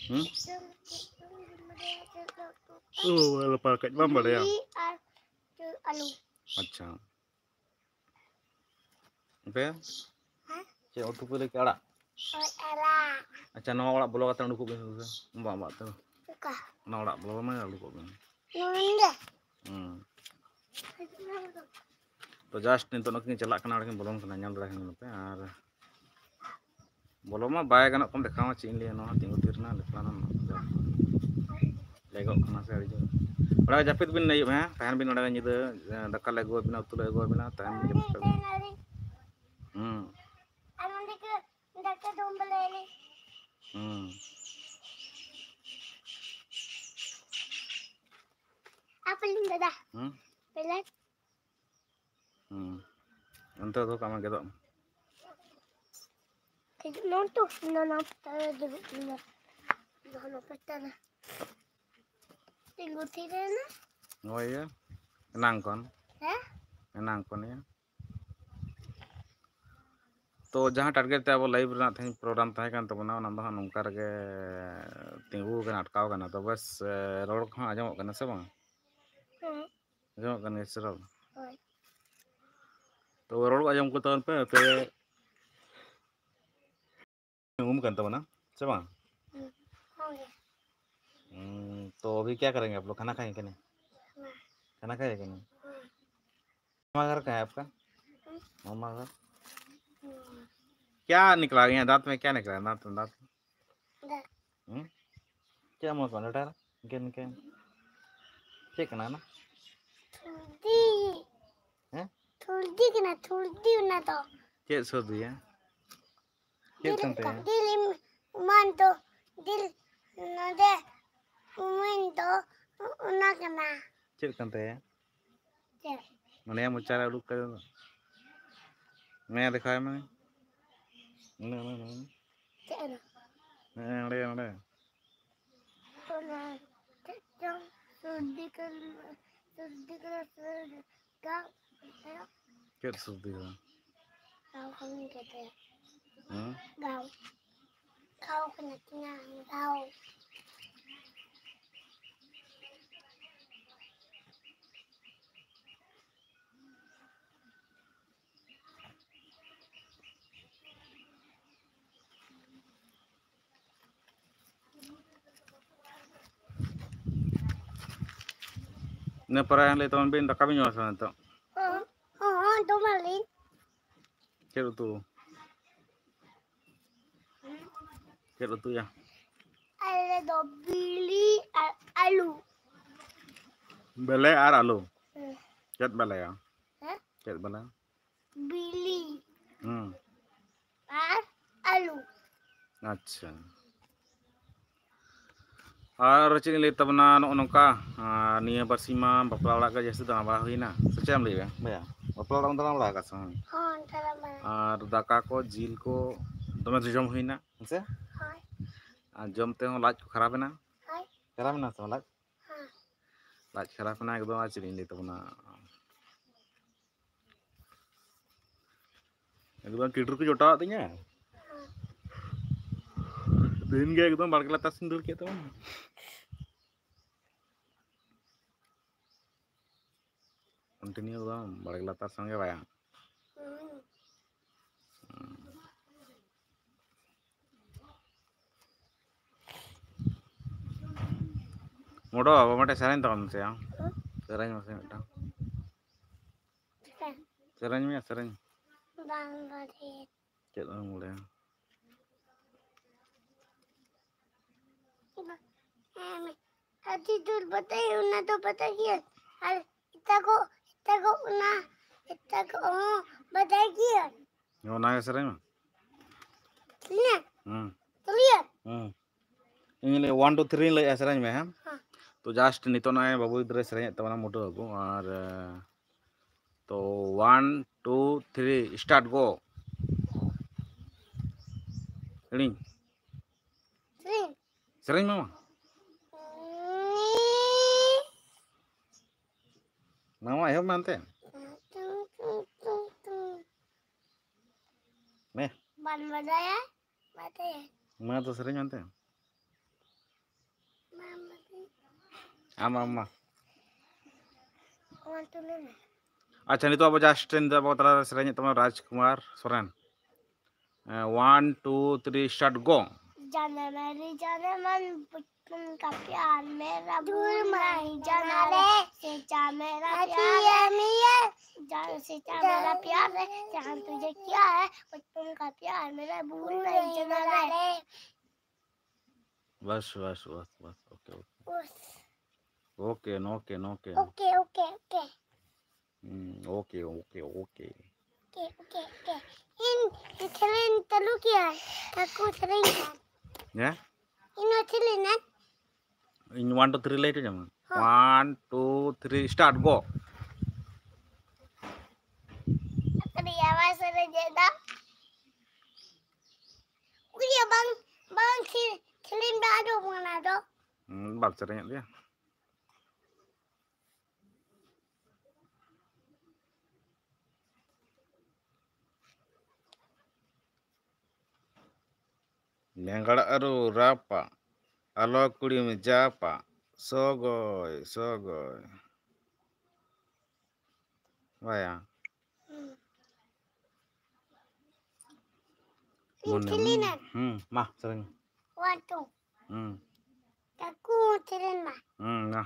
ᱦᱩᱸ? ᱚ, ᱟᱞᱚ ᱯᱟᱨᱠᱟᱡ ᱵᱟᱢ ᱵᱟᱰᱟᱭᱟ? ᱵᱤᱞᱤ ᱟᱨ ᱟᱞᱩ᱾ ᱟᱪᱪᱷᱟ᱾ ᱟᱯᱮ? ᱦᱮᱸ? ᱪᱮᱫ ᱩᱛᱩ ᱯᱮ ᱞᱟᱹᱭ ᱠᱮᱫᱟ? ᱟᱲᱟᱜ? ᱦᱳᱭ, ᱟᱲᱟᱜ᱾ ᱟᱪᱪᱷᱟ, ᱱᱚᱣᱟ ᱚᱲᱟᱜ ᱵᱚᱞᱚ ᱠᱟᱛᱮ ᱩᱰᱩᱠᱚᱜ ᱵᱤᱱ ᱥᱮ᱾ ᱵᱟᱝ, ᱵᱟᱝ, ᱛᱚ᱾ ᱚᱠᱟ? ᱱᱚᱣᱟ ᱚᱲᱟᱜ ᱵᱚᱞᱚ ᱢᱟᱱᱮ ᱩᱰᱩᱠᱚᱜ ᱵᱤᱱ᱾ ᱱᱚᱰᱮ? ᱦᱩᱸ᱾ ᱛᱚ, just ᱱᱤᱛᱚᱜ ᱱᱩᱠᱤᱱ ᱪᱟᱞᱟᱜ ᱠᱟᱱᱟ, ᱚᱸᱰᱮ ᱠᱤᱱ ᱵᱚᱞᱚᱱ ᱠᱟᱱᱟ, ᱧᱮᱞ ᱫᱟᱲᱮᱭᱟᱜ ᱠᱟᱱᱟ ᱯᱮ᱾ ᱟᱨ ᱵᱚᱞᱚ ᱢᱟ ᱵᱟᱭ ᱜᱟᱱᱚᱜ ᱠᱟᱱ, ᱫᱮᱠᱷᱟᱣ ᱢᱟ ᱪᱮᱫ ᱤᱧ ᱞᱟᱹᱭᱟ, ᱱᱚᱣᱟ ᱛᱤᱸᱜᱩ ᱛᱷᱤᱨ ᱨᱮᱱᱟᱜ ᱞᱮᱠᱷᱟ ᱨᱮᱱᱟᱜ ᱞᱮᱜᱚᱜ ᱠᱟᱱᱟ ᱥᱮ ᱟᱹᱰᱤ ᱡᱳᱨ᱾ ᱚᱸᱰᱮ ᱡᱟᱹᱯᱤᱫ ᱵᱤᱱ ᱟᱹᱭᱩᱵ, ᱦᱮᱸ? ᱛᱟᱦᱮᱱ ᱵᱤᱱ ᱚᱸᱰᱮ ᱧᱤᱫᱟᱹ, ᱫᱟᱠᱟ ᱞᱮ ᱟᱹᱜᱩ ᱟᱵᱤᱱᱟ, ᱩᱛᱩ ᱞᱮ ᱟᱹᱜᱩ ᱟᱵᱤᱱᱟ, ᱛᱟᱦᱮᱱ ᱵᱤᱱ ᱡᱟᱹᱯᱤᱫ ᱠᱟᱜ ᱵᱤᱱ᱾ ᱦᱩᱸ᱾ ᱟᱨ ᱱᱚᱰᱮ ᱠᱚ ᱫᱟᱠᱟ ᱡᱚᱢ ᱵᱚᱞᱚᱭᱮᱱᱟ᱾ ᱦᱩᱸ᱾ ᱟᱯᱮ ᱞᱤᱧ ᱫᱟᱫᱟ᱾ ᱦᱩᱸ? ᱯᱮᱞᱮᱴ᱾ ᱦᱩᱸ᱾ ᱚᱱᱛᱮ ᱫᱚᱦᱚ ᱠᱟᱜ ᱢᱮ, ᱜᱮᱫᱚᱜ ᱢᱮ᱾ ᱦᱤᱡᱩᱜ ᱢᱮ ᱛᱚ, ᱱᱚᱣᱟ ᱯᱟᱛᱟ ᱨᱮ ᱫᱩᱲᱩᱵ ᱢᱮ᱾ ᱱᱚᱣᱟ ᱯᱟᱛᱟ ᱨᱮ᱾ ᱛᱤᱸᱜᱩ ᱛᱷᱤᱨ ᱮᱱᱟ᱾ ᱱᱚᱜᱼᱚᱭ ᱤᱭᱟᱹ, ᱮᱱᱟᱝ ᱠᱷᱚᱱ᱾ ᱦᱮᱸ? ᱮᱱᱟᱝ ᱠᱷᱚᱱ ᱤᱭᱟᱹ᱾ ᱛᱚ, ᱡᱟᱦᱟᱸ target ᱛᱮ ᱟᱵᱚ live ᱨᱮᱱᱟᱜ ᱛᱮᱦᱮᱧ program ᱛᱟᱦᱮᱸ ᱠᱟᱱ ᱛᱟᱵᱚᱱᱟ, ᱚᱱᱟ ᱫᱚ ᱦᱟᱸᱜ ᱱᱚᱝᱠᱟ ᱨᱮᱜᱮ ᱛᱤᱸᱜᱩ ᱟᱠᱟᱱᱟ, ᱟᱴᱠᱟᱣ ᱟᱠᱟᱱᱟ᱾ ᱛᱚ, ᱵᱮᱥ, ᱮ, ᱨᱚᱲ ᱠᱚᱦᱚᱸ ᱟᱸᱡᱚᱢᱚᱜ ᱠᱟᱱᱟ ᱥᱮ ᱵᱟᱝ? ᱦᱮᱸ᱾ ᱟᱸᱡᱚᱢᱚᱜ ᱠᱟᱱ ᱜᱮᱭᱟ ᱥᱮ ᱨᱚᱲ? ᱦᱳᱭ᱾ ᱛᱚ, ᱨᱚᱲ ᱠᱚ ᱟᱸᱡᱚᱢ ᱠᱚ ᱛᱟᱵᱚᱱ ᱯᱮ, ᱛᱚᱵᱮ ᱩᱢ ᱠᱟᱱ ᱛᱟᱵᱚᱱᱟ, ᱥᱮ ᱵᱟᱝ? ᱦᱩᱸ, ᱦᱳᱭ᱾ ᱦᱩᱸ, ᱛᱚ ᱟᱵᱷᱤ ᱠᱭᱟ ᱠᱟᱨᱮᱸᱜᱮ ᱟᱯ ᱞᱳᱜ? ᱠᱷᱟᱱᱟ ᱠᱷᱟᱭᱮᱸᱜᱮ ᱠᱤ ᱱᱟᱹᱭ? ᱦᱩᱸ᱾ ᱠᱷᱟᱱᱟ ᱠᱷᱟᱭᱮᱸᱜᱮ ᱠᱤ ᱱᱟᱹᱭ? ᱦᱩᱸ᱾ मामा घर कहाँ है आपका? हम्म। मामा घर? हम्म। क्या निकला यहाँ दांत में, क्या निकला है दांत में, दांत में? दांत। हम्म? क्या मुंह पर लटा रहा? इनके, इनके। ठीक है ना, ना? थुर्दी। हैं? थुर्दी के ना, थुर्दी ना तो। चेक सो दिया। ᱪᱮᱫ ᱫᱤᱞ ᱠᱟᱱ ᱛᱟᱭᱟ? ᱫᱤᱞ ᱮᱢᱟᱱ ᱫᱚ, ᱫᱤᱞ ᱱᱚᱰᱮ ᱩᱢᱮᱱ ᱫᱚ ᱚᱱᱟ ᱠᱟᱱᱟ᱾ ᱪᱮᱫ ᱠᱟᱱ ᱛᱟᱭᱟ? ᱪᱮᱫ? ᱢᱚᱱᱮᱭᱟ ᱢᱚᱪᱟ ᱨᱮ ᱩᱰᱩᱠ ᱠᱟᱛᱮ ᱫᱚ᱾ ᱢᱮ ᱫᱮᱠᱷᱟᱣ ᱢᱮ᱾ ᱚᱸᱰᱮ, ᱚᱸᱰᱮ, ᱚᱸᱰᱮ᱾ ᱪᱮᱫ ᱨᱮ? ᱦᱮᱸ, ᱚᱸᱰᱮ, ᱚᱸᱰᱮ᱾ ᱚᱱᱟ ᱪᱮᱫ ᱪᱚᱝ ᱥᱚᱨᱫᱤ ᱠᱟᱱᱟ, ᱥᱚᱨᱫᱤ ᱠᱟᱱᱟ, ᱥᱚᱨᱫᱤ᱾ ᱜᱟᱣ᱾ ᱪᱮᱫ ᱥᱚᱨᱫᱤ ᱠᱟᱱᱟ? ᱜᱟᱣ ᱠᱷᱚᱱ ᱜᱮ ᱫᱚ᱾ ᱦᱮᱸ? ᱜᱟᱣ᱾ ᱜᱟᱣ ᱠᱟᱱᱟ ᱛᱤᱧᱟ, ᱜᱟᱣ᱾ ᱤᱱᱟᱹ ᱯᱚᱨᱮ ᱞᱟᱹᱭ ᱛᱟᱵᱚᱱ ᱵᱤᱱ, ᱫᱟᱠᱟ ᱵᱤᱱ ᱡᱚᱢᱟ ᱥᱮ ᱵᱟᱝ ᱱᱤᱛᱚᱜ? ᱦᱚᱸ, ᱦᱚᱸ, ᱦᱚᱸ, ᱡᱚᱢᱟᱞᱤᱧ᱾ ᱪᱮᱫ ᱩᱛᱩ? ᱪᱮᱫ ᱩᱛᱩᱭᱟ? ᱟᱞᱮ ᱫᱚ ᱵᱤᱞᱤ ᱟᱨ ᱟᱹᱞᱩ᱾ ᱵᱮᱞᱮ ᱟᱨ ᱟᱹᱞᱩ? ᱦᱮᱸ᱾ ᱪᱮᱫ ᱵᱮᱞᱮᱭᱟ? ᱦᱮᱸ? ᱪᱮᱫ ᱵᱮᱞᱮ? ᱵᱤᱞᱤ᱾ ᱦᱩᱸ᱾ ᱟᱨ ᱟᱹᱞᱩ᱾ ᱟᱪᱪᱷᱟ᱾ ᱟᱨ ᱪᱮᱫ ᱤᱧ ᱞᱟᱹᱭ ᱛᱟᱵᱚᱱᱟ, ᱱᱚᱜᱼᱚ ᱱᱚᱝᱠᱟ, ᱟᱨ ᱱᱤᱭᱟᱹ ᱵᱟᱨᱥᱤᱧ ᱢᱟ ᱵᱟᱯᱞᱟ ᱚᱲᱟᱜ ᱜᱮ ᱡᱟᱹᱥᱛᱤ ᱫᱟᱬᱟ ᱵᱟᱲᱟ ᱦᱩᱭᱱᱟ, ᱥᱮ ᱪᱮᱫ ᱮᱢ ᱞᱟᱹᱭᱮᱫᱼᱟ ᱵᱚᱭᱦᱟ? ᱵᱟᱯᱞᱟ ᱚᱲᱟᱜ ᱮᱢ ᱫᱟᱬᱟ ᱵᱟᱲᱟ ᱟᱠᱟᱫ ᱥᱮ ᱵᱟᱝ? ᱦᱚᱸ, ᱫᱟᱬᱟ ᱵᱟᱲᱟ᱾ ᱟᱨ ᱫᱟᱠᱟ ᱠᱚ, ᱡᱤᱞ ᱠᱚ ᱫᱚᱢᱮ ᱡᱚᱡᱚᱢ ᱦᱩᱭᱱᱟ, ᱦᱮᱸ ᱥᱮ? ᱦᱳᱭ᱾ ᱟᱨ ᱡᱚᱢ ᱛᱮᱦᱚᱸ ᱞᱟᱡ ᱠᱚ ᱠᱷᱟᱨᱟᱯ ᱮᱱᱟ᱾ ᱦᱳᱭ᱾ ᱠᱷᱟᱨᱟᱯ ᱮᱱᱟ ᱥᱮ ᱵᱟᱝ ᱞᱟᱡ? ᱦᱮᱸ᱾ ᱞᱟᱡ ᱠᱷᱟᱨᱟᱯ ᱮᱱᱟ ᱮᱠᱫᱚᱢ, ᱟᱨ ᱪᱮᱫ ᱤᱧ ᱞᱟᱹᱭ ᱛᱟᱵᱚᱱᱟ, ᱮᱠᱫᱚᱢ ᱴᱤᱴᱩᱨ ᱠᱚ ᱡᱚᱴᱟᱣᱟᱜ ᱛᱤᱧᱟ᱾ ᱫᱤᱱ ᱜᱮ ᱮᱠᱫᱚᱢ ᱵᱟᱲᱜᱮ ᱞᱟᱛᱟᱨ ᱥᱮᱫ ᱫᱟᱹᱲ ᱠᱮᱫ ᱛᱟᱵᱚᱱ᱾ ᱠᱚᱱᱴᱤᱱᱤᱭᱩ ᱮᱠᱫᱚᱢ ᱵᱟᱲᱜᱮ ᱞᱟᱛᱟᱨ ᱥᱮᱱ ᱜᱮ ᱵᱟᱭᱟ᱾ ᱢᱚᱰᱚ ᱵᱟᱵᱟ, ᱢᱤᱫᱴᱮᱱ ᱥᱮᱨᱮᱧ ᱛᱟᱵᱚᱱ ᱢᱮᱥᱮ ᱟᱢ᱾ ᱥᱮᱨᱮᱧ ᱢᱮᱥᱮ ᱢᱤᱫᱴᱟᱝ᱾ ᱪᱮᱫ? ᱥᱮᱨᱮᱧ ᱢᱮ, ᱥᱮᱨᱮᱧ᱾ ᱵᱟᱝ ᱵᱟᱲᱟᱭᱟᱹᱧ᱾ ᱪᱮᱫ ᱮᱢ ᱵᱟᱲᱟᱭᱟ? ᱟᱹᱰᱤ ᱡᱳᱨ ᱵᱟᱰᱟᱭ, ᱚᱱᱟ ᱫᱚ ᱵᱟᱰᱟᱭ ᱜᱮᱭᱟ᱾ ᱟᱨ ᱮᱴᱟᱜᱟᱜ, ᱮᱴᱟᱜᱟᱜ ᱚᱱᱟ, ᱮᱴᱟᱜᱟᱜ ᱦᱚᱸ ᱵᱟᱰᱟᱭ ᱜᱮᱭᱟ᱾ ᱚᱱᱟ ᱜᱮ ᱥᱮᱨᱮᱧ ᱢᱮ᱾ ᱥᱮᱨᱮᱧᱟ? ᱦᱩᱸ᱾ ᱥᱮᱨᱮᱧᱟ? ᱦᱩᱸ᱾ ᱤᱧ ᱞᱟᱹᱭ one, two, three ᱞᱟᱹᱭᱮᱜᱼᱟ, ᱥᱮᱨᱮᱧ ᱢᱮ, ᱦᱮᱸ? ᱦᱮᱸ᱾ ᱛᱚ, just ᱱᱤᱛᱚᱜ ᱱᱚᱜᱼᱚᱭ ᱵᱟᱹᱵᱩ ᱜᱤᱫᱽᱨᱟᱹᱭ ᱥᱮᱨᱮᱧᱮᱫ ᱛᱟᱵᱚᱱᱟ ᱢᱩᱴᱟᱹ ᱵᱟᱹᱵᱩ, ᱟᱨ, ᱛᱚ, one, two, three, start, go. ᱦᱤᱲᱤᱧ᱾ ᱥᱮᱨᱮᱧ? ᱥᱮᱨᱮᱧ ᱢᱟᱢᱟ᱾ ᱢᱟᱢᱟ, ᱮᱦᱚᱵ ᱢᱮ ᱚᱱᱛᱮ᱾ ᱢᱮ᱾ ᱵᱟᱝ ᱵᱟᱰᱟᱭᱟ, ᱵᱟᱰᱟᱭᱟ᱾ ᱢᱟ ᱛᱚ ᱥᱮᱨᱮᱧ ᱚᱱᱛᱮ᱾ ᱢᱟ, ᱢᱟ, ᱢᱟ᱾ ᱟᱢ, ᱟᱢ, ᱢᱟ᱾ ᱚᱱᱟ ᱛᱩᱞᱟᱹᱣ ᱢᱮ᱾ ᱟᱪᱪᱷᱟ, ᱱᱤᱛᱚᱜ ᱟᱵᱚ just ᱱᱤᱛᱚᱜ ᱟᱵᱚ ᱛᱟᱞᱟᱨᱮ ᱥᱮᱨᱮᱧᱮᱫ ᱛᱟᱵᱚᱱᱟ ᱨᱟᱡᱽᱠᱩᱢᱟᱨ ᱥᱚᱨᱮᱱ᱾ ᱮᱸ, one, two, three, start, go. ᱡᱟᱱᱟᱢ ᱨᱮ ᱡᱟᱱᱟᱢᱟᱱ ᱯᱩᱛᱩᱢ ᱠᱟᱯᱤ ᱟᱨ ᱢᱮᱨᱟ ᱫᱩᱨ ᱵᱩᱨ ᱢᱟᱦᱤ ᱢᱟᱦᱤ ᱡᱟᱱᱟ ᱡᱟᱱᱟ ᱨᱮ ᱨᱮ ᱥᱮᱪᱟ ᱢᱮᱨᱟ ᱟᱯᱤ ᱯᱤᱭᱟᱨ ᱨᱮ ᱟᱢᱤᱭᱟ ᱡᱟᱱ ᱥᱮᱪᱟ ᱢᱮᱨᱟ ᱯᱤᱭᱟᱨ ᱨᱮ ᱡᱟᱱ ᱛᱩᱡᱷᱮ ᱠᱤᱭᱟ ᱦᱮ ᱯᱩᱛᱩᱢ ᱠᱟᱯᱤ ᱟᱨ ᱢᱮᱨᱟ ᱵᱩᱨ ᱢᱟᱦᱤ ᱡᱟᱱᱟ ᱨᱮ᱾ ᱵᱟᱥ, ᱵᱟᱥ, ᱵᱟᱥ, ᱵᱟᱥ, okay, okay. ᱵᱟᱥ᱾ Okay, no, okay, no, okay. Okay, okay, okay. Hmm, okay, okay, okay. Okay, okay, okay. ᱤᱧ ᱥᱮᱨᱮᱧ ᱪᱟᱹᱞᱩ ᱠᱮᱭᱟ, ᱟᱠᱚ ᱥᱮᱨᱮᱧ ᱠᱷᱟᱱ᱾ ᱦᱮᱸ? ᱤᱧ ᱦᱚᱸ ᱥᱮᱨᱮᱧ ᱟᱹᱧ᱾ ᱤᱧ one two three ᱞᱟᱹᱭ ᱦᱚᱪᱚ ᱧᱟᱢᱟ? ᱦᱚᱸ᱾ One two three, start, go. ᱟᱹᱰᱤ ᱟᱣᱟᱡ ᱥᱟᱰᱮ ᱠᱮᱫᱟ᱾ ᱩᱭᱟ ᱵᱟᱝ, ᱵᱟᱝ ᱠᱷᱮ-, ᱠᱷᱮᱞᱮᱱ ᱫᱚ ᱟᱫᱚ ᱚᱱᱟ ᱫᱚ᱾ ᱦᱩᱸ, ᱵᱟᱢ ᱥᱮᱨᱮᱧᱮᱫ ᱜᱮᱭᱟ᱾ ᱵᱮᱸᱜᱟᱲ ᱟᱹᱨᱩ ᱨᱟᱯᱟᱜ, ᱟᱞᱚ ᱠᱩᱲᱤᱢ ᱡᱟᱯᱟᱜ, ᱥᱚᱜᱚᱭ, ᱥᱚᱜᱚᱭ᱾ ᱵᱟᱭᱟ᱾ ᱦᱩᱸ᱾ ᱢᱚᱱᱮ, ᱤᱧ ᱠᱷᱮᱞᱤᱱᱟ᱾ ᱦᱩᱸ, ᱢᱟ, ᱥᱮᱨᱮᱧ ᱢᱮ᱾ One, two. ᱦᱩᱸ᱾ ᱠᱟᱠᱩ, ᱥᱮᱨᱮᱧ ᱢᱟ᱾ ᱦᱩᱸ, ᱢᱟ᱾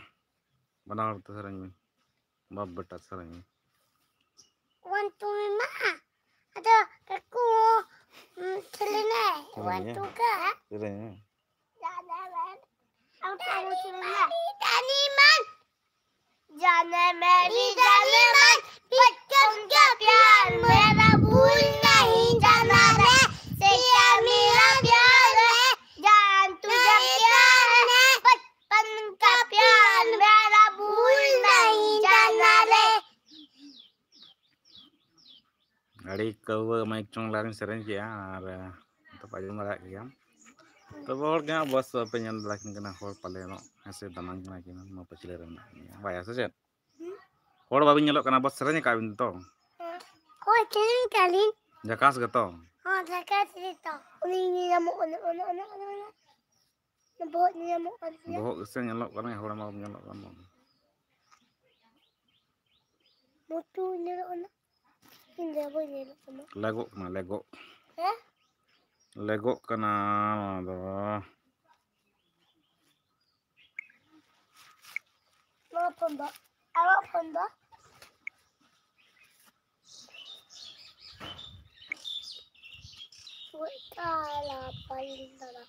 ᱵᱟᱱᱟ ᱦᱚᱲ ᱛᱮ ᱥᱮᱨᱮᱧ ᱢᱮ᱾ ᱵᱟᱯ ᱵᱮᱴᱟ ᱥᱮᱨᱮᱧ ᱢᱮ᱾ One, two ᱢᱟ᱾ ᱟᱫᱚ ᱠᱟᱠᱩ, ᱩᱸ, ᱠᱷᱮᱞᱤᱱᱟᱭ᱾ ᱥᱮᱨᱮᱧ ᱢᱮ᱾ One, two ᱠᱟ᱾ ᱥᱮᱨᱮᱧ ᱢᱮ᱾ ᱟᱢ ᱠᱟᱠᱩ ᱥᱮᱨᱮᱧ ᱢᱮ᱾ ᱡᱟᱱᱮ ᱢᱮᱨᱤ ᱡᱟᱱᱮ ᱢᱟᱱ, ᱵᱚᱪᱯᱚᱱ ᱠᱟ ᱯᱭᱟᱨ ᱢᱮᱨᱟ ᱵᱷᱩᱞ ᱱᱟᱦᱤ ᱡᱟᱱᱟ ᱨᱮ, ᱥᱮᱭᱟ ᱢᱮᱨᱟ ᱯᱭᱟᱨ ᱦᱮ, ᱡᱟᱱ ᱛᱩ ᱡᱟ ᱯᱭᱟᱨ ᱦᱮ, ᱵᱚᱪᱯᱚᱱ ᱠᱟ ᱯᱭᱟᱨ ᱢᱮᱨᱟ ᱵᱷᱩᱞ ᱱᱟᱦᱤ ᱡᱟᱱᱟ ᱨᱮ᱾ ᱟᱹᱰᱤ ᱠᱟᱹᱣᱟᱹ ᱢᱟᱭᱤᱠ ᱪᱚᱝ ᱞᱟᱝ ᱥᱮᱨᱮᱧ ᱠᱮᱜᱼᱟ ᱟᱨ, ᱮ, ᱱᱤᱛᱚᱜ ᱯᱮ ᱟᱸᱡᱚᱢ ᱫᱟᱲᱮᱭᱟᱜ ᱜᱮᱭᱟ᱾ ᱛᱚᱵᱮ ᱦᱚᱲ ᱜᱮ ᱦᱟᱸᱜ ᱵᱚᱥ ᱵᱟᱯᱮ ᱧᱮᱞ ᱫᱟᱲᱮ ᱠᱤᱱ ᱠᱟᱱᱟ, ᱦᱚᱲ ᱯᱟᱞᱮᱱᱚᱜ ᱦᱮᱸ ᱥᱮ ᱫᱟᱱᱟᱝ ᱠᱟᱱᱟ ᱠᱤᱱ, ᱱᱚᱣᱟ ᱯᱟᱹᱪᱷᱞᱟᱹ ᱨᱮ ᱢᱮᱱᱟᱜ ᱠᱤᱱᱟ᱾ ᱵᱟᱭᱟ ᱥᱮ ᱪᱮᱫ? ᱦᱩᱸ᱾ ᱦᱚᱲ ᱵᱟᱵᱤᱱ ᱧᱮᱞᱚᱜ ᱠᱟᱱᱟ, ᱵᱚᱥ ᱥᱮᱨᱮᱧ ᱟᱠᱟᱫ ᱵᱤᱱ ᱛᱚ? ᱦᱳᱭ, ᱥᱮᱨᱮᱧ ᱠᱟᱜ ᱞᱤᱧ᱾ ᱡᱷᱟᱠᱟᱥ ᱜᱮᱛᱚ? ᱦᱚᱸ, ᱡᱷᱟᱠᱟᱥ ᱜᱮᱛᱚ᱾ ᱩᱱᱤ ᱧᱮᱞ ᱧᱟᱢᱚᱜ ᱠᱟᱱᱟ, ᱚᱱᱟ, ᱚᱱᱟ, ᱚᱱᱟ, ᱚᱱᱟ᱾ ᱵᱚᱦᱚᱜ ᱧᱮᱞ ᱧᱟᱢᱚᱜ ᱠᱟᱱ ᱛᱤᱧᱟ᱾ ᱵᱚᱦᱚᱜ ᱜᱮᱥᱮ ᱧᱮᱞᱚᱜ ᱠᱟᱱᱟ, ᱦᱚᱲ ᱢᱟ ᱵᱟᱢ ᱧᱮᱞᱚᱜ ᱠᱟᱱ ᱫᱚ᱾ ᱢᱩᱴᱩ ᱧᱮᱞᱚᱜ ᱠᱟᱱᱟ᱾ ᱤᱧ ᱫᱚ ᱵᱟᱹᱧ ᱧᱮᱞᱚᱜ ᱠᱟᱱᱟ᱾ ᱞᱮᱜᱚᱜ ᱠᱟᱱᱟ, ᱞᱮᱜᱚᱜ᱾ ᱦᱮᱸ? ᱞᱮᱜᱚᱜ ᱠᱟᱱᱟ ᱱᱚᱣᱟ ᱫᱚ᱾ ᱱᱚᱣᱟ ᱯᱷᱳᱱ ᱫᱚ, ᱟᱢᱟᱜ ᱯᱷᱳᱱ ᱫᱚ? ᱳᱭ ᱛᱟᱞᱟ ᱯᱟᱞᱤ ᱫᱟᱫᱟ᱾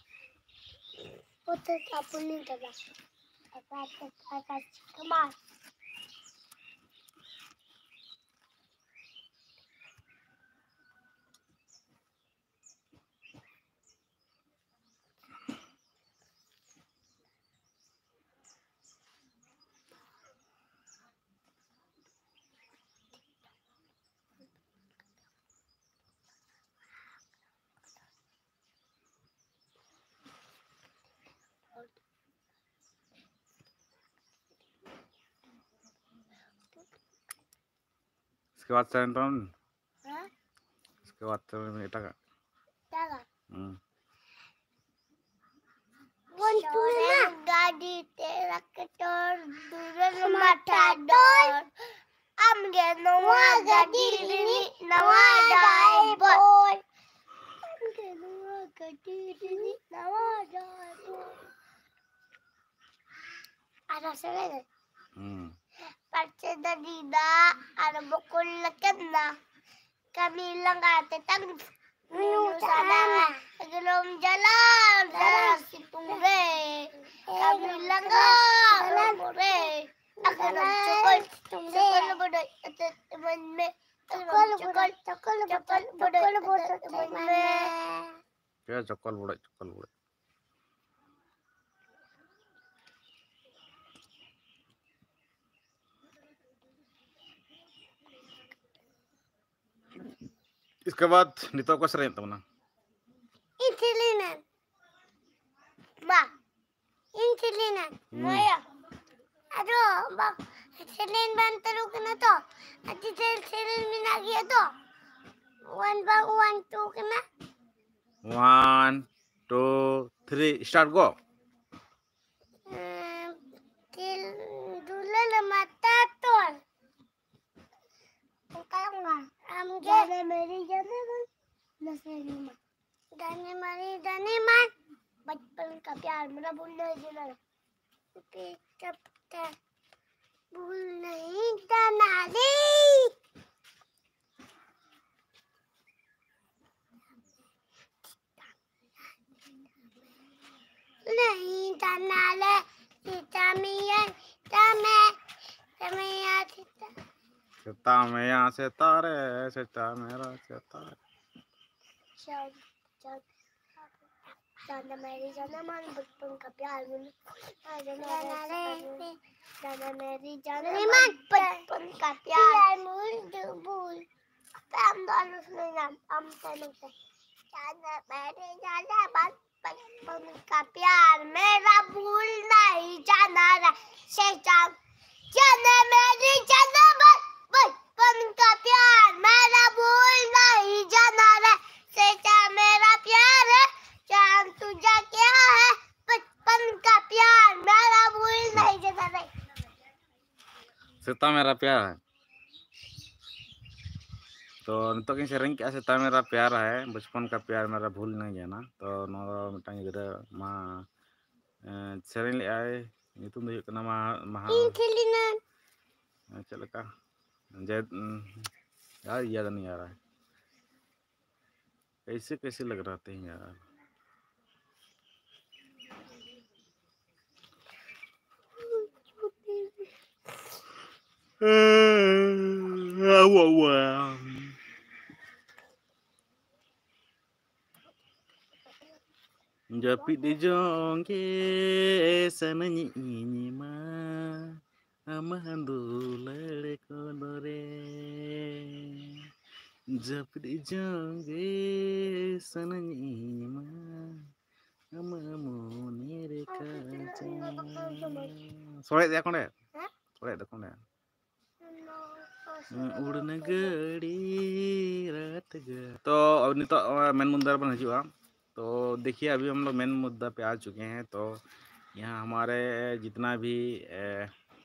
ᱳᱭ ᱛᱟᱞᱟ ᱯᱟᱞᱤ ᱫᱟᱫᱟ᱾ ᱟᱠᱟ, ᱟᱠᱟ, ᱟᱠᱟ, ᱪᱤᱠᱟᱹ ᱢᱟ᱾ उसके बाद सेंटोन। हाँ? उसके बाद तो एटागा। एटागा। हम्म। वन टू ना। ᱥᱚᱨᱮᱱ ᱜᱟᱹᱰᱤ ᱛᱮ ᱴᱨᱟᱠᱴᱚᱨ ᱫᱩᱞᱟᱹᱲ ᱢᱟᱴᱷᱟ ᱰᱚᱞ᱾ ᱟᱢᱜᱮ ᱱᱚᱣᱟ ᱜᱟᱹᱰᱤ ᱨᱤᱱᱤᱡ ᱱᱟᱣᱟ ᱰᱟᱭᱵᱚᱨ᱾ ᱟᱢᱜᱮ ᱱᱚᱣᱟ ᱜᱟᱹᱰᱤ ᱨᱤᱱᱤᱡ ᱱᱟᱣᱟ ᱰᱟᱭᱵᱚᱨ᱾ ᱟᱨ ᱥᱮᱨᱮᱧ᱾ ᱦᱩᱸ᱾ ᱯᱟᱪᱮ ᱫᱟᱹᱨᱤ ᱫᱟᱜ ᱟᱨ ᱵᱚᱠᱚᱞ ᱞᱮᱠᱟᱱᱟ᱾ ᱠᱟᱹᱢᱤ ᱞᱟᱸᱜᱟ ᱛᱮᱛᱟᱝ ᱧᱩ ᱥᱟᱱᱟ᱾ ᱮᱠᱫᱚᱢ ᱡᱟᱞᱟ ᱡᱟᱞᱟ ᱥᱤᱛᱩᱝ ᱨᱮ᱾ ᱠᱟᱹᱢᱤ ᱞᱟᱸᱜᱟ ᱦᱚᱲᱢᱚ ᱨᱮ᱾ ᱮᱠᱫᱚᱢ ᱪᱚᱠᱚᱞ ᱪᱚᱠᱚᱞ ᱵᱚᱰᱚᱡ ᱠᱟᱛᱮ ᱮᱢᱟᱹᱧ ᱢᱮ᱾ ᱮᱠᱫᱚᱢ ᱪᱚᱠᱚᱞ ᱪᱚᱠᱚᱞ ᱵᱚᱰᱚᱡ ᱠᱟᱛᱮ ᱮᱢᱟᱹᱧ ᱢᱮ᱾ ᱪᱮ ᱪᱚᱠᱚᱞ ᱵᱚᱰᱚᱡ, ᱪᱚᱠᱚᱞ ᱵᱚᱰᱚᱡ᱾ इसके बाद ᱱᱤᱛᱚᱜ ᱚᱠᱚᱭ ᱥᱮᱨᱮᱧᱮᱫ ᱛᱟᱵᱚᱱᱟ? ᱤᱧ ᱥᱮᱨᱮᱧᱟ᱾ ᱵᱟ, ᱤᱧ ᱥᱮᱨᱮᱧᱟ᱾ ᱦᱩᱸ᱾ ᱢᱟᱭᱟ᱾ ᱟᱫᱚ ᱵᱟ, ᱥᱮᱨᱮᱧ ᱵᱟᱝ ᱪᱟᱹᱞᱩ ᱠᱟᱱᱟ ᱛᱚ᱾ ᱟᱹᱰᱤ ᱰᱷᱮᱨ ᱥᱮᱨᱮᱧ ᱢᱮᱱᱟᱜ ᱜᱮᱭᱟ ᱛᱚ᱾ ᱚᱣᱟᱱ ᱵᱟ ᱚᱣᱟᱱ ᱴᱩ ᱠᱟᱱᱟ᱾ ᱚᱣᱟᱱ, ᱴᱩ, ᱛᱷᱨᱤ, ᱥᱴᱟᱨᱴ ᱜᱚ᱾ ᱩᱸ, ᱛᱤᱞ-, ᱫᱩᱞᱟᱹᱞ ᱢᱟᱛᱟ ᱛᱚᱞ᱾ ᱚᱱᱠᱟ ᱫᱚ ᱵᱟᱝ᱾ ᱟᱢ ᱜᱮ᱾ जाने मेरी जाने मन, नशे में मन। जाने मेरी जाने मन, बचपन का प्यार मेरा भूल नहीं जाना। भूल नहीं जाना रे। नहीं जाना रे, सीता मैया, सीता मैं, सीता मैया, सीता। सीता मैया, सीता रे, सीता मेरा सीता रे। चल, चल। जाना मेरी जाना मन, बचपन का प्यार मन। जाना मेरी जाना मन, जाना मेरी जाना मन, बचपन का प्यार। प्यार मन भूल। Apa yang baru senang? Am senang teh. Jaga beri jaga ban, ban, ban, ka pyar mera bhul nahi jana re. Shaitan. Jana meri jana ban, ban, ban, ka ᱥᱮᱛᱟ ᱢᱮᱨᱟ ᱯᱮᱭᱟᱨ ᱦᱮ᱾ ᱛᱚ ᱱᱤᱛᱚᱜ ᱜᱤᱧ ᱥᱮᱨᱮᱧ ᱠᱮᱜᱼᱟ, ᱥᱮᱛᱟ ᱢᱮᱨᱟ ᱯᱮᱭᱟᱨ ᱦᱮ, ᱵᱚᱪᱯᱚᱱ ᱠᱟ ᱯᱮᱭᱟᱨ ᱢᱮᱨᱟ ᱵᱷᱩᱞ ᱱᱟᱦᱤ ᱡᱟᱱᱟ᱾ ᱛᱚ ᱱᱚᱣᱟ ᱫᱚ ᱢᱤᱫᱴᱟᱝ ᱜᱤᱫᱽᱨᱟᱹ ᱢᱟ, ᱮ, ᱥᱮᱨᱮᱧ ᱞᱮᱜᱼᱟᱭ, ᱧᱩᱛᱩᱢ ᱫᱚ ᱦᱩᱭᱩᱜ ᱠᱟᱱᱟ ᱢᱟ-, ᱢᱟᱦᱟ᱾ ᱤᱧ ᱠᱷᱮᱞᱤᱱᱟᱹᱧ᱾ ᱮ, ᱪᱮᱫ ᱞᱮᱠᱟ? ᱡᱮ, ᱩᱢ, ᱭᱟᱨ ᱤᱭᱟᱫ ᱱᱟᱦᱤ ᱟ ᱨᱟᱦᱟ ᱦᱮ᱾ कैसे कैसे लग रहा था यार। ᱡᱟᱹᱯᱤᱫ ᱡᱚᱝ ᱜᱮ ᱥᱟᱱᱟᱧ ᱤᱧ ᱢᱟ, ᱟᱢᱟᱜ ᱫᱩᱞᱟᱹᱲ ᱠᱚᱫᱚ ᱨᱮ᱾ ᱡᱟᱹᱯᱤᱫ ᱡᱚᱝ ᱜᱮ ᱥᱟᱱᱟᱧ ᱤᱧ ᱢᱟ, ᱟᱢᱟᱜ ᱢᱚᱱᱮ ᱨᱮ ᱠᱟᱡᱟ᱾ ᱥᱚᱲᱮ ᱫᱮ ᱠᱚᱸᱰᱮ᱾ ᱦᱮᱸ? ᱥᱚᱲᱮ ᱫᱮ ᱠᱚᱸᱰᱮ᱾ ᱩᱲᱱᱟ ᱜᱟᱹᱲᱤ ᱨᱟᱛ ᱜᱟ-, ᱛᱚ ᱱᱤᱛᱚᱜ ᱢᱮᱱ ᱢᱩᱫᱽᱫᱟ ᱨᱮᱵᱚᱱ ᱦᱤᱡᱩᱜᱼᱟ᱾ तो देखिए, अभी हम लोग मेन मुद्दा पे आ चुके हैं। तो यहाँ हमारे जितना भी, ए,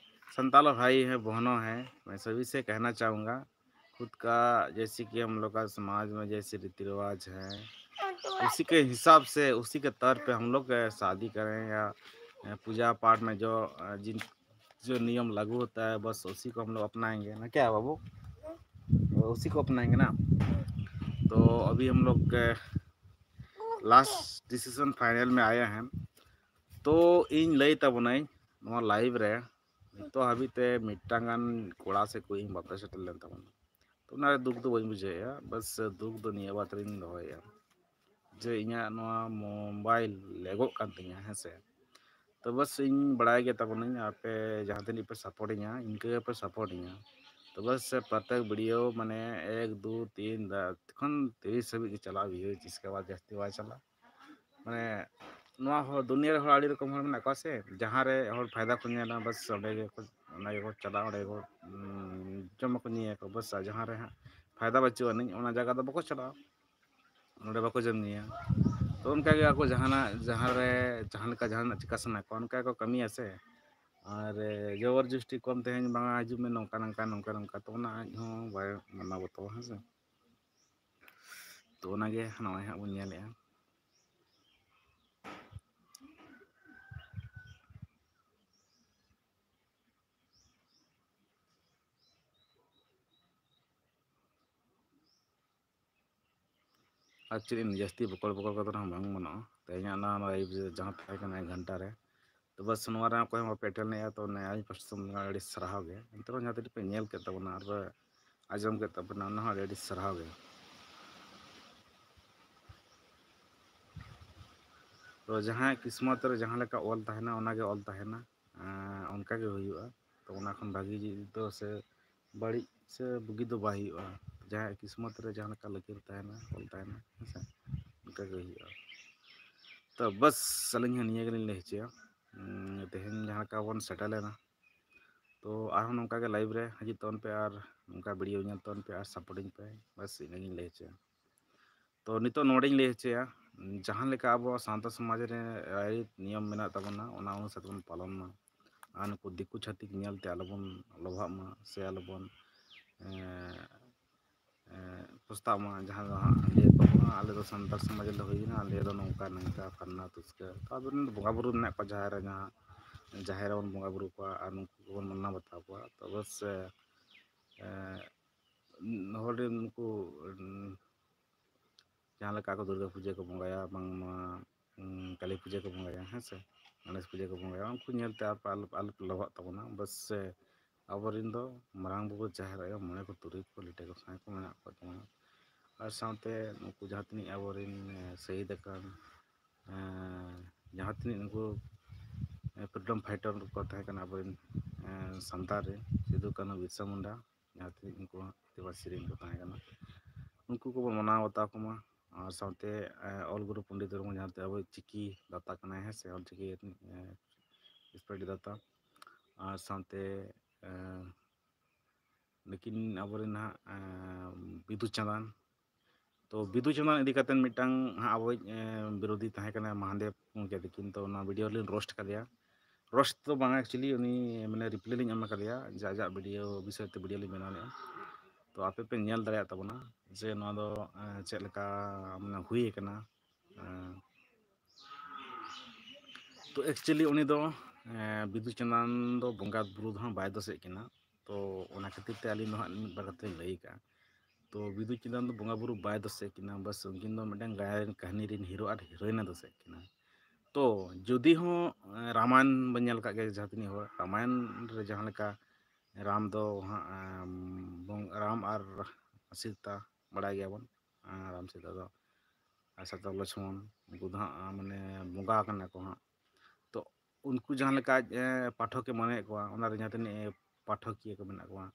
संतालो भाई हैं, बहनों हैं, मैं सभी से कहना चाहूँगा, खुद का, जैसे कि हम लोग का समाज में जैसे रीति रिवाज है, उसी के हिसाब से, उसी के तौर पे हम लोग, ए, शादी करें या, ए, पूजा पाठ में जो, ए, जिन, जो नियम लागू होता है, बस उसी को हम लोग अपनाएंगे ना, क्या है बाबू? तो उसी को अपनाएंगे ना। तो अभी हम लोग, ए, लास्ट डिसीजन फाइनल में आया है। तो ᱤᱧ ᱞᱟᱹᱭ ᱛᱟᱵᱚᱱᱟᱹᱧ ᱱᱚᱣᱟ ᱞᱟᱭᱤᱵᱷ ᱨᱮ, ᱱᱤᱛᱚᱜ ᱦᱟᱹᱵᱤᱡ ᱛᱮ ᱢᱤᱫᱴᱟᱝ ᱜᱟᱱ ᱠᱚᱲᱟ ᱥᱮ ᱠᱩᱲᱤ ᱵᱟᱯᱮ ᱥᱮᱴᱮᱨ ᱞᱮᱱ ᱛᱟᱵᱚᱱᱟ᱾ ᱛᱚ ᱚᱱᱟᱨᱮ ᱫᱩᱠ ᱫᱚ ᱵᱟᱹᱧ ᱵᱩᱡᱷᱟᱹᱣᱮᱫᱼᱟ, ᱵᱟᱥ ᱫᱩᱠ ᱫᱚ ᱱᱤᱭᱟᱹ ᱵᱟᱛ ᱨᱤᱧ ᱫᱚᱦᱚᱭᱮᱫᱼᱟ ᱡᱮ ᱤᱧᱟᱹᱜ ᱱᱚᱣᱟ ᱢᱳᱵᱟᱭᱤᱞ ᱞᱮᱜᱚᱜ ᱠᱟᱱ ᱛᱤᱧᱟᱹ, ᱦᱮᱸ ᱥᱮ᱾ ᱛᱚ ᱵᱟᱥ ᱤᱧ ᱵᱟᱲᱟᱭ ᱜᱮ ᱛᱟᱵᱚᱱᱟᱹᱧ, ᱟᱯᱮ ᱡᱟᱦᱟᱸ ᱛᱤᱱᱟᱹᱜ ᱯᱮ ᱥᱟᱯᱳᱨᱴ ᱤᱧᱟ, ᱤᱱᱠᱟᱹ ᱜᱮᱯᱮ ᱥᱟᱯᱳᱨᱴ ᱤᱧᱟ᱾ ᱛᱚ ᱵᱟᱥ ᱯᱨᱚᱛᱮᱠ ᱵᱷᱤᱰᱤᱭᱳ ᱢᱟᱱᱮ ᱮᱠ, ᱫᱩ, ᱛᱤᱱ ᱫᱟ-, ᱠᱷᱚᱱ ᱛᱤᱨᱤᱥ ᱦᱟᱹᱵᱤᱡ ᱜᱮ ᱪᱟᱞᱟᱜᱼᱟ, ᱵᱷᱤᱭᱩ ᱤᱥᱠᱮ ᱵᱟᱫ ᱡᱟᱹᱥᱛᱤ ᱵᱟᱭ ᱪᱟᱞᱟᱜᱼᱟ᱾ ᱢᱟᱱᱮ ᱱᱚᱣᱟ ᱦᱚᱲ, ᱫᱩᱱᱤᱭᱟᱹ ᱨᱮ ᱦᱚᱲ ᱟᱹᱰᱤ ᱨᱚᱠᱚᱢ ᱦᱚᱲ ᱢᱮᱱᱟᱜ ᱠᱚᱣᱟ ᱥᱮ, ᱡᱟᱦᱟᱸ ᱨᱮ ᱦᱚᱲ ᱯᱷᱟᱭᱫᱟ ᱠᱚ ᱧᱮᱞᱟ, ᱵᱟᱥ ᱚᱸᱰᱮ ᱜᱮᱠᱚ, ᱚᱸᱰᱮ ᱜᱮᱠᱚ ᱪᱟᱞᱟᱜᱼᱟ, ᱚᱸᱰᱮ ᱜᱮᱠᱚ, ᱩᱸ, ᱡᱚᱢᱟᱠᱚ ᱧᱩᱭᱟᱠᱚ, ᱵᱟᱥ᱾ ᱟᱨ ᱡᱟᱦᱟᱸ ᱨᱮ ᱦᱟᱸᱜ ᱯᱷᱟᱭᱫᱟ ᱵᱟᱹᱪᱩᱜ ᱟᱹᱱᱤᱡ, ᱚᱱᱟ ᱡᱟᱭᱜᱟ ᱫᱚ ᱵᱟᱠᱚ ᱪᱟᱞᱟᱜᱼᱟ, ᱚᱸᱰᱮ ᱵᱟᱠᱚ ᱡᱚᱢ ᱧᱩᱭᱟ᱾ ᱛᱚ ᱚᱱᱠᱟ ᱜᱮ ᱟᱠᱚ ᱡᱟᱦᱟᱱᱟᱜ, ᱡᱟᱦᱟᱸ ᱨᱮ ᱡᱟᱦᱟᱸ ᱞᱮᱠᱟ ᱡᱟᱦᱟᱱᱟᱜ ᱪᱤᱠᱟ ᱥᱟᱱᱟ ᱠᱚᱣᱟ, ᱚᱱᱠᱟ ᱜᱮᱠᱚ ᱠᱟᱹᱢᱤᱭᱟ ᱥᱮ᱾ ᱟᱨ ᱡᱚᱵᱚᱨ ᱡᱚᱥᱴᱤ ᱠᱚᱢ ᱛᱮᱦᱮᱧ ᱵᱟᱝᱟ ᱦᱤᱡᱩᱜ ᱢᱮ, ᱱᱚᱝᱠᱟ ᱱᱚᱝᱠᱟ ᱱᱚᱝᱠᱟ ᱱᱚᱝᱠᱟ, ᱛᱚ ᱚᱱᱟ ᱟᱡ ᱦᱚᱸ ᱵᱟᱭ ᱢᱟᱱᱟᱣ ᱵᱟᱛᱟᱣᱟ, ᱦᱮᱸ ᱥᱮ᱾ ᱛᱚ ᱚᱱᱟᱜᱮ ᱱᱚᱜᱼᱚᱭ ᱦᱟᱸᱜ ᱵᱚᱱ ᱧᱮᱞᱮᱜᱼᱟ᱾ ᱟᱨ ᱪᱮᱫ ᱤᱧ ᱡᱟᱹᱥᱛᱤ ᱵᱚᱠᱚᱲ ᱵᱚᱠᱚᱲ ᱠᱟᱛᱮ ᱦᱚᱸ ᱵᱟᱝ ᱢᱟᱱᱚᱜᱼᱟ᱾ ᱛᱮᱦᱮᱧᱟᱜ ᱱᱚᱣᱟ live ᱡᱟᱦᱟᱸ ᱛᱟᱦᱮᱸ ᱠᱟᱱᱟ ᱮᱠ ᱜᱷᱚᱱᱴᱟ ᱨᱮ, ᱛᱚ ᱵᱟᱥ ᱱᱚᱣᱟ ᱨᱮ ᱚᱠᱚᱭ ᱦᱚᱸ ᱵᱟᱯᱮ ᱟᱴᱮᱱ ᱞᱮᱜᱼᱟ, ᱛᱚ ᱚᱱᱮ ᱟᱹᱞᱤᱧ ᱯᱟᱥᱴᱟ ᱥᱮᱫ ᱠᱷᱚᱱ ᱟᱹᱰᱤ ᱥᱟᱨᱦᱟᱣ ᱜᱮ᱾ ᱮᱱᱛᱮ ᱨᱮᱦᱚᱸ ᱡᱟᱦᱟᱸ ᱛᱤᱱᱟᱹᱜ ᱯᱮ ᱧᱮᱞ ᱠᱮᱫ ᱛᱟᱵᱚᱱᱟ ᱟᱨ ᱯᱮ ᱟᱸᱡᱚᱢ ᱠᱮᱫ ᱛᱟᱵᱚᱱᱟ, ᱚᱱᱟ ᱦᱚᱸ ᱟᱹᱰᱤ ᱟᱹᱰᱤ ᱥᱟᱨᱦᱟᱣ ᱜᱮ᱾ ᱛᱚ ᱡᱟᱦᱟᱸᱭᱟᱜ ᱠᱤᱥᱢᱚᱛ ᱨᱮ ᱡᱟᱦᱟᱸ ᱞᱮᱠᱟ ᱚᱞ ᱛᱟᱦᱮᱱᱟ, ᱚᱱᱟᱜᱮ ᱚᱞ ᱛᱟᱦᱮᱱᱟ, ᱟᱸ, ᱚᱱᱠᱟ ᱜᱮ ᱦᱩᱭᱩᱜᱼᱟ᱾ ᱛᱚ ᱚᱱᱟ ᱠᱷᱚᱱ ᱵᱷᱟᱹᱜᱤ ᱫᱚ ᱥᱮ ᱵᱟᱹᱲᱤᱡ ᱥᱮ ᱵᱩᱜᱤ ᱫᱚ ᱵᱟᱭ ᱦᱩᱭᱩᱜᱼᱟ᱾ ᱡᱟᱦᱟᱸᱭᱟᱜ ᱠᱤᱥᱢᱚᱛ ᱨᱮ ᱡᱟᱦᱟᱸ ᱞᱮᱠᱟ ᱞᱟᱹᱠᱤᱨ ᱛᱟᱦᱮᱱᱟ, ᱚᱞ ᱛᱟᱦᱮᱱᱟ, ᱦᱮᱸ ᱥᱮ, ᱚᱱᱠᱟ ᱜᱮ ᱦᱩᱭᱩᱜᱼᱟ᱾ ᱛᱚ ᱵᱟᱥ, ᱟᱹᱞᱤᱧ ᱦᱚᱸ ᱱᱤᱭᱟᱹ ᱜᱮᱞᱤᱧ ᱞᱟᱹᱭ ᱦᱚᱪᱚᱭᱟ᱾ ᱩᱸ, ᱛᱮᱦᱮᱧ ᱡᱟᱦᱟᱸ ᱞᱮᱠᱟ ᱵᱚᱱ ᱥᱮᱴᱮᱨ ᱞᱮᱱᱟ, ᱛᱚ ᱟᱨᱦᱚᱸ ᱱᱚᱝᱠᱟ ᱜᱮ live ᱨᱮ ᱦᱤᱡᱩᱜ ᱛᱟᱵᱚᱱ ᱯᱮ ᱟᱨ ᱱᱚᱝᱠᱟ video ᱧᱮᱞ ᱛᱟᱵᱚᱱ ᱯᱮ ᱟᱨ supportᱤᱧ ᱯᱮ, ᱵᱟᱥ ᱤᱱᱟᱹᱜᱤᱧ ᱞᱟᱹᱭ ᱦᱚᱪᱚᱭᱟ᱾ ᱛᱚ ᱱᱤᱛᱚᱜ ᱱᱚᱰᱮᱧ ᱞᱟᱹᱭ ᱦᱚᱪᱚᱭᱟ, ᱡᱟᱦᱟᱸ ᱞᱮᱠᱟ ᱟᱵᱚ ᱥᱟᱶᱛᱟ ᱥᱚᱢᱟᱡᱽ ᱨᱮ ᱨᱟᱭᱨᱤᱛ ᱱᱤᱭᱚᱢ ᱢᱮᱱᱟᱜ ᱛᱟᱵᱚᱱᱟ, ᱚᱱᱟ ᱚᱱᱩᱥᱟᱨ ᱛᱮᱵᱚᱱ ᱯᱟᱞᱚᱱ ᱢᱟ᱾ ᱟᱨ ᱱᱩᱠᱩ ᱫᱤᱠᱩ ᱪᱷᱟᱹᱛᱤᱠ ᱧᱮᱞᱛᱮ ᱟᱞᱚᱵᱚᱱ ᱞᱚᱵᱷᱟᱜ ᱢᱟ, ᱥᱮ ᱟᱞᱚᱵᱚᱱ, ᱮᱸ, ᱮᱸ, ᱯᱚᱥᱛᱟᱜ ᱢᱟ, ᱡᱟᱦᱟᱸ ᱫᱚ ᱦᱟᱸᱜ ᱞᱟᱹᱭ ᱟᱠᱚ, ᱟᱞᱮ ᱫᱚ ᱥᱟᱱᱛᱟᱲ ᱥᱚᱢᱟᱡᱽ ᱨᱮᱞᱮ ᱦᱩᱭ ᱠᱟᱱᱟ, ᱟᱞᱮ ᱫᱚ ᱱᱚᱝᱠᱟ ᱱᱚᱝᱠᱟ ᱯᱷᱟᱨᱱᱟ ᱛᱩᱥᱠᱟᱹ᱾ ᱛᱚ ᱟᱵᱚᱨᱮᱱ ᱵᱚᱸᱜᱟ ᱵᱩᱨᱩ ᱢᱮᱱᱟᱜ ᱠᱚᱣᱟ ᱡᱟᱦᱮᱨ ᱨᱮ, ᱡᱟᱦᱟᱸ ᱡᱟᱦᱮᱨ ᱨᱮᱵᱚᱱ ᱵᱚᱸᱜᱟ ᱵᱩᱨᱩ ᱠᱚᱣᱟ ᱟᱨ ᱱᱩᱠᱩ ᱠᱚᱵᱚᱱ ᱢᱟᱱᱟᱣ ᱵᱟᱛᱟᱣ ᱠᱚᱣᱟ᱾ ᱛᱚ ᱚᱵᱚᱥᱥᱳᱭ, ᱮᱸ, ᱦᱚᱲ ᱨᱮᱱ ᱱᱩᱠᱩ, ᱩᱸ, ᱡᱟᱦᱟᱸ ᱞᱮᱠᱟ ᱠᱚ ᱫᱩᱨᱜᱟᱹ ᱯᱩᱡᱟᱹ ᱠᱚ ᱵᱚᱸᱜᱟᱭᱟ, ᱵᱟᱝᱢᱟ, ᱩᱸ, ᱠᱟᱹᱞᱤ ᱯᱩᱡᱟᱹ ᱠᱚ ᱵᱚᱸᱜᱟᱭᱟ, ᱦᱮᱸ ᱥᱮ, ᱜᱚᱱᱮᱥ ᱯᱩᱡᱟᱹ ᱠᱚ ᱵᱚᱸᱜᱟᱭᱟ, ᱩᱱᱠᱩ ᱧᱮᱞᱛᱮ ᱟᱯᱮ ᱟᱞᱚ, ᱟᱞᱚᱯᱮ ᱞᱚᱵᱷᱟᱜ ᱛᱟᱵᱚᱱᱟ᱾ ᱵᱟᱥ, ᱥᱮ ᱟᱵᱚᱨᱮᱱ ᱫᱚ ᱢᱟᱨᱟᱝ ᱵᱩᱨᱩ, ᱡᱟᱦᱮᱨ ᱟᱭᱳ, ᱢᱚᱬᱮ ᱠᱚ ᱛᱩᱨᱩᱭ ᱠᱚ ᱞᱤᱴᱟᱹ ᱜᱚᱸᱥᱟᱭ ᱠᱚ ᱢᱮᱱᱟᱜ ᱠᱚ ᱛᱟᱵᱚᱱᱟ᱾ ᱟᱨ ᱥᱟᱶᱛᱮ ᱱᱩᱠᱩ ᱡᱟᱦᱟᱸ ᱛᱤᱱᱟᱹᱜ ᱟᱵᱚᱨᱮᱱ, ᱮ, ᱥᱟᱹᱦᱤᱫ ᱟᱠᱟᱱ, ᱮ, ᱡᱟᱦᱟᱸ ᱛᱤᱱᱟᱹᱜ ᱱᱩᱠᱩ, ᱮ, freedom fighter ᱠᱚ ᱛᱟᱦᱮᱸ ᱠᱟᱱᱟ ᱟᱵᱚᱨᱮᱱ, ᱮ, ᱥᱟᱱᱛᱟᱲ ᱨᱮ, ᱥᱤᱫᱩ, ᱠᱟᱹᱱᱦᱩ, ᱵᱤᱨᱥᱟ ᱢᱩᱱᱰᱟ, ᱡᱟᱦᱟᱸ ᱛᱤᱱᱟᱹᱜ ᱩᱱᱠᱩᱣᱟᱜ ᱟᱹᱫᱤᱵᱟᱹᱥᱤ ᱨᱮᱱ ᱠᱚ ᱛᱟᱦᱮᱸ ᱠᱟᱱᱟ, ᱩᱱᱠᱩ ᱠᱚᱵᱚᱱ ᱢᱟᱱᱟᱣ ᱵᱟᱛᱟᱣ ᱠᱚᱢᱟ᱾ ᱟᱨ ᱥᱟᱶᱛᱮ, ᱮ, ᱚᱞ ᱜᱩᱨᱩ ᱯᱚᱱᱰᱤᱛ ᱨᱚᱜᱷᱩᱱᱟᱛᱷ ᱢᱩᱨᱢᱩ, ᱡᱟᱦᱟᱸ ᱛᱮ ᱟᱵᱚᱭᱤᱡ ᱪᱤᱠᱤ ᱫᱟᱛᱟ ᱠᱟᱱᱟᱭ, ᱦᱮᱸ ᱥᱮ, ᱚᱞ ᱪᱤᱠᱤ, ᱮ, ᱥᱯᱮᱰ ᱫᱟᱛᱟ᱾ ᱟᱨ ᱥᱟᱶᱛᱮ, ᱮ, ᱱᱩᱠᱤᱱ ᱟᱵᱚᱨᱮᱱ ᱱᱟᱦᱟᱜ, ᱮ, ᱵᱤᱫᱩ ᱪᱟᱸᱫᱟᱱ᱾ ᱛᱚ ᱵᱤᱫᱩ ᱪᱟᱸᱫᱟᱱ ᱤᱫᱤ ᱠᱟᱛᱮ ᱢᱤᱫᱴᱟᱝ ᱦᱟᱸᱜ ᱟᱵᱚᱭᱤᱡ, ᱮ, ᱵᱤᱨᱳᱫᱷᱤ ᱛᱟᱦᱮᱸ ᱠᱟᱱᱟᱭ ᱢᱟᱦᱟᱫᱮᱵ ᱜᱚᱢᱠᱮ ᱛᱟᱹᱠᱤᱱ, ᱛᱚ ᱚᱱᱟ video ᱨᱮᱞᱤᱧ roast ᱠᱟᱫᱮᱭᱟ᱾ ᱨᱳᱥᱴ ᱫᱚ ᱵᱟᱝ, actually ᱩᱱᱤ ᱢᱟᱱᱮ ᱨᱤᱯᱞᱟᱭ ᱞᱤᱧ ᱮᱢ ᱟᱠᱟᱫᱮᱭᱟ, ᱡᱮ ᱟᱡᱟᱜ ᱵᱷᱤᱰᱤᱭᱳ ᱵᱤᱥᱚᱭ ᱛᱮ ᱵᱷᱤᱰᱤᱭᱳ ᱞᱤᱧ ᱵᱮᱱᱟᱣ ᱞᱮᱫᱼᱟ᱾ ᱛᱚ ᱟᱯᱮ ᱯᱮ ᱧᱮᱞ ᱫᱟᱲᱮᱭᱟᱜ ᱛᱟᱵᱚᱱᱟ ᱡᱮ ᱱᱚᱣᱟ ᱫᱚ ᱪᱮᱫ ᱞᱮᱠᱟ ᱢᱟᱱᱮ ᱦᱩᱭ ᱟᱠᱟᱱᱟ᱾ ᱛᱚ actually ᱩᱱᱤ ᱫᱚ ᱵᱤᱫᱩ ᱪᱟᱸᱫᱟᱱ ᱫᱚ ᱵᱚᱸᱜᱟ ᱵᱩᱨᱩ ᱫᱚ ᱦᱟᱸᱜ ᱵᱟᱭ ᱫᱳᱥᱮᱫ ᱠᱤᱱᱟ᱾ ᱛᱚ ᱚᱱᱟ ᱠᱷᱟᱹᱛᱤᱨ ᱛᱮ ᱟᱹᱞᱤᱧ ᱫᱚ ᱦᱟᱸᱜ ᱢᱤᱫ ᱵᱟᱨ ᱠᱟᱛᱷᱟ ᱞᱤᱧ ᱞᱟᱹᱭ ᱟᱠᱟᱫᱼᱟ᱾ ᱛᱚ ᱵᱤᱫᱩ ᱪᱟᱸᱫᱟᱱ ᱫᱚ ᱵᱚᱸᱜᱟ ᱵᱩᱨᱩ ᱵᱟᱭ ᱫᱳᱥᱮᱫ ᱠᱤᱱᱟ, ᱵᱟᱥ ᱩᱱᱠᱤᱱ ᱫᱚ ᱢᱤᱫᱴᱟᱝ ᱜᱟᱭᱟᱱ ᱠᱟᱹᱦᱱᱤ ᱨᱮᱱ ᱦᱤᱨᱳ ᱟᱨ ᱦᱤᱨᱳᱭᱤᱱ ᱮ ᱫᱳᱥᱮᱫ ᱠᱤᱱᱟ᱾ ᱛᱚ ᱡᱩᱫᱤ ᱦᱚᱸ ᱨᱟᱢᱟᱭᱚᱱ ᱵᱚᱱ ᱧᱮᱞ ᱟᱠᱟᱫ ᱜᱮᱭᱟ, ᱡᱟᱦᱟᱸ ᱛᱤᱱᱟᱹᱜ ᱦᱚᱲ ᱨᱟᱢᱟᱭᱚᱱ ᱨᱮ ᱡᱟᱦᱟᱸ ᱞᱮᱠᱟ ᱨᱟᱢ ᱫᱚ ᱦᱟᱸᱜ ᱨᱟᱢ ᱟᱨ ᱥᱤᱛᱟ ᱵᱟᱲᱟᱭ ᱜᱮᱭᱟᱵᱚᱱ, ᱨᱟᱢ ᱥᱤᱛᱟ ᱫᱚ ᱟᱨ ᱥᱟᱛᱮ ᱞᱚᱪᱷᱢᱚᱱ, ᱩᱱᱠᱩ ᱫᱚ ᱦᱟᱸᱜ ᱢᱟᱱᱮ ᱵᱚᱸᱜᱟ ᱠᱟᱱᱟ ᱠᱚ ᱦᱟᱸᱜ᱾ ᱛᱚ ᱩᱱᱠᱩ ᱡᱟᱦᱟᱸ ᱞᱮᱠᱟ ᱟᱡ ᱯᱟᱴᱷᱚᱠᱮ ᱢᱚᱱᱮᱭᱮᱫ ᱠᱚᱣᱟ, ᱚᱱᱟ ᱨᱮ ᱡᱟᱦᱟᱸ ᱛᱤᱱᱟᱹᱜ ᱯᱟᱴᱷᱚᱠᱤᱭᱟᱹ ᱠᱚ ᱢᱮᱱᱟᱜ ᱠᱚᱣᱟ,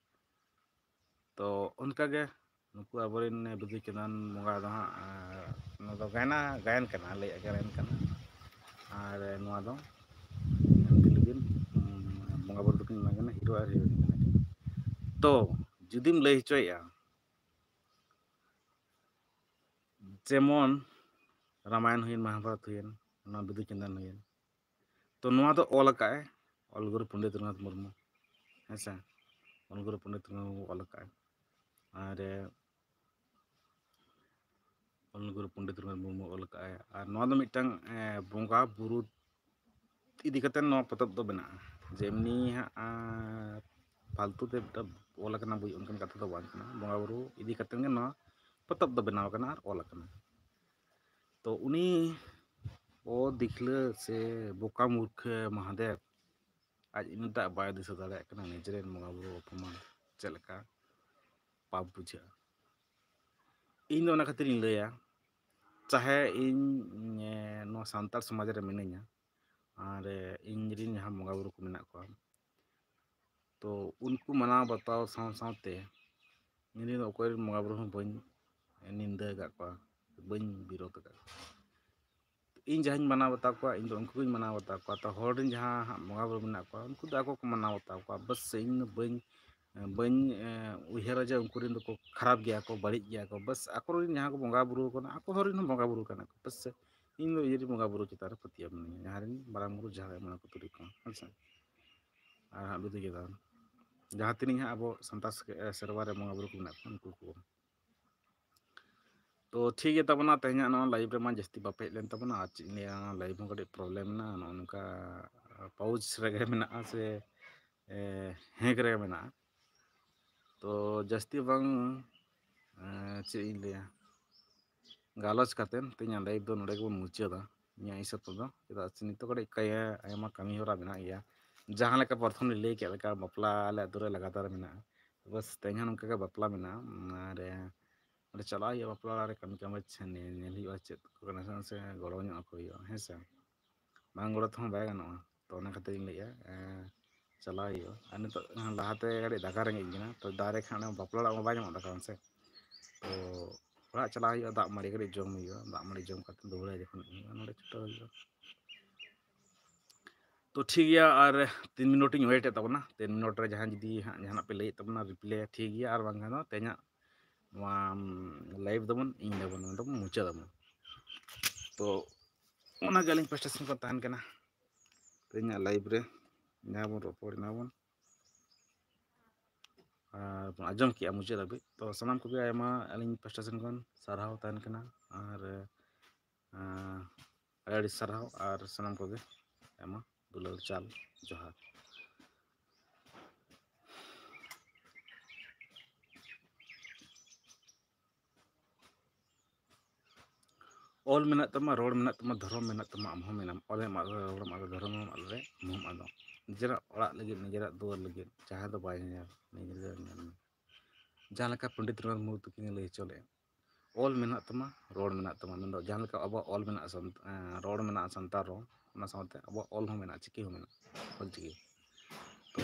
ᱛᱚ ᱚᱱᱠᱟᱜᱮ ᱱᱩᱠᱩ ᱟᱵᱚᱨᱮᱱ ᱵᱤᱫᱩ ᱪᱟᱸᱫᱟᱱ ᱵᱚᱸᱜᱟ ᱫᱚ ᱦᱟᱸᱜ ᱱᱚᱣᱟ ᱫᱚ ᱜᱟᱭᱱᱟ ᱜᱟᱭᱟᱱ ᱠᱟᱱᱟ, ᱞᱟᱹᱭᱟᱜ ᱜᱟᱭᱟᱱ ᱠᱟᱱᱟ᱾ ᱟᱨ ᱱᱚᱣᱟ ᱫᱚ ᱩᱱᱠᱤᱱ ᱞᱟᱹᱜᱤᱫ ᱵᱚᱸᱜᱟ ᱵᱩᱨᱩ ᱫᱚᱠᱤᱱ ᱮᱢᱟᱭ ᱠᱟᱱᱟ, ᱦᱤᱨᱳ ᱟᱨ ᱦᱤᱨᱳᱭᱤᱱ ᱠᱟᱱᱟ ᱠᱤᱱ᱾ ᱛᱚ ᱡᱩᱫᱤᱢ ᱞᱟᱹᱭ ᱦᱚᱪᱚᱭᱮᱫᱼᱟ, ᱡᱮᱢᱚᱱ ᱨᱟᱢᱟᱭᱚᱱ ᱦᱩᱭᱮᱱ, ᱢᱚᱦᱟᱵᱷᱟᱨᱚᱛ ᱦᱩᱭᱮᱱ, ᱱᱚᱣᱟ ᱵᱤᱫᱩ ᱪᱟᱸᱫᱟᱱ ᱦᱩᱭᱮᱱ, ᱛᱚ ᱱᱚᱣᱟ ᱫᱚ ᱚᱞ ᱟᱠᱟᱫ ᱟᱭ ᱚᱞ ᱜᱩᱨᱩ ᱯᱚᱱᱰᱤᱛ ᱨᱚᱜᱷᱩᱱᱟᱛᱷ ᱢᱩᱨᱢᱩ᱾ ᱦᱮᱸ ᱥᱮ, ᱚᱞ ᱜᱩᱨᱩ ᱯᱚᱱᱰᱤᱛ ᱨᱚᱜᱷᱩᱱᱟᱛᱷ ᱢᱩᱨᱢᱩ ᱚᱞ ᱟᱠᱟᱫ ᱟᱭ᱾ ᱟᱨ ᱚᱞ ᱜᱩᱨᱩ ᱯᱚᱱᱰᱤᱛ ᱨᱚᱜᱷᱩᱱᱟᱛᱷ ᱢᱩᱨᱢᱩ ᱚᱞ ᱟᱠᱟᱫ ᱟᱭ᱾ ᱟᱨ ᱱᱚᱣᱟ ᱫᱚ ᱢᱤᱫᱴᱟᱝ ᱵᱚᱸᱜᱟ ᱵᱩᱨᱩ ᱤᱫᱤ ᱠᱟᱛᱮ ᱱᱚᱣᱟ ᱯᱚᱛᱚᱵ ᱫᱚ ᱵᱮᱱᱟᱜᱼᱟ᱾ ᱡᱮ ᱮᱢᱱᱤ ᱦᱟᱸᱜ ᱯᱷᱟᱞᱛᱩ ᱛᱮ ᱢᱤᱫᱴᱟᱝ ᱚᱞ ᱟᱠᱟᱱᱟ ᱵᱳᱭ, ᱚᱱᱠᱟᱱ ᱠᱟᱛᱷᱟ ᱫᱚ ᱵᱟᱝ ᱠᱟᱱᱟ᱾ ᱵᱚᱸᱜᱟ ᱵᱩᱨᱩ ᱤᱫᱤ ᱠᱟᱛᱮ ᱜᱮ ᱱᱚᱣᱟ ᱯᱚᱛᱚᱵ ᱫᱚ ᱵᱮᱱᱟᱣ ᱟᱠᱟᱱᱟ ᱟᱨ ᱚᱞ ᱟᱠᱟᱱᱟ᱾ ᱛᱚ ᱩᱱᱤ ᱚ ᱫᱤᱠᱷᱞᱟᱹ ᱥᱮ ᱵᱚᱠᱟ ᱢᱩᱨᱠᱷᱟᱹ ᱢᱟᱦᱟᱫᱮᱵ ᱟᱡ ᱤᱱᱟᱹᱴᱟᱜ ᱵᱟᱭ ᱫᱤᱥᱟᱹ ᱫᱟᱲᱮᱭᱟᱜ ᱠᱟᱱᱟ, ᱱᱤᱡᱮᱨᱮᱱ ᱵᱚᱸᱜᱟ ᱵᱩᱨᱩ ᱚᱯᱚᱢᱟᱱ ᱪᱮᱫ ᱞᱮᱠᱟ ᱯᱟᱯ ᱵᱩᱡᱷᱟᱹᱜᱼᱟ᱾ ᱤᱧ ᱫᱚ ᱚᱱᱟ ᱠᱷᱟᱹᱛᱤᱨᱤᱧ ᱞᱟᱹᱭᱟ, ᱪᱟᱦᱮ ᱤᱧ ᱱᱚᱣᱟ ᱥᱟᱱᱛᱟᱲ ᱥᱚᱢᱟᱡᱽ ᱨᱮ ᱢᱤᱱᱟᱹᱧᱟ, ᱟᱨ ᱤᱧ ᱨᱮᱱ ᱡᱟᱦᱟᱸ ᱵᱚᱸᱜᱟ ᱵᱩᱨᱩ ᱠᱚ ᱢᱮᱱᱟᱜ ᱠᱚᱣᱟ, ᱛᱚ ᱩᱱᱠᱩ ᱢᱟᱱᱟᱣ ᱵᱟᱛᱟᱣ ᱥᱟᱶ ᱥᱟᱶᱛᱮ ᱤᱧ ᱨᱮᱱ ᱚᱠᱚᱭ ᱨᱮᱱ ᱵᱚᱸᱜᱟ ᱵᱩᱨᱩ ᱦᱚᱸ ᱵᱟᱹᱧ ᱱᱤᱱᱫᱟᱹ ᱟᱠᱟᱫ ᱠᱚᱣᱟ, ᱵᱟᱹᱧ ᱵᱤᱨᱳᱫᱷ ᱟᱠᱟᱫ ᱠᱚᱣᱟ᱾ ᱤᱧ ᱡᱟᱦᱟᱸᱧ ᱢᱟᱱᱟᱣ ᱵᱟᱛᱟᱣ ᱠᱚᱣᱟ, ᱤᱧ ᱫᱚ ᱩᱱᱠᱩ ᱜᱤᱧ ᱢᱟᱱᱟᱣ ᱵᱟᱛᱟᱣ ᱠᱚᱣᱟ᱾ ᱛᱚ ᱦᱚᱲ ᱨᱮᱱ ᱡᱟᱦᱟᱸ ᱦᱟᱸᱜ ᱵᱚᱸᱜᱟ ᱵᱩᱨᱩ ᱢᱮᱱᱟᱜ ᱠᱚᱣᱟ, ᱩᱱᱠᱩ ᱫᱚ ᱟᱠᱚ ᱠᱚ ᱢᱟᱱᱟᱣ ᱵᱟᱛᱟᱣ ᱠᱚᱣᱟ᱾ ᱵᱟᱥ ᱤᱧ ᱫᱚ ᱵᱟᱹᱧ ᱵᱟᱹᱧ ᱩᱭᱦᱟᱹᱨᱟ ᱡᱮ ᱩᱱᱠᱩ ᱨᱮᱱ ᱫᱚᱠᱚ ᱠᱷᱟᱨᱟᱯ ᱜᱮᱭᱟ ᱠᱚ, ᱵᱟᱹᱲᱤᱡ ᱜᱮᱭᱟ ᱠᱚ᱾ ᱵᱟᱥ ᱟᱠᱚ ᱨᱮᱱ ᱡᱟᱦᱟᱸ ᱠᱚ ᱵᱚᱸᱜᱟ ᱵᱩᱨᱩ ᱠᱟᱱᱟ, ᱟᱠᱚ ᱦᱚᱲ ᱨᱮᱱ ᱦᱚᱸ ᱵᱚᱸᱜᱟ ᱵᱩᱨᱩ ᱠᱟᱱᱟ ᱠᱚ᱾ ᱵᱟᱥ ᱤᱧ ᱫᱚ ᱤᱭᱟᱹ ᱵᱚᱸᱜᱟ ᱵᱩᱨᱩ ᱪᱮᱛᱟᱱ ᱨᱮ ᱯᱟᱹᱛᱭᱟᱹᱣ ᱢᱤᱱᱟᱹᱧᱟ, ᱡᱟᱦᱟᱸ ᱨᱮᱱ ᱢᱟᱨᱟᱝ ᱵᱩᱨᱩ, ᱡᱟᱦᱮᱨ ᱟᱭᱳ, ᱢᱚᱬᱮ ᱠᱚ ᱛᱩᱨᱩᱭ ᱠᱚ, ᱦᱮᱸ ᱥᱮ᱾ ᱟᱨ ᱦᱟᱸᱜ ᱵᱤᱫᱩ ᱪᱟᱸᱫᱟᱱ, ᱡᱟᱦᱟᱸ ᱛᱤᱱᱟᱹᱜ ᱦᱟᱸᱜ ᱟᱵᱚ ᱥᱟᱱᱛᱟᱲ ᱥᱮ-, ᱥᱮᱨᱣᱟ ᱨᱮ ᱵᱚᱸᱜᱟ ᱵᱩᱨᱩ ᱠᱚ ᱢᱮᱱᱟᱜ ᱠᱚᱣᱟ, ᱩᱱᱠᱩ ᱠᱚ᱾ ᱛᱚ ᱴᱷᱤᱠ ᱜᱮ ᱛᱟᱵᱚᱱᱟ, ᱛᱮᱦᱮᱧᱟᱜ ᱱᱚᱣᱟ live ᱨᱮᱢᱟ ᱡᱟᱹᱥᱛᱤ ᱵᱟᱯᱮ ᱦᱮᱡ ᱞᱮᱱ ᱛᱟᱵᱚᱱᱟ, ᱟᱨ ᱪᱮᱫ ᱤᱧ ᱞᱟᱹᱭᱟ, ᱱᱚᱣᱟ live ᱦᱚᱸ ᱠᱟᱹᱴᱤᱡ problem ᱢᱮᱱᱟᱜᱼᱟ, ᱱᱚᱜᱼᱚ ᱱᱚᱝᱠᱟ pause ᱨᱮᱜᱮ ᱢᱮᱱᱟᱜᱼᱟ ᱥᱮ, ᱮ, hang ᱨᱮᱜᱮ ᱢᱮᱱᱟᱜᱼᱟ᱾ ᱛᱚ ᱡᱟᱹᱥᱛᱤ ᱵᱟᱝ, ᱮ, ᱪᱮᱫ ᱤᱧ ᱞᱟᱹᱭᱟ, ᱜᱟᱞᱚᱪ ᱠᱟᱛᱮᱫ ᱛᱮᱦᱮᱧᱟᱜ live ᱫᱚ ᱱᱚᱰᱮ ᱜᱮᱵᱚᱱ ᱢᱩᱪᱟᱹᱫᱟ, ᱤᱧᱟᱹᱜ ᱦᱤᱥᱟᱹᱵ ᱛᱮᱫᱚ᱾ ᱪᱮᱫᱟᱜ ᱥᱮ ᱱᱤᱛᱚᱜ ᱠᱟᱹᱴᱤᱡ ᱠᱟᱭᱟ-, ᱟᱭᱢᱟ ᱠᱟᱹᱢᱤ ᱦᱚᱨᱟ ᱢᱮᱱᱟᱜ ᱜᱮᱭᱟ᱾ ᱡᱟᱦᱟᱸ ᱞᱮᱠᱟ ᱯᱨᱚᱛᱷᱚᱢ ᱞᱤᱧ ᱞᱟᱹᱭ ᱠᱮᱫ ᱞᱮᱠᱟ, ᱵᱟᱯᱞᱟ ᱟᱞᱮ ᱟᱹᱛᱩ ᱨᱮ ᱞᱟᱜᱟᱛᱟᱨ ᱢᱮᱱᱟᱜᱼᱟ᱾ ᱵᱟᱥ, ᱛᱮᱦᱮᱧ ᱦᱚᱸ ᱱᱚᱝᱠᱟ ᱜᱮ ᱵᱟᱯᱞᱟ ᱢᱮᱱᱟᱜᱼᱟ, ᱟᱨ ᱚᱸᱰᱮ ᱪᱟᱞᱟᱜ ᱦᱩᱭᱩᱜᱼᱟ᱾ ᱵᱟᱯᱞᱟ ᱚᱲᱟᱜ ᱨᱮ ᱠᱟᱹᱢᱤ ᱠᱟᱹᱢᱤ ᱧᱮᱞ, ᱧᱮᱞ ᱦᱩᱭᱩᱜᱼᱟ, ᱪᱮᱫ ᱠᱚ ᱠᱟᱱᱟ, ᱥᱮ ᱜᱚᱲᱚ ᱧᱚᱜ ᱟᱠᱚ ᱦᱩᱭᱩᱜᱼᱟ, ᱦᱮᱸ ᱥᱮ᱾ ᱵᱟᱝ ᱜᱚᱲᱚ ᱛᱮᱦᱚᱸ ᱵᱟᱭ ᱜᱟᱱᱚᱜᱼᱟ᱾ ᱛᱚ ᱚᱱᱟ ᱠᱷᱟᱹᱛᱤᱨ ᱤᱧ ᱞᱟᱹᱭᱮᱫᱼᱟ, ᱮᱸ, ᱪᱟᱞᱟᱣ ᱦᱩᱭᱩᱜᱼᱟ᱾ ᱟᱨ ᱱᱤᱛᱚᱜ ᱞᱟᱦᱟᱛᱮ ᱠᱟᱹᱴᱤᱡ ᱫᱟᱠᱟ ᱨᱮᱸᱜᱮᱡ ᱤᱧ ᱠᱟᱱᱟ, ᱛᱚ ᱫᱟᱨᱮ ᱠᱷᱟᱱ ᱚᱱᱟ ᱵᱟᱯᱞᱟ ᱚᱲᱟᱜ ᱢᱟ ᱵᱟᱭ ᱧᱟᱢᱚᱜ ᱫᱟᱠᱟ ᱢᱟᱥᱮ᱾ ᱛᱚ ᱚᱲᱟᱜ ᱪᱟᱞᱟᱣ ᱦᱩᱭᱩᱜᱼᱟ, ᱫᱟᱜ ᱢᱟᱹᱲᱤ ᱠᱟᱹᱴᱤᱡ ᱡᱚᱢ ᱦᱩᱭᱩᱜᱼᱟ, ᱫᱟᱜ ᱢᱟᱹᱲᱤ ᱡᱚᱢ ᱠᱟᱛᱮ ᱫᱩᱵᱽᱲᱟᱹ ᱡᱚᱠᱷᱚᱱ ᱦᱩᱭᱩᱜᱼᱟ, ᱱᱚᱰᱮ ᱪᱷᱩᱴᱟᱹᱣ ᱦᱩᱭᱩᱜᱼᱟ᱾ ᱛᱚ ᱴᱷᱤᱠ ᱜᱮᱭᱟ, ᱟᱨ ᱛᱤᱱ ᱢᱤᱱᱤᱴ ᱤᱧ wait ᱮᱫ ᱛᱟᱵᱚᱱᱟ᱾ ᱛᱤᱱ ᱢᱤᱱᱤᱴ ᱨᱮ ᱡᱟᱦᱟᱸᱭ ᱡᱩᱫᱤ ᱦᱟᱸᱜ ᱡᱟᱦᱟᱱᱟᱜ ᱯᱮ ᱞᱟᱹᱭᱮᱫ ᱛᱟᱵᱚᱱᱟ, reply ᱴᱷᱤᱠ ᱜᱮᱭᱟ, ᱟᱨ ᱵᱟᱝᱠᱷᱟᱱ ᱫᱚ ᱛᱮᱦᱮᱧᱟᱜ ᱱᱚᱣᱟ live ᱫᱚᱵᱚᱱ end ᱟᱵᱚᱱ, ᱢᱮᱱᱫᱚ ᱵᱚᱱ ᱢᱩᱪᱟᱹᱫ ᱟᱵᱚᱱ᱾ ᱛᱚ ᱚᱱᱟᱜᱮ ᱟᱹᱞᱤᱧ ᱯᱟᱥᱴᱟ ᱥᱮᱱ ᱠᱷᱚᱱ ᱛᱟᱦᱮᱱ ᱠᱟᱱᱟ ᱛᱮᱦᱮᱧᱟᱜ live ᱨᱮ ᱡᱟᱦᱟᱸ ᱵᱚᱱ ᱨᱚᱯᱚᱲ ᱮᱱᱟ ᱵᱚᱱ ᱟᱨ ᱵᱚᱱ ᱟᱸᱡᱚᱢ ᱠᱮᱜᱼᱟ ᱢᱩᱪᱟᱹᱫ ᱦᱟᱹᱵᱤᱡ᱾ ᱛᱚ ᱥᱟᱱᱟᱢ ᱠᱚᱜᱮ ᱟᱭᱢᱟ ᱟᱹᱞᱤᱧ ᱯᱟᱥᱴᱟ ᱥᱮᱱ ᱠᱷᱚᱱ ᱥᱟᱨᱦᱟᱣ ᱛᱟᱦᱮᱱ ᱠᱟᱱᱟ, ᱟᱨ, ᱟᱸ, ᱟᱹᱰᱤ ᱟᱹᱰᱤ ᱥᱟᱨᱦᱟᱣ, ᱟᱨ ᱥᱟᱱᱟᱢ ᱠᱚᱜᱮ ᱟᱭᱢᱟ ᱫᱩᱞᱟᱹᱲ ᱪᱟᱞ ᱡᱚᱦᱟᱨ᱾ ᱚᱞ ᱢᱮᱱᱟᱜ ᱛᱟᱢᱟ, ᱨᱚᱲ ᱢᱮᱱᱟᱜ ᱛᱟᱢᱟ, ᱫᱷᱚᱨᱚᱢ ᱢᱮᱱᱟᱜ ᱛᱟᱢᱟ, ᱟᱢ ᱦᱚᱸ ᱢᱮᱱᱟᱢ᱾ ᱚᱞᱮᱢ ᱟᱫ ᱞᱮᱨᱮ, ᱨᱚᱲᱮᱢ ᱟᱫ ᱞᱮᱨᱮ, ᱫᱷᱚᱨᱚᱢᱮᱢ ᱟᱫ ᱞᱮᱨᱮ, ᱟᱢ ᱦᱚᱸᱢ ᱟᱫᱚᱜ᱾ ᱱᱤᱡᱮᱨᱟᱜ ᱚᱲᱟᱜ ᱞᱟᱹᱜᱤᱫ, ᱱᱤᱡᱮᱨᱟᱜ ᱫᱩᱣᱟᱹᱨ ᱞᱟᱹᱜᱤᱫ ᱡᱟᱦᱟᱸᱭ ᱫᱚ ᱵᱟᱭ ᱧᱮᱧᱮᱞ, ᱱᱤᱡᱮᱨ ᱫᱚ ᱧᱮᱞ ᱢᱮ᱾ ᱡᱟᱦᱟᱸ ᱞᱮᱠᱟ ᱯᱚᱱᱰᱤᱛ ᱨᱚᱜᱷᱩᱱᱟᱛᱷ ᱢᱩᱨᱢᱩ ᱛᱟᱹᱠᱤᱱ ᱞᱟᱹᱭ ᱦᱚᱪᱚ ᱞᱮᱫᱼᱟ, ᱚᱞ ᱢᱮᱱᱟᱜ ᱛᱟᱢᱟ, ᱨᱚᱲ ᱢᱮᱱᱟᱜ ᱛᱟᱢᱟ, ᱢᱮᱱᱫᱚ ᱡᱟᱦᱟᱸ ᱞᱮᱠᱟ ᱟᱵᱚᱣᱟᱜ ᱚᱞ ᱢᱮᱱᱟᱜᱼᱟ, ᱥᱟᱱ-, ᱮᱸ, ᱨᱚᱲ ᱢᱮᱱᱟᱜᱼᱟ ᱥᱟᱱᱛᱟᱲ ᱨᱚᱲ, ᱚᱱᱟ ᱥᱟᱶᱛᱮ ᱟᱵᱚᱣᱟᱜ ᱚᱞ ᱦᱚᱸ ᱢᱮᱱᱟᱜᱼᱟ, ᱪᱤᱠᱤ ᱦᱚᱸ ᱢᱮᱱᱟᱜᱼᱟ, ᱚᱞ ᱪᱤᱠᱤ᱾ ᱛᱚ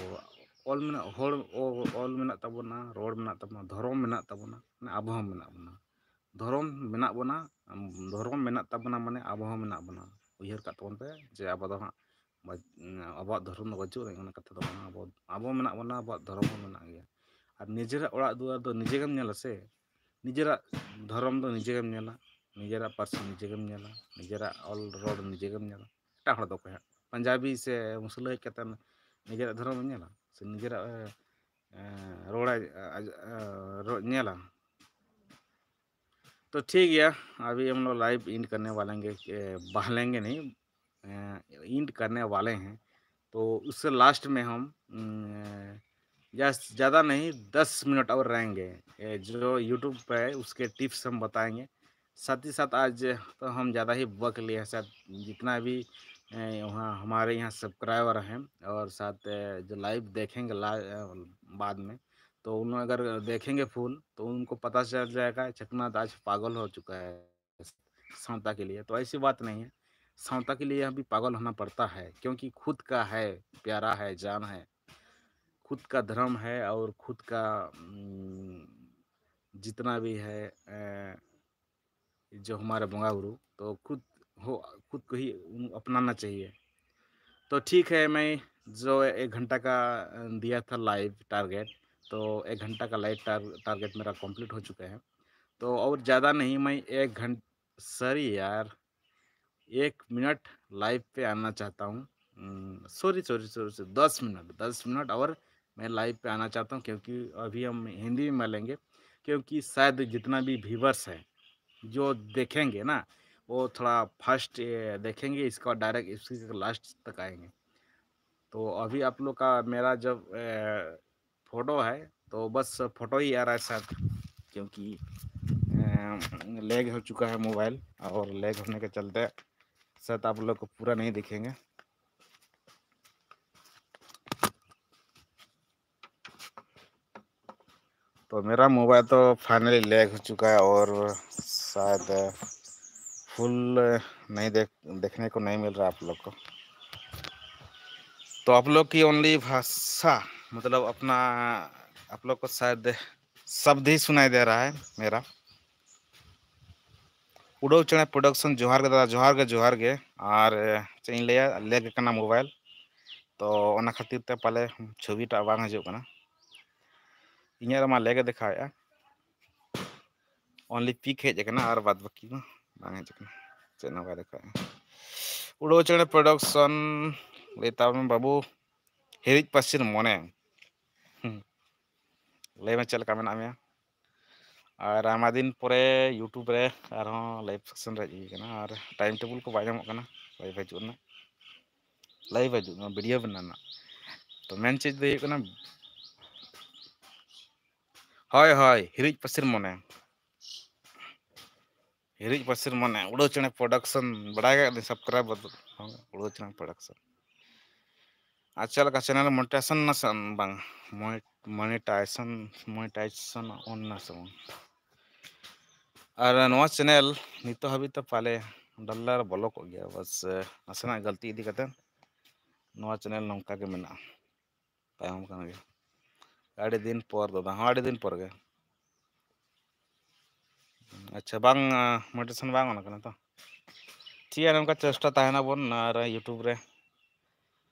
ᱚᱞ ᱢᱮᱱᱟᱜ, ᱦᱚᱲ, ᱚ-, ᱚᱞ ᱢᱮᱱᱟᱜ ᱛᱟᱵᱚᱱᱟ, ᱨᱚᱲ ᱢᱮᱱᱟᱜ ᱛᱟᱵᱚᱱᱟ, ᱫᱷᱚᱨᱚᱢ ᱢᱮᱱᱟᱜ ᱛᱟᱵᱚᱱᱟ, ᱢᱟᱱᱮ ᱟᱵᱚ ᱦᱚᱸ ᱢᱮᱱᱟᱜ ᱵᱚᱱᱟ᱾ ᱫᱷᱚᱨᱚᱢ ᱢᱮᱱᱟᱜ ᱵᱚᱱᱟ, ᱟᱢ, ᱫᱷᱚᱨᱚᱢ ᱢᱮᱱᱟᱜ ᱛᱟᱵᱚᱱᱟ, ᱢᱟᱱᱮ ᱟᱵᱚ ᱦᱚᱸ ᱢᱮᱱᱟᱜ ᱵᱚᱱᱟ᱾ ᱩᱭᱦᱟᱹᱨ ᱠᱟᱜ ᱛᱟᱵᱚᱱ ᱯᱮ ᱡᱮ ᱟᱵᱚ ᱫᱚ ᱦᱟᱸᱜ ᱵᱟ-, ᱟᱵᱚᱣᱟᱜ ᱫᱷᱚᱨᱚᱢ ᱫᱚ ᱵᱟᱹᱪᱩᱜ ᱟᱹᱱᱤᱡ, ᱚᱱᱟ ᱠᱟᱛᱷᱟ ᱫᱚ ᱵᱟᱝ᱾ ᱟᱵᱚ, ᱟᱵᱚ ᱢᱮᱱᱟᱜ ᱵᱚᱱᱟ, ᱟᱵᱚᱣᱟᱜ ᱫᱷᱚᱨᱚᱢ ᱦᱚᱸ ᱢᱮᱱᱟᱜ ᱜᱮᱭᱟ᱾ ᱟᱨ ᱱᱤᱡᱮᱨᱟᱜ ᱚᱲᱟᱜ ᱫᱩᱣᱟᱹᱨ ᱫᱚ ᱱᱤᱡᱮ ᱜᱮᱢ ᱧᱮᱞᱟ ᱥᱮ, ᱱᱤᱡᱮᱨᱟᱜ ᱫᱷᱚᱨᱚᱢ ᱫᱚ ᱱᱤᱡᱮ ᱜᱮᱢ ᱧᱮᱞᱟ, ᱱᱤᱡᱮᱨᱟᱜ ᱯᱟᱹᱨᱥᱤ ᱱᱤᱡᱮ ᱜᱮᱢ ᱧᱮᱞᱟ, ᱱᱤᱡᱮᱨᱟᱜ ᱚᱞ ᱨᱚᱲ ᱱᱤᱡᱮ ᱜᱮᱢ ᱧᱮᱞᱟ᱾ ᱮᱴᱟᱜ ᱦᱚᱲ ᱫᱚ ᱚᱠᱚᱭ ᱦᱟᱸᱜ? ᱯᱟᱧᱡᱟᱵᱤ ᱥᱮ ᱢᱩᱥᱞᱟᱹ ᱦᱮᱡ ᱠᱟᱛᱮ ᱱᱤᱡᱮᱨᱟᱜ ᱫᱷᱚᱨᱚᱢ ᱮ ᱧᱮᱞᱟ ᱥᱮ ᱱᱤᱡᱮᱨᱟᱜ, ᱮ, ᱮ, ᱨᱚᱲ ᱮ, ᱮ, ᱨᱚᱲ ᱧᱮᱞᱟ? तो ठीक है, अभी हम लोग लाइव एंड करने वालेंगे, ए, वालेंगे नहीं, ए, एंड करने वाले हैं। तो उससे लास्ट में हम, उम, ए, जस-, ज़्यादा नहीं, दस मिनट और रहेंगे। ए, जो YouTube पे है, उसके टिप्स हम बताएंगे। साथ ही साथ आज तो हम ज़्यादा ही बक लिए हैं, शायद जितना भी, ए, वहाँ हमारे यहाँ सब्सक्राइबर हैं और साथ, ए, जो लाइव देखेंगे ला-, ए, बाद में, तो उन अगर देखेंगे फुल, तो उनको पता चल जाएगा, चकमा आज पागल हो चुका है सावता के लिए। तो ऐसी बात नहीं है, सावता के लिए भी पागल होना पड़ता है, क्योंकि खुद का है, प्यारा है, जान है, खुद का धर्म है और खुद का, उम, जितना भी है, अ, जो हमारे बंगा बुरु, तो खुद हो, खुद को ही उन-, अपनाना चाहिए। तो ठीक है, मैं जो एक घंटा का, अ, दिया था लाइव टारगेट, तो एक घंटा का लाइव टार-, टारगेट मेरा कंप्लीट हो चुका है। तो और ज़्यादा नहीं, मैं एक घंट-, सॉरी यार, एक मिनट लाइव पे आना चाहता हूँ। उम, सॉरी, सॉरी, सॉरी, सॉरी, दस मिनट, दस मिनट और मैं लाइव पे आना चाहता हूँ, क्योंकि अभी हम हिंदी में मिलेंगे, क्योंकि शायद जितना भी व्यूअर्स हैं, जो देखेंगे ना, वो थोड़ा फर्स्ट, ए, देखेंगे, इसके बाद डायरेक्ट इसी के लास्ट तक आएंगे। तो अभी आप लोग का मेरा जब, ए, फ़ोटो है, तो बस फ़ोटो ही आ रहा है शायद, क्योंकि, ए, लैग हो चुका है मोबाइल, और लैग होने के चलते शायद आप लोग को पूरा नहीं दिखेंगे। तो मेरा मोबाइल तो फाइनली लैग हो चुका है और शायद फुल नहीं देख, देखने को नहीं मिल रहा आप लोग को। तो आप लोग की ओनली भाषा, मतलब अपना, आप लोग को शायद शब्द ही सुनाई दे रहा है मेरा। ᱩᱰᱟᱹᱣ ᱪᱮᱬᱮ ᱯᱨᱚᱰᱟᱠᱥᱚᱱ, ᱡᱚᱦᱟᱨ ᱜᱮ ᱫᱟᱫᱟ, ᱡᱚᱦᱟᱨ ᱜᱮ, ᱡᱚᱦᱟᱨ ᱜᱮ᱾ ᱟᱨ, ᱮ, ᱪᱮᱫ ᱤᱧ ᱞᱟᱹᱭᱟ, ᱞᱮᱜᱽ ᱟᱠᱟᱱᱟ ᱢᱳᱵᱟᱭᱤᱞ, ᱛᱚ ᱚᱱᱟ ᱠᱷᱟᱹᱛᱤᱨ ᱛᱮ ᱯᱟᱞᱮ ᱪᱷᱚᱵᱤᱴᱟᱜ ᱵᱟᱝ ᱦᱤᱡᱩᱜ ᱠᱟᱱᱟ᱾ ᱤᱧᱟᱹᱜ ᱨᱮᱢᱟ ᱞᱮᱜᱽ ᱮ ᱫᱮᱠᱷᱟᱣᱮᱫᱼᱟ᱾ Only pic ᱦᱮᱡ ᱟᱠᱟᱱᱟ, ᱟᱨ ᱵᱟᱫ ᱵᱟᱹᱠᱤ ᱢᱟ ᱵᱟᱝ ᱦᱮᱡ ᱟᱠᱟᱱᱟ, ᱪᱮᱫ ᱦᱚᱸ ᱵᱟᱭ ᱫᱮᱠᱷᱟᱣᱮᱫᱼᱟ᱾ ᱩᱰᱟᱹᱣ ᱪᱮᱬᱮ ᱯᱨᱚᱰᱟᱠᱥᱚᱱ ᱞᱟᱹᱭ ᱛᱟᱵᱚᱱ ᱵᱟᱹᱵᱩ, ᱦᱤᱨᱤᱡ ᱯᱟᱹᱥᱤᱨ ᱢᱚᱱᱮ᱾ ᱦᱩᱸ᱾ ᱞᱟᱹᱭ ᱢᱮ, ᱪᱮᱫ ᱞᱮᱠᱟ ᱢᱮᱱᱟᱜ ᱢᱮᱭᱟ? ᱟᱨ ᱟᱭᱢᱟ ᱫᱤᱱ ᱯᱚᱨᱮ YouTube ᱨᱮ ᱟᱨᱦᱚᱸ live section ᱨᱮ ᱦᱮᱡ ᱦᱩᱭ ᱠᱟᱱᱟ, ᱟᱨ time table ᱠᱚ ᱵᱟᱭ ᱧᱟᱢᱚᱜ ᱠᱟᱱᱟ live ᱦᱤᱡᱩᱜ ᱨᱮᱱᱟᱜ᱾ Live ᱦᱤᱡᱩᱜ ᱨᱮᱱᱟᱜ, video ᱵᱮᱱᱟᱣ ᱨᱮᱱᱟᱜ᱾ ᱛᱚ main ᱪᱤᱡᱽ ᱫᱚ ᱦᱩᱭᱩᱜ ᱠᱟᱱᱟ, ᱦᱳᱭ, ᱦᱳᱭ, ᱦᱤᱨᱤᱡ ᱯᱟᱹᱥᱤᱨ ᱢᱚᱱᱮ᱾ ᱦᱤᱨᱤᱡ ᱯᱟᱹᱥᱤᱨ ᱢᱚᱱᱮ, ᱩᱰᱟᱹᱣ ᱪᱮᱬᱮ production, ᱵᱟᱲᱟᱭ ᱠᱟᱜ ᱞᱤᱧ subscribe ᱵᱟᱹᱱᱩᱜ, ᱩᱰᱟᱹᱣ ᱪᱮᱬᱮ production᱾ ᱟᱨ ᱪᱮᱫ ᱞᱮᱠᱟ channel monetization ᱱᱟ ᱥᱮ ᱵᱟᱝ? Monet-, monetization, monetization on ᱱᱟ ᱥᱮ ᱵᱟᱝ? ᱟᱨ ᱱᱚᱣᱟ channel ᱱᱤᱛᱚᱜ ᱦᱟᱹᱵᱤᱡ ᱛᱮ ᱯᱟᱞᱮ dollar ᱵᱚᱞᱚ ᱠᱚᱜ ᱜᱮᱭᱟ, ᱵᱟᱥ, ᱱᱟᱥᱮᱱᱟᱜ ᱜᱟᱹᱞᱛᱤ ᱤᱫᱤ ᱠᱟᱛᱮ ᱱᱚᱣᱟ channel ᱱᱚᱝᱠᱟ ᱜᱮ ᱢᱮᱱᱟᱜᱼᱟ, ᱛᱟᱭᱚᱢ ᱠᱟᱱ ᱜᱮᱭᱟ᱾ ᱟᱹᱰᱤ ᱫᱤᱱ ᱯᱚᱨ ᱫᱟᱫᱟ, ᱦᱚᱸ, ᱟᱹᱰᱤ ᱫᱤᱱ ᱯᱚᱨ ᱜᱮ᱾ ᱟᱪᱪᱷᱟ, ᱵᱟᱝ, ᱟᱸ, monetization ᱵᱟᱝ on ᱟᱠᱟᱱᱟ ᱛᱚ? ᱴᱷᱤᱠ ᱜᱮᱭᱟ, ᱱᱚᱝᱠᱟ ᱪᱮᱥᱴᱟ ᱛᱟᱦᱮᱱᱟᱵᱚᱱ ᱟᱨ YouTube ᱨᱮ᱾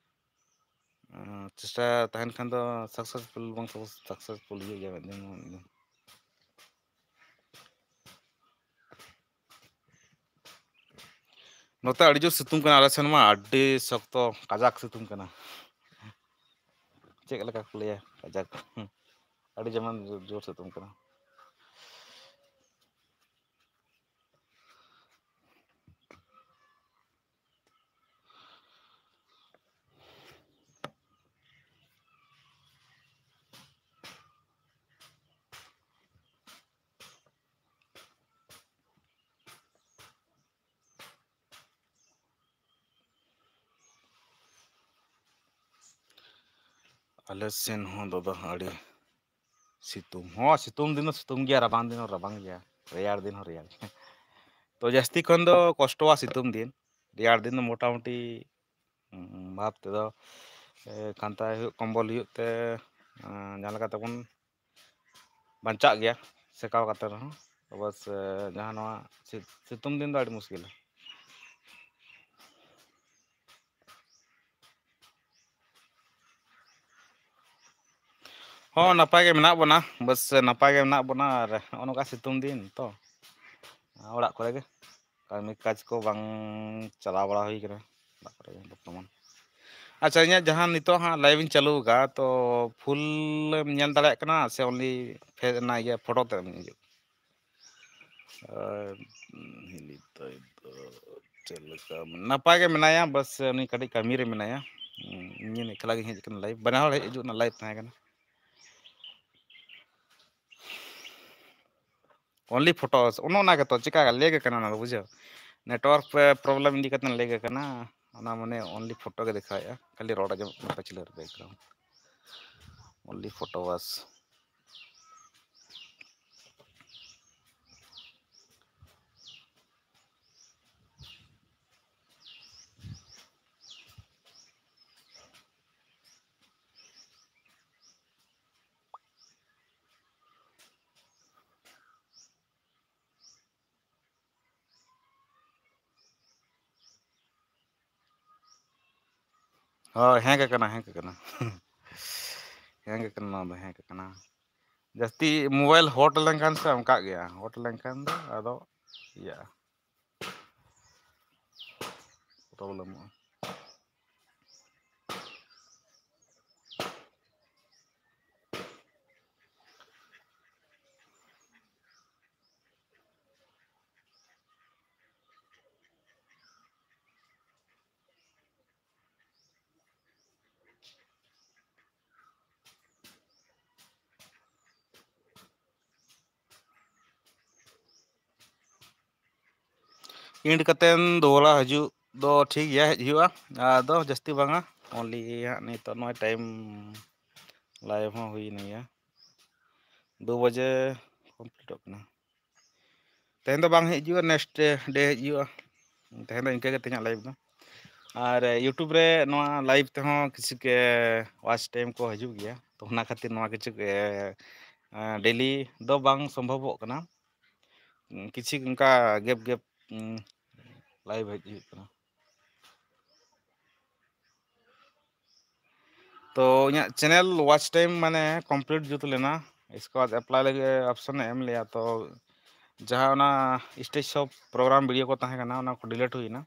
ᱟᱸ, ᱪᱮᱥᱴᱟ ᱛᱟᱦᱮᱱ ᱠᱷᱟᱱ ᱫᱚ successful ᱵᱟᱝ successful ᱦᱩᱭᱩᱜ ᱜᱮᱭᱟ ᱢᱤᱫ ᱫᱤᱱ ᱵᱟᱝ ᱢᱤᱫ ᱫᱤᱱ᱾ ᱱᱚᱛᱮ ᱟᱹᱰᱤ ᱡᱳᱨ ᱥᱤᱛᱩᱝ ᱠᱟᱱᱟ, ᱟᱞᱮ ᱥᱮᱱ ᱢᱟ ᱟᱹᱰᱤ ᱥᱚᱠᱛᱚ ᱠᱟᱡᱟᱠ ᱥᱤᱛᱩᱝ ᱠᱟᱱᱟ᱾ ᱪᱮᱫ ᱞᱮᱠᱟ ᱠᱚ ᱞᱟᱹᱭᱟ, ᱠᱟᱡᱟᱠ᱾ ᱦᱩᱸ᱾ ᱟᱹᱰᱤ ᱡᱮᱢᱚᱱ ᱡᱳᱨ, ᱡᱳᱨ ᱥᱤᱛᱩᱝ ᱠᱟᱱᱟ᱾ ᱟᱞᱮ ᱥᱮᱱ ᱦᱚᱸ ᱫᱟᱫᱟ ᱟᱹᱰᱤ ᱥᱤᱛᱩᱝ ᱦᱚᱸ ᱥᱤᱛᱩᱝ ᱫᱤᱱ ᱫᱚ ᱥᱤᱛᱩᱝ ᱜᱮᱭᱟ, ᱨᱟᱵᱟᱝ ᱫᱤᱱ ᱦᱚᱸ ᱨᱟᱵᱟᱝ ᱜᱮᱭᱟ, ᱨᱮᱭᱟᱲ ᱫᱤᱱ ᱦᱚᱸ ᱨᱮᱭᱟᱲ ᱜᱮᱭᱟ᱾ ᱛᱚ ᱡᱟᱹᱥᱛᱤ ᱠᱷᱚᱱ ᱫᱚ ᱠᱚᱥᱴᱚᱣᱟ ᱥᱤᱛᱩᱝ ᱫᱤᱱ, ᱨᱮᱭᱟᱲ ᱫᱤᱱ ᱫᱚ ᱢᱚᱴᱟᱢᱩᱴᱤ, ᱩᱸ, ᱵᱷᱟᱵᱽ ᱛᱮᱫᱚ, ᱮ, ᱠᱟᱱᱛᱷᱟ ᱦᱩᱭᱩᱜ, ᱠᱚᱢᱵᱚᱞ ᱦᱩᱭᱩᱜ ᱛᱮ, ᱮᱸ, ᱡᱟᱦᱟᱸ ᱞᱮᱠᱟ ᱛᱮᱵᱚᱱ ᱵᱟᱧᱪᱟᱜ ᱜᱮᱭᱟ ᱥᱮᱠᱟᱣ ᱠᱟᱛᱮ ᱨᱮᱦᱚᱸ᱾ ᱚᱵᱚᱥᱥᱚ ᱡᱟᱦᱟᱸ ᱱᱚᱣᱟ ᱥᱤ-, ᱥᱤᱛᱩᱝ ᱫᱤᱱ ᱫᱚ ᱟᱹᱰᱤ ᱢᱩᱥᱠᱤᱞᱟ᱾ ᱦᱚᱸ, ᱱᱟᱯᱟᱭ ᱜᱮ ᱢᱮᱱᱟᱜ ᱵᱚᱱᱟ, ᱵᱟᱥ ᱱᱟᱯᱟᱭ ᱜᱮ ᱢᱮᱱᱟᱜ ᱵᱚᱱᱟ᱾ ᱟᱨ ᱱᱚᱜᱼᱚ ᱱᱚᱝᱠᱟ ᱥᱤᱛᱩᱝ ᱫᱤᱱ ᱛᱚ, ᱚᱲᱟᱜ ᱠᱚᱨᱮ ᱜᱮ, ᱠᱟᱹᱢᱤ ᱠᱟᱡᱽ ᱠᱚ ᱵᱟᱝ ᱪᱟᱞᱟᱣ ᱵᱟᱲᱟ ᱦᱩᱭ ᱠᱟᱱᱟ, ᱚᱲᱟᱜ ᱠᱚᱨᱮ ᱜᱮ ᱵᱚᱨᱛᱚᱢᱟᱱ᱾ ᱟᱪᱪᱷᱟ, ᱤᱧᱟᱹᱜ ᱡᱟᱦᱟᱸ ᱱᱤᱛᱚᱜ ᱦᱟᱸᱜ live ᱤᱧ ᱪᱟᱹᱞᱩ ᱟᱠᱟᱫ, ᱛᱚ full ᱮᱢ ᱧᱮᱞ ᱫᱟᱲᱮᱭᱟᱜ ᱠᱟᱱᱟ ᱥᱮ only ᱯᱷᱮ-, ᱚᱱᱟ ᱤᱭᱟᱹ ᱯᱷᱳᱴᱳ ᱛᱮ ᱦᱤᱡᱩᱜ? ᱟᱨ ᱦᱤᱞᱤ ᱛᱟᱭ ᱫᱚ ᱪᱮᱫ ᱞᱮᱠᱟ? ᱱᱟᱯᱟᱭ ᱜᱮ ᱢᱮᱱᱟᱭᱟ, ᱵᱟᱥ ᱩᱱᱤ ᱠᱟᱹᱴᱤᱡ ᱠᱟᱹᱢᱤ ᱨᱮ ᱢᱮᱱᱟᱭᱟ᱾ ᱤᱧ ᱮᱠᱞᱟ ᱜᱤᱧ ᱦᱮᱡ ᱟᱠᱟᱱᱟ live, ᱵᱟᱱᱟ ᱦᱚᱲ ᱦᱮᱡ ᱦᱤᱡᱩᱜ ᱨᱮᱱᱟᱜ live ᱛᱟᱦᱮᱸ ᱠᱟᱱᱟ᱾ Only photos, ᱚᱱᱮ ᱚᱱᱟ ᱜᱮᱛᱚ ᱪᱮᱠᱟ ᱞᱮᱜ ᱠᱟᱱᱟ ᱚᱱᱟ ᱫᱚ, ᱵᱩᱡᱷᱟᱹᱣ? Network problem ᱤᱫᱤ ᱠᱟᱛᱮ ᱞᱮᱜ ᱠᱟᱱᱟ᱾ ᱚᱱᱟ ᱢᱟᱱᱮ only ᱯᱷᱳᱴᱳ ᱜᱮ ᱫᱮᱠᱷᱟᱣᱮᱫᱼᱟ, ᱠᱷᱟᱹᱞᱤ ᱨᱚᱲ ᱟᱸᱡᱚᱢᱚᱜ ᱠᱟᱱᱟ ᱯᱟᱹᱪᱷᱞᱟᱹ ᱨᱮ background, only ᱯᱷᱳᱴᱳ ᱵᱟᱥ᱾ ᱦᱳᱭ, ᱦᱮᱸ ᱜᱮ ᱠᱟᱱᱟ, ᱦᱮᱸ ᱜᱮ ᱠᱟᱱᱟ᱾ ᱦᱮᱸ ᱜᱮ ᱠᱟᱱᱟ, ᱱᱚᱣᱟ ᱫᱚ ᱦᱮᱸ ᱜᱮ ᱠᱟᱱᱟ᱾ ᱡᱟᱹᱥᱛᱤ mobile hot ᱞᱮᱱᱠᱷᱟᱱ ᱥᱮ ᱚᱱᱠᱟᱜ ᱜᱮᱭᱟ, hot ᱞᱮᱱᱠᱷᱟᱱ ᱫᱚ ᱟᱫᱚ ᱤᱭᱟᱹᱜᱼᱟ, problemᱚᱜᱼᱟ᱾ End ᱠᱟᱛᱮᱱ ᱫᱚᱦᱲᱟ ᱦᱤᱡᱩᱜ ᱫᱚ ᱴᱷᱤᱠ ᱜᱮᱭᱟ, ᱦᱮᱡ ᱦᱩᱭᱩᱜᱼᱟ, ᱟᱫᱚ ᱡᱟᱹᱥᱛᱤ ᱵᱟᱝᱟ, only ᱦᱟᱸᱜ ᱱᱤᱛᱚᱜ ᱱᱚᱜᱼᱚᱭ time live ᱦᱚᱸ ᱦᱩᱭ ᱮᱱ ᱜᱮᱭᱟ, ᱫᱩ ᱵᱟᱡᱮ completeᱚᱜ ᱠᱟᱱᱟ᱾ ᱛᱮᱦᱮᱧ ᱫᱚ ᱵᱟᱝ ᱦᱮᱡ ᱦᱩᱭᱩᱜᱼᱟ, next day ᱦᱮᱡ ᱦᱩᱭᱩᱜᱼᱟ᱾ ᱛᱮᱦᱮᱧ ᱫᱚ ᱤᱱᱠᱟᱹ ᱜᱮ ᱛᱮᱦᱮᱧᱟᱜ live ᱫᱚ᱾ ᱟᱨ YouTube ᱨᱮ ᱱᱚᱣᱟ live ᱛᱮᱦᱚᱸ ᱠᱤᱪᱷᱩ ᱜᱮ watch time ᱠᱚ ᱦᱤᱡᱩᱜ ᱜᱮᱭᱟ, ᱛᱚ ᱚᱱᱟ ᱠᱷᱟᱹᱛᱤᱨ ᱱᱚᱣᱟ ᱠᱤᱪᱷᱩ ᱜᱮ, ᱮᱸ, daily ᱫᱚ ᱵᱟᱝ ᱥᱚᱢᱵᱷᱚᱵᱚᱜ ᱠᱟᱱᱟ᱾ ᱠᱤᱪᱷᱩ ᱚᱱᱠᱟ gap gap, ᱩᱸ, live ᱦᱮᱡ ᱦᱩᱭᱩᱜ ᱠᱟᱱᱟ᱾ ᱛᱚ ᱤᱧᱟᱹᱜ ᱪᱮᱱᱮᱞ ᱣᱟᱪ ᱴᱟᱭᱤᱢ ᱢᱟᱱᱮ ᱠᱚᱢᱯᱞᱤᱴ ᱡᱩᱛ ᱞᱮᱱᱟ, ᱤᱥᱠᱮ ᱵᱟᱫ ᱮᱯᱞᱟᱭ ᱞᱟᱹᱜᱤᱫ ᱚᱯᱥᱚᱱ ᱮ ᱮᱢ ᱞᱮᱭᱟ᱾ ᱛᱚ ᱡᱟᱦᱟᱸ ᱚᱱᱟ ᱥᱴᱮᱡᱽ ᱥᱳ ᱯᱨᱳᱜᱨᱟᱢ ᱵᱷᱤᱰᱤᱭᱳ ᱠᱚ ᱛᱟᱦᱮᱸ ᱠᱟᱱᱟ, ᱚᱱᱟ ᱠᱚ ᱰᱤᱞᱤᱴ ᱦᱩᱭᱱᱟ᱾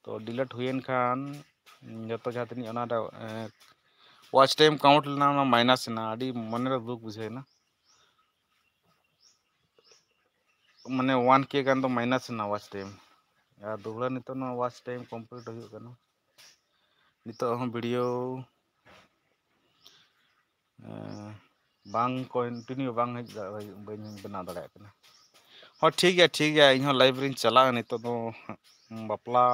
ᱛᱚ ᱰᱤᱞᱤᱴ ᱦᱩᱭᱮᱱ ᱠᱷᱟᱱ ᱡᱚᱛᱚ ᱡᱟᱦᱟᱸ ᱛᱤᱱᱟᱹᱜ ᱚᱱᱟ ᱨᱮ ᱣᱟᱪ ᱴᱟᱭᱤᱢ ᱠᱟᱣᱩᱱᱴ ᱞᱮᱱᱟ, ᱚᱱᱟ ᱢᱟᱭᱱᱟᱥ ᱮᱱᱟ᱾ ᱟᱹᱰᱤ ᱢᱚᱱᱮᱨᱮ ᱫᱩᱠ ᱵᱩᱡᱷᱟᱹᱣ ᱮᱱᱟ᱾ ᱢᱟᱱᱮ ᱚᱣᱟᱱ ᱠᱮ ᱜᱟᱱ ᱫᱚ ᱢᱟᱭᱱᱟᱥ ᱮᱱᱟ ᱣᱟᱪ ᱴᱟᱭᱤᱢ᱾ ᱟᱨ ᱫᱚᱦᱲᱟ ᱱᱤᱛᱚᱜ ᱱᱚᱣᱟ ᱣᱟᱪ ᱴᱟᱭᱤᱢ ᱠᱚᱢᱯᱞᱤᱴ ᱦᱩᱭᱩᱜ ᱠᱟᱱᱟ᱾ ᱱᱤᱛᱚᱜ ᱦᱚᱸ ᱵᱷᱤᱰᱤᱭᱳ ᱵᱟᱝ ᱠᱚᱱᱴᱤᱱᱤᱭᱩ ᱵᱟᱝ ᱦᱮᱡ ᱫᱟ-, ᱵᱟᱹᱧ ᱵᱮᱱᱟᱣ ᱫᱟᱲᱮᱭᱟᱜ ᱠᱟᱱᱟ᱾ ᱦᱚᱸ, ᱴᱷᱤᱠ ᱜᱮᱭᱟ, ᱴᱷᱤᱠ ᱜᱮᱭᱟ, ᱤᱧᱦᱚᱸ ᱞᱟᱭᱤᱵᱷ ᱨᱤᱧ ᱪᱟᱞᱟᱜᱼᱟ ᱱᱤᱛᱚᱜ ᱫᱚ᱾ ᱵᱟᱯᱞᱟ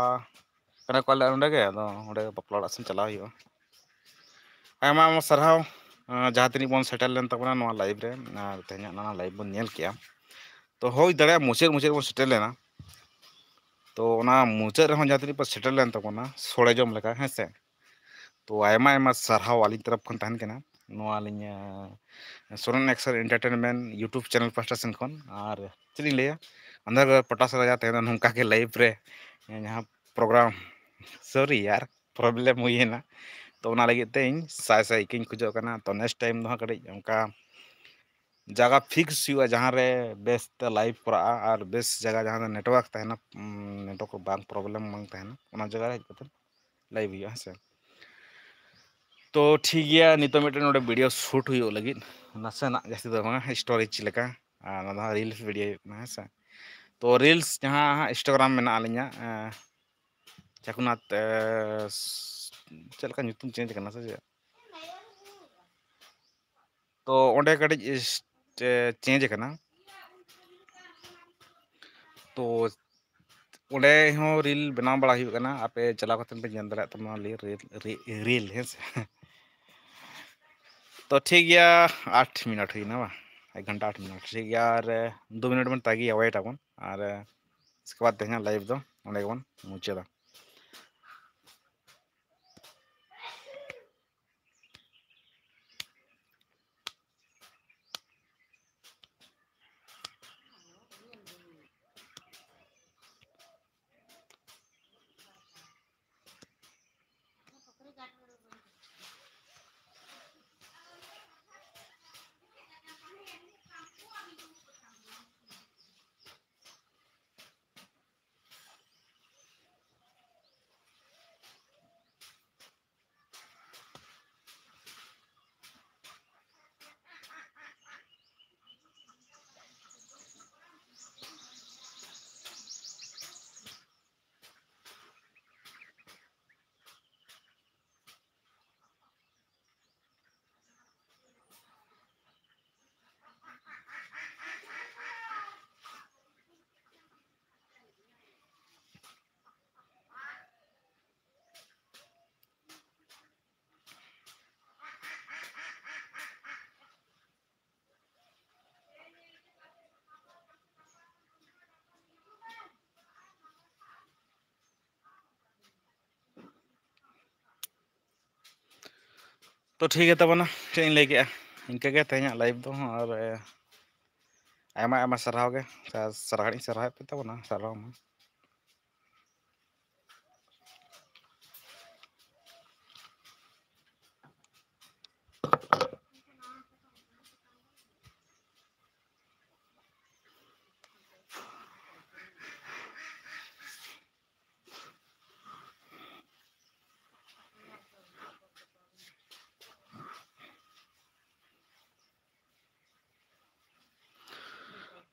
ᱠᱟᱱᱟ ᱠᱚ ᱟᱞᱮ ᱱᱚᱸᱰᱮ ᱜᱮ, ᱟᱫᱚ ᱚᱸᱰᱮ ᱵᱟᱯᱞᱟ ᱚᱲᱟᱜ ᱥᱮᱫ ᱪᱟᱞᱟᱣ ᱦᱩᱭᱩᱜᱼᱟ᱾ ᱟᱭᱢᱟ ᱟᱭᱢᱟ ᱥᱟᱨᱦᱟᱣ, ᱟᱸ, ᱡᱟᱦᱟᱸ ᱛᱤᱱᱟᱹᱜ ᱵᱚᱱ ᱥᱮᱴᱮᱨ ᱞᱮᱱ ᱛᱟᱵᱚᱱᱟ ᱱᱚᱣᱟ ᱞᱟᱭᱤᱵᱷ ᱨᱮ, ᱟᱨ ᱛᱮᱦᱮᱧᱟᱜ ᱱᱚᱣᱟ ᱞᱟᱭᱤᱵᱷ ᱵᱚᱱ ᱧᱮᱞ ᱠᱮᱜᱼᱟ᱾ ᱛᱚ ᱦᱩᱭ ᱫᱟᱲᱮᱭᱟᱜᱼᱟ ᱢᱩᱪᱟᱹᱫ ᱢᱩᱪᱟᱹᱫ ᱵᱚᱱ ᱥᱮᱴᱮᱨ ᱞᱮᱱᱟ᱾ ᱛᱚ ᱚᱱᱟ ᱢᱩᱪᱟᱹᱫ ᱨᱮᱦᱚᱸ ᱡᱟᱦᱟᱸ ᱛᱤᱱᱟᱹᱜ ᱯᱮ ᱥᱮᱴᱮᱨ ᱞᱮᱱ ᱛᱟᱵᱚᱱᱟ ᱥᱚᱲᱮ ᱡᱚᱢ ᱞᱮᱠᱟ, ᱦᱮᱸ ᱥᱮ, ᱛᱚ ᱟᱭᱢᱟ ᱟᱭᱢᱟ ᱥᱟᱨᱦᱟᱣ ᱟᱹᱞᱤᱧ ᱛᱚᱨᱚᱯ ᱠᱷᱚᱱ ᱛᱟᱦᱮᱱ ᱠᱟᱱᱟ᱾ ᱱᱚᱣᱟ ᱟᱹᱞᱤᱧ, ᱟᱸ, Soren action entertainment YouTube channel ᱯᱟᱦᱴᱟ ᱥᱮᱱ ᱠᱷᱚᱱ᱾ ᱟᱨ ᱪᱮᱫ ᱞᱤᱧ ᱞᱟᱹᱭᱟ, ᱟᱸᱫᱷᱟᱨ ᱯᱟᱴᱟ ᱥᱟᱨᱟᱭᱟ ᱛᱟᱦᱮᱸ ᱫᱚ ᱱᱚᱝᱠᱟ ᱜᱮ ᱞᱟᱭᱤᱵᱷ ᱨᱮ, ᱮᱸ, ᱡᱟᱦᱟᱸ ᱯᱨᱳᱜᱨᱟᱢ, ᱥᱚᱨᱤ ᱭᱟᱨ, ᱯᱨᱚᱵᱞᱮᱢ ᱦᱩᱭᱮᱱᱟ᱾ ᱛᱚ ᱚᱱᱟ ᱞᱟᱹᱜᱤᱫ ᱛᱮ ᱤᱧ ᱥᱟᱭ ᱥᱟᱭ ᱤᱠᱟᱹᱧ ᱠᱷᱚᱡᱚᱜ ᱠᱟᱱᱟ᱾ ᱛᱚ ᱱᱮᱠᱥᱴ ᱴᱟᱭᱤᱢ ᱫᱚ ᱦᱟᱸᱜ ᱠᱟᱹᱴᱤᱡ ᱚᱱᱠᱟ ᱡᱟᱭᱜᱟ ᱯᱷᱤᱠᱥ ᱦᱩᱭᱩᱜᱼᱟ, ᱡᱟᱦᱟᱸ ᱨᱮ ᱵᱮᱥ ᱛᱮ ᱞᱟᱭᱤᱵᱷ ᱠᱚᱨᱟᱜᱼᱟ ᱟᱨ ᱵᱮᱥ ᱡᱟᱭᱜᱟ, ᱡᱟᱦᱟᱸ ᱨᱮ ᱱᱮᱴᱣᱟᱨᱠ ᱛᱟᱦᱮᱱᱟ, ᱩᱸ, ᱱᱮᱴᱣᱟᱨᱠ ᱵᱟᱝ ᱯᱨᱚᱵᱞᱮᱢ ᱵᱟᱝ ᱛᱟᱦᱮᱱᱟ, ᱚᱱᱟ ᱡᱟᱭᱜᱟ ᱨᱮ ᱦᱮᱡ ᱠᱟᱛᱮ ᱞᱟᱭᱤᱵᱷ ᱦᱩᱭᱩᱜᱼᱟ, ᱦᱮᱸ ᱥᱮ᱾ ᱛᱚ ᱴᱷᱤᱠ ᱜᱮᱭᱟ, ᱱᱤᱛᱚᱜ ᱢᱤᱫᱴᱮᱱ ᱱᱚᱰᱮ ᱵᱷᱤᱰᱤᱭᱳ ᱥᱩᱴ ᱦᱩᱭᱩᱜ ᱞᱟᱹᱜᱤᱫ, ᱱᱟᱥᱮᱱᱟᱜ, ᱡᱟᱹᱥᱛᱤ ᱫᱚ ᱵᱟᱝᱟ, ᱥᱴᱳᱨᱮᱡᱽ ᱞᱮᱠᱟ᱾ ᱟᱨ ᱚᱱᱟ ᱫᱚ ᱦᱟᱸᱜ ᱨᱤᱞᱥ ᱵᱷᱤᱰᱤᱭᱳ ᱦᱩᱭᱩᱜ ᱠᱟᱱᱟ, ᱦᱮᱸ ᱥᱮ᱾ ᱛᱚ ᱨᱤᱞᱥ ᱡᱟᱦᱟᱸ ᱦᱟᱸᱜ ᱤᱱᱥᱴᱟᱜᱨᱟᱢ ᱢᱮᱱᱟᱜᱼᱟ ᱟᱹᱞᱤᱧᱟᱜ, ᱮᱸ, ᱪᱟᱠᱩᱱᱟᱛᱷ, ᱮᱸ, ᱪᱮᱫ ᱞᱮᱠᱟ ᱧᱩᱛᱩᱢ ᱪᱮᱧᱡᱽ ᱠᱟᱱᱟ ᱥᱮ ᱪᱮᱫ? ᱛᱚ ᱚᱸᱰᱮ ᱠᱟᱹᱴᱤᱡ ᱤᱥ-, ᱪᱮ-, ᱪᱮᱧᱡᱽ ᱟᱠᱟᱱᱟ᱾ ᱛᱚ ᱚᱸᱰᱮ ᱦᱚᱸ ᱨᱤᱞ ᱵᱮᱱᱟᱣ ᱵᱟᱲᱟ ᱦᱩᱭᱩᱜ ᱠᱟᱱᱟ, ᱟᱯᱮ ᱪᱟᱞᱟᱣ ᱠᱟᱛᱮ ᱯᱮ ᱧᱮᱞ ᱫᱟᱲᱮᱭᱟᱜ ᱛᱟᱵᱚᱱᱟ ᱨᱤᱞ, ᱨᱤ-, ᱨᱤ-, ᱨᱤᱞ, ᱦᱮᱸ ᱥᱮ᱾ ᱛᱚ ᱴᱷᱤᱠ ᱜᱮᱭᱟ, ᱟᱴ ᱢᱤᱱᱤᱴ ᱦᱩᱭᱱᱟ ᱵᱟᱝ, ᱮᱠ ᱜᱷᱚᱱᱴᱟ ᱟᱴ ᱢᱤᱱᱤᱴ, ᱴᱷᱤᱠ ᱜᱮᱭᱟ᱾ ᱟᱨ ᱫᱩ ᱢᱤᱱᱤᱴ ᱵᱚᱱ ᱛᱟᱺᱜᱤᱭᱟ, ᱣᱮᱴ ᱟᱵᱚᱱ, ᱟᱨ ᱤᱥᱠᱮ ᱵᱟᱫ ᱛᱮᱦᱮᱧᱟᱜ ᱞᱟᱭᱤᱵᱷ ᱫᱚ ᱚᱸᱰᱮ ᱜᱮᱵᱚᱱ ᱢᱩᱪᱟᱹᱫᱟ᱾ ᱛᱚ ᱴᱷᱤᱠ ᱜᱮ ᱛᱟᱵᱚᱱᱟ, ᱪᱮᱫ ᱤᱧ ᱞᱟᱹᱭ ᱠᱮᱜᱼᱟ, ᱤᱱᱠᱟᱹ ᱜᱮ ᱛᱮᱦᱮᱧᱟᱜ live ᱫᱚ᱾ ᱟᱨ ᱟᱭᱢᱟ ᱟᱭᱢᱟ ᱥᱟᱨᱦᱟᱣ ᱜᱮ, ᱥᱟᱨᱦᱟᱣ ᱤᱧ ᱥᱟᱨᱦᱟᱣᱮᱫ ᱯᱮ ᱛᱟᱵᱚᱱᱟ, ᱥᱟᱨᱦᱟᱣ ᱢᱟ᱾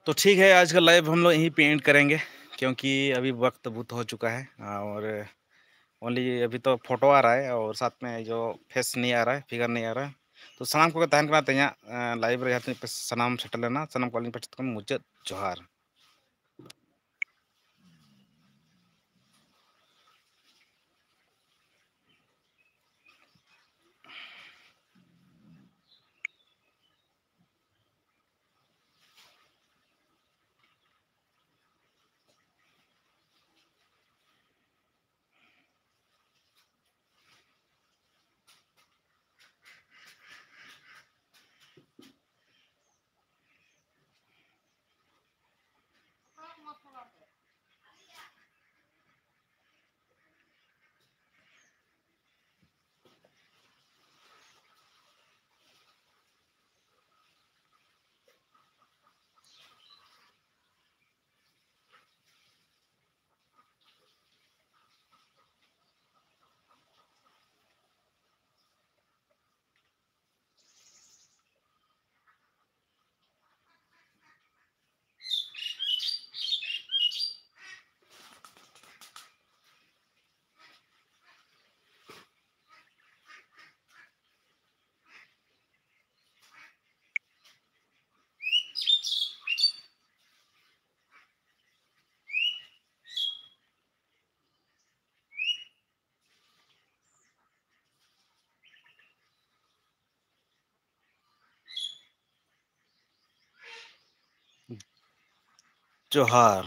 तो ठीक है, आज का live हम लोग यहीं पे end करेंगे, क्योंकि अभी वक्त बहुत हो चुका है। और only अभी तो photo आ रहा है और साथ में जो face नहीं आ रहा है, figure नहीं आ रहा है। तो ᱥᱟᱱᱟᱢ ᱠᱚᱜᱮ ᱛᱟᱦᱮᱱ ᱠᱟᱱᱟ ᱛᱮᱦᱮᱧᱟᱜ live ᱨᱮ ᱡᱟᱦᱟᱸ ᱛᱤᱱᱟᱹᱜ ᱯᱮ ᱥᱟᱱᱟᱢ ᱥᱮᱴᱮᱨ ᱞᱮᱱᱟ, ᱥᱟᱱᱟᱢ ᱠᱚ ᱟᱹᱞᱤᱧ ᱯᱟᱦᱴᱟ ᱠᱷᱚᱱ ᱢᱩᱪᱟᱹᱫ ᱡᱚᱦᱟᱨ᱾ ᱡᱚᱦᱟᱨ᱾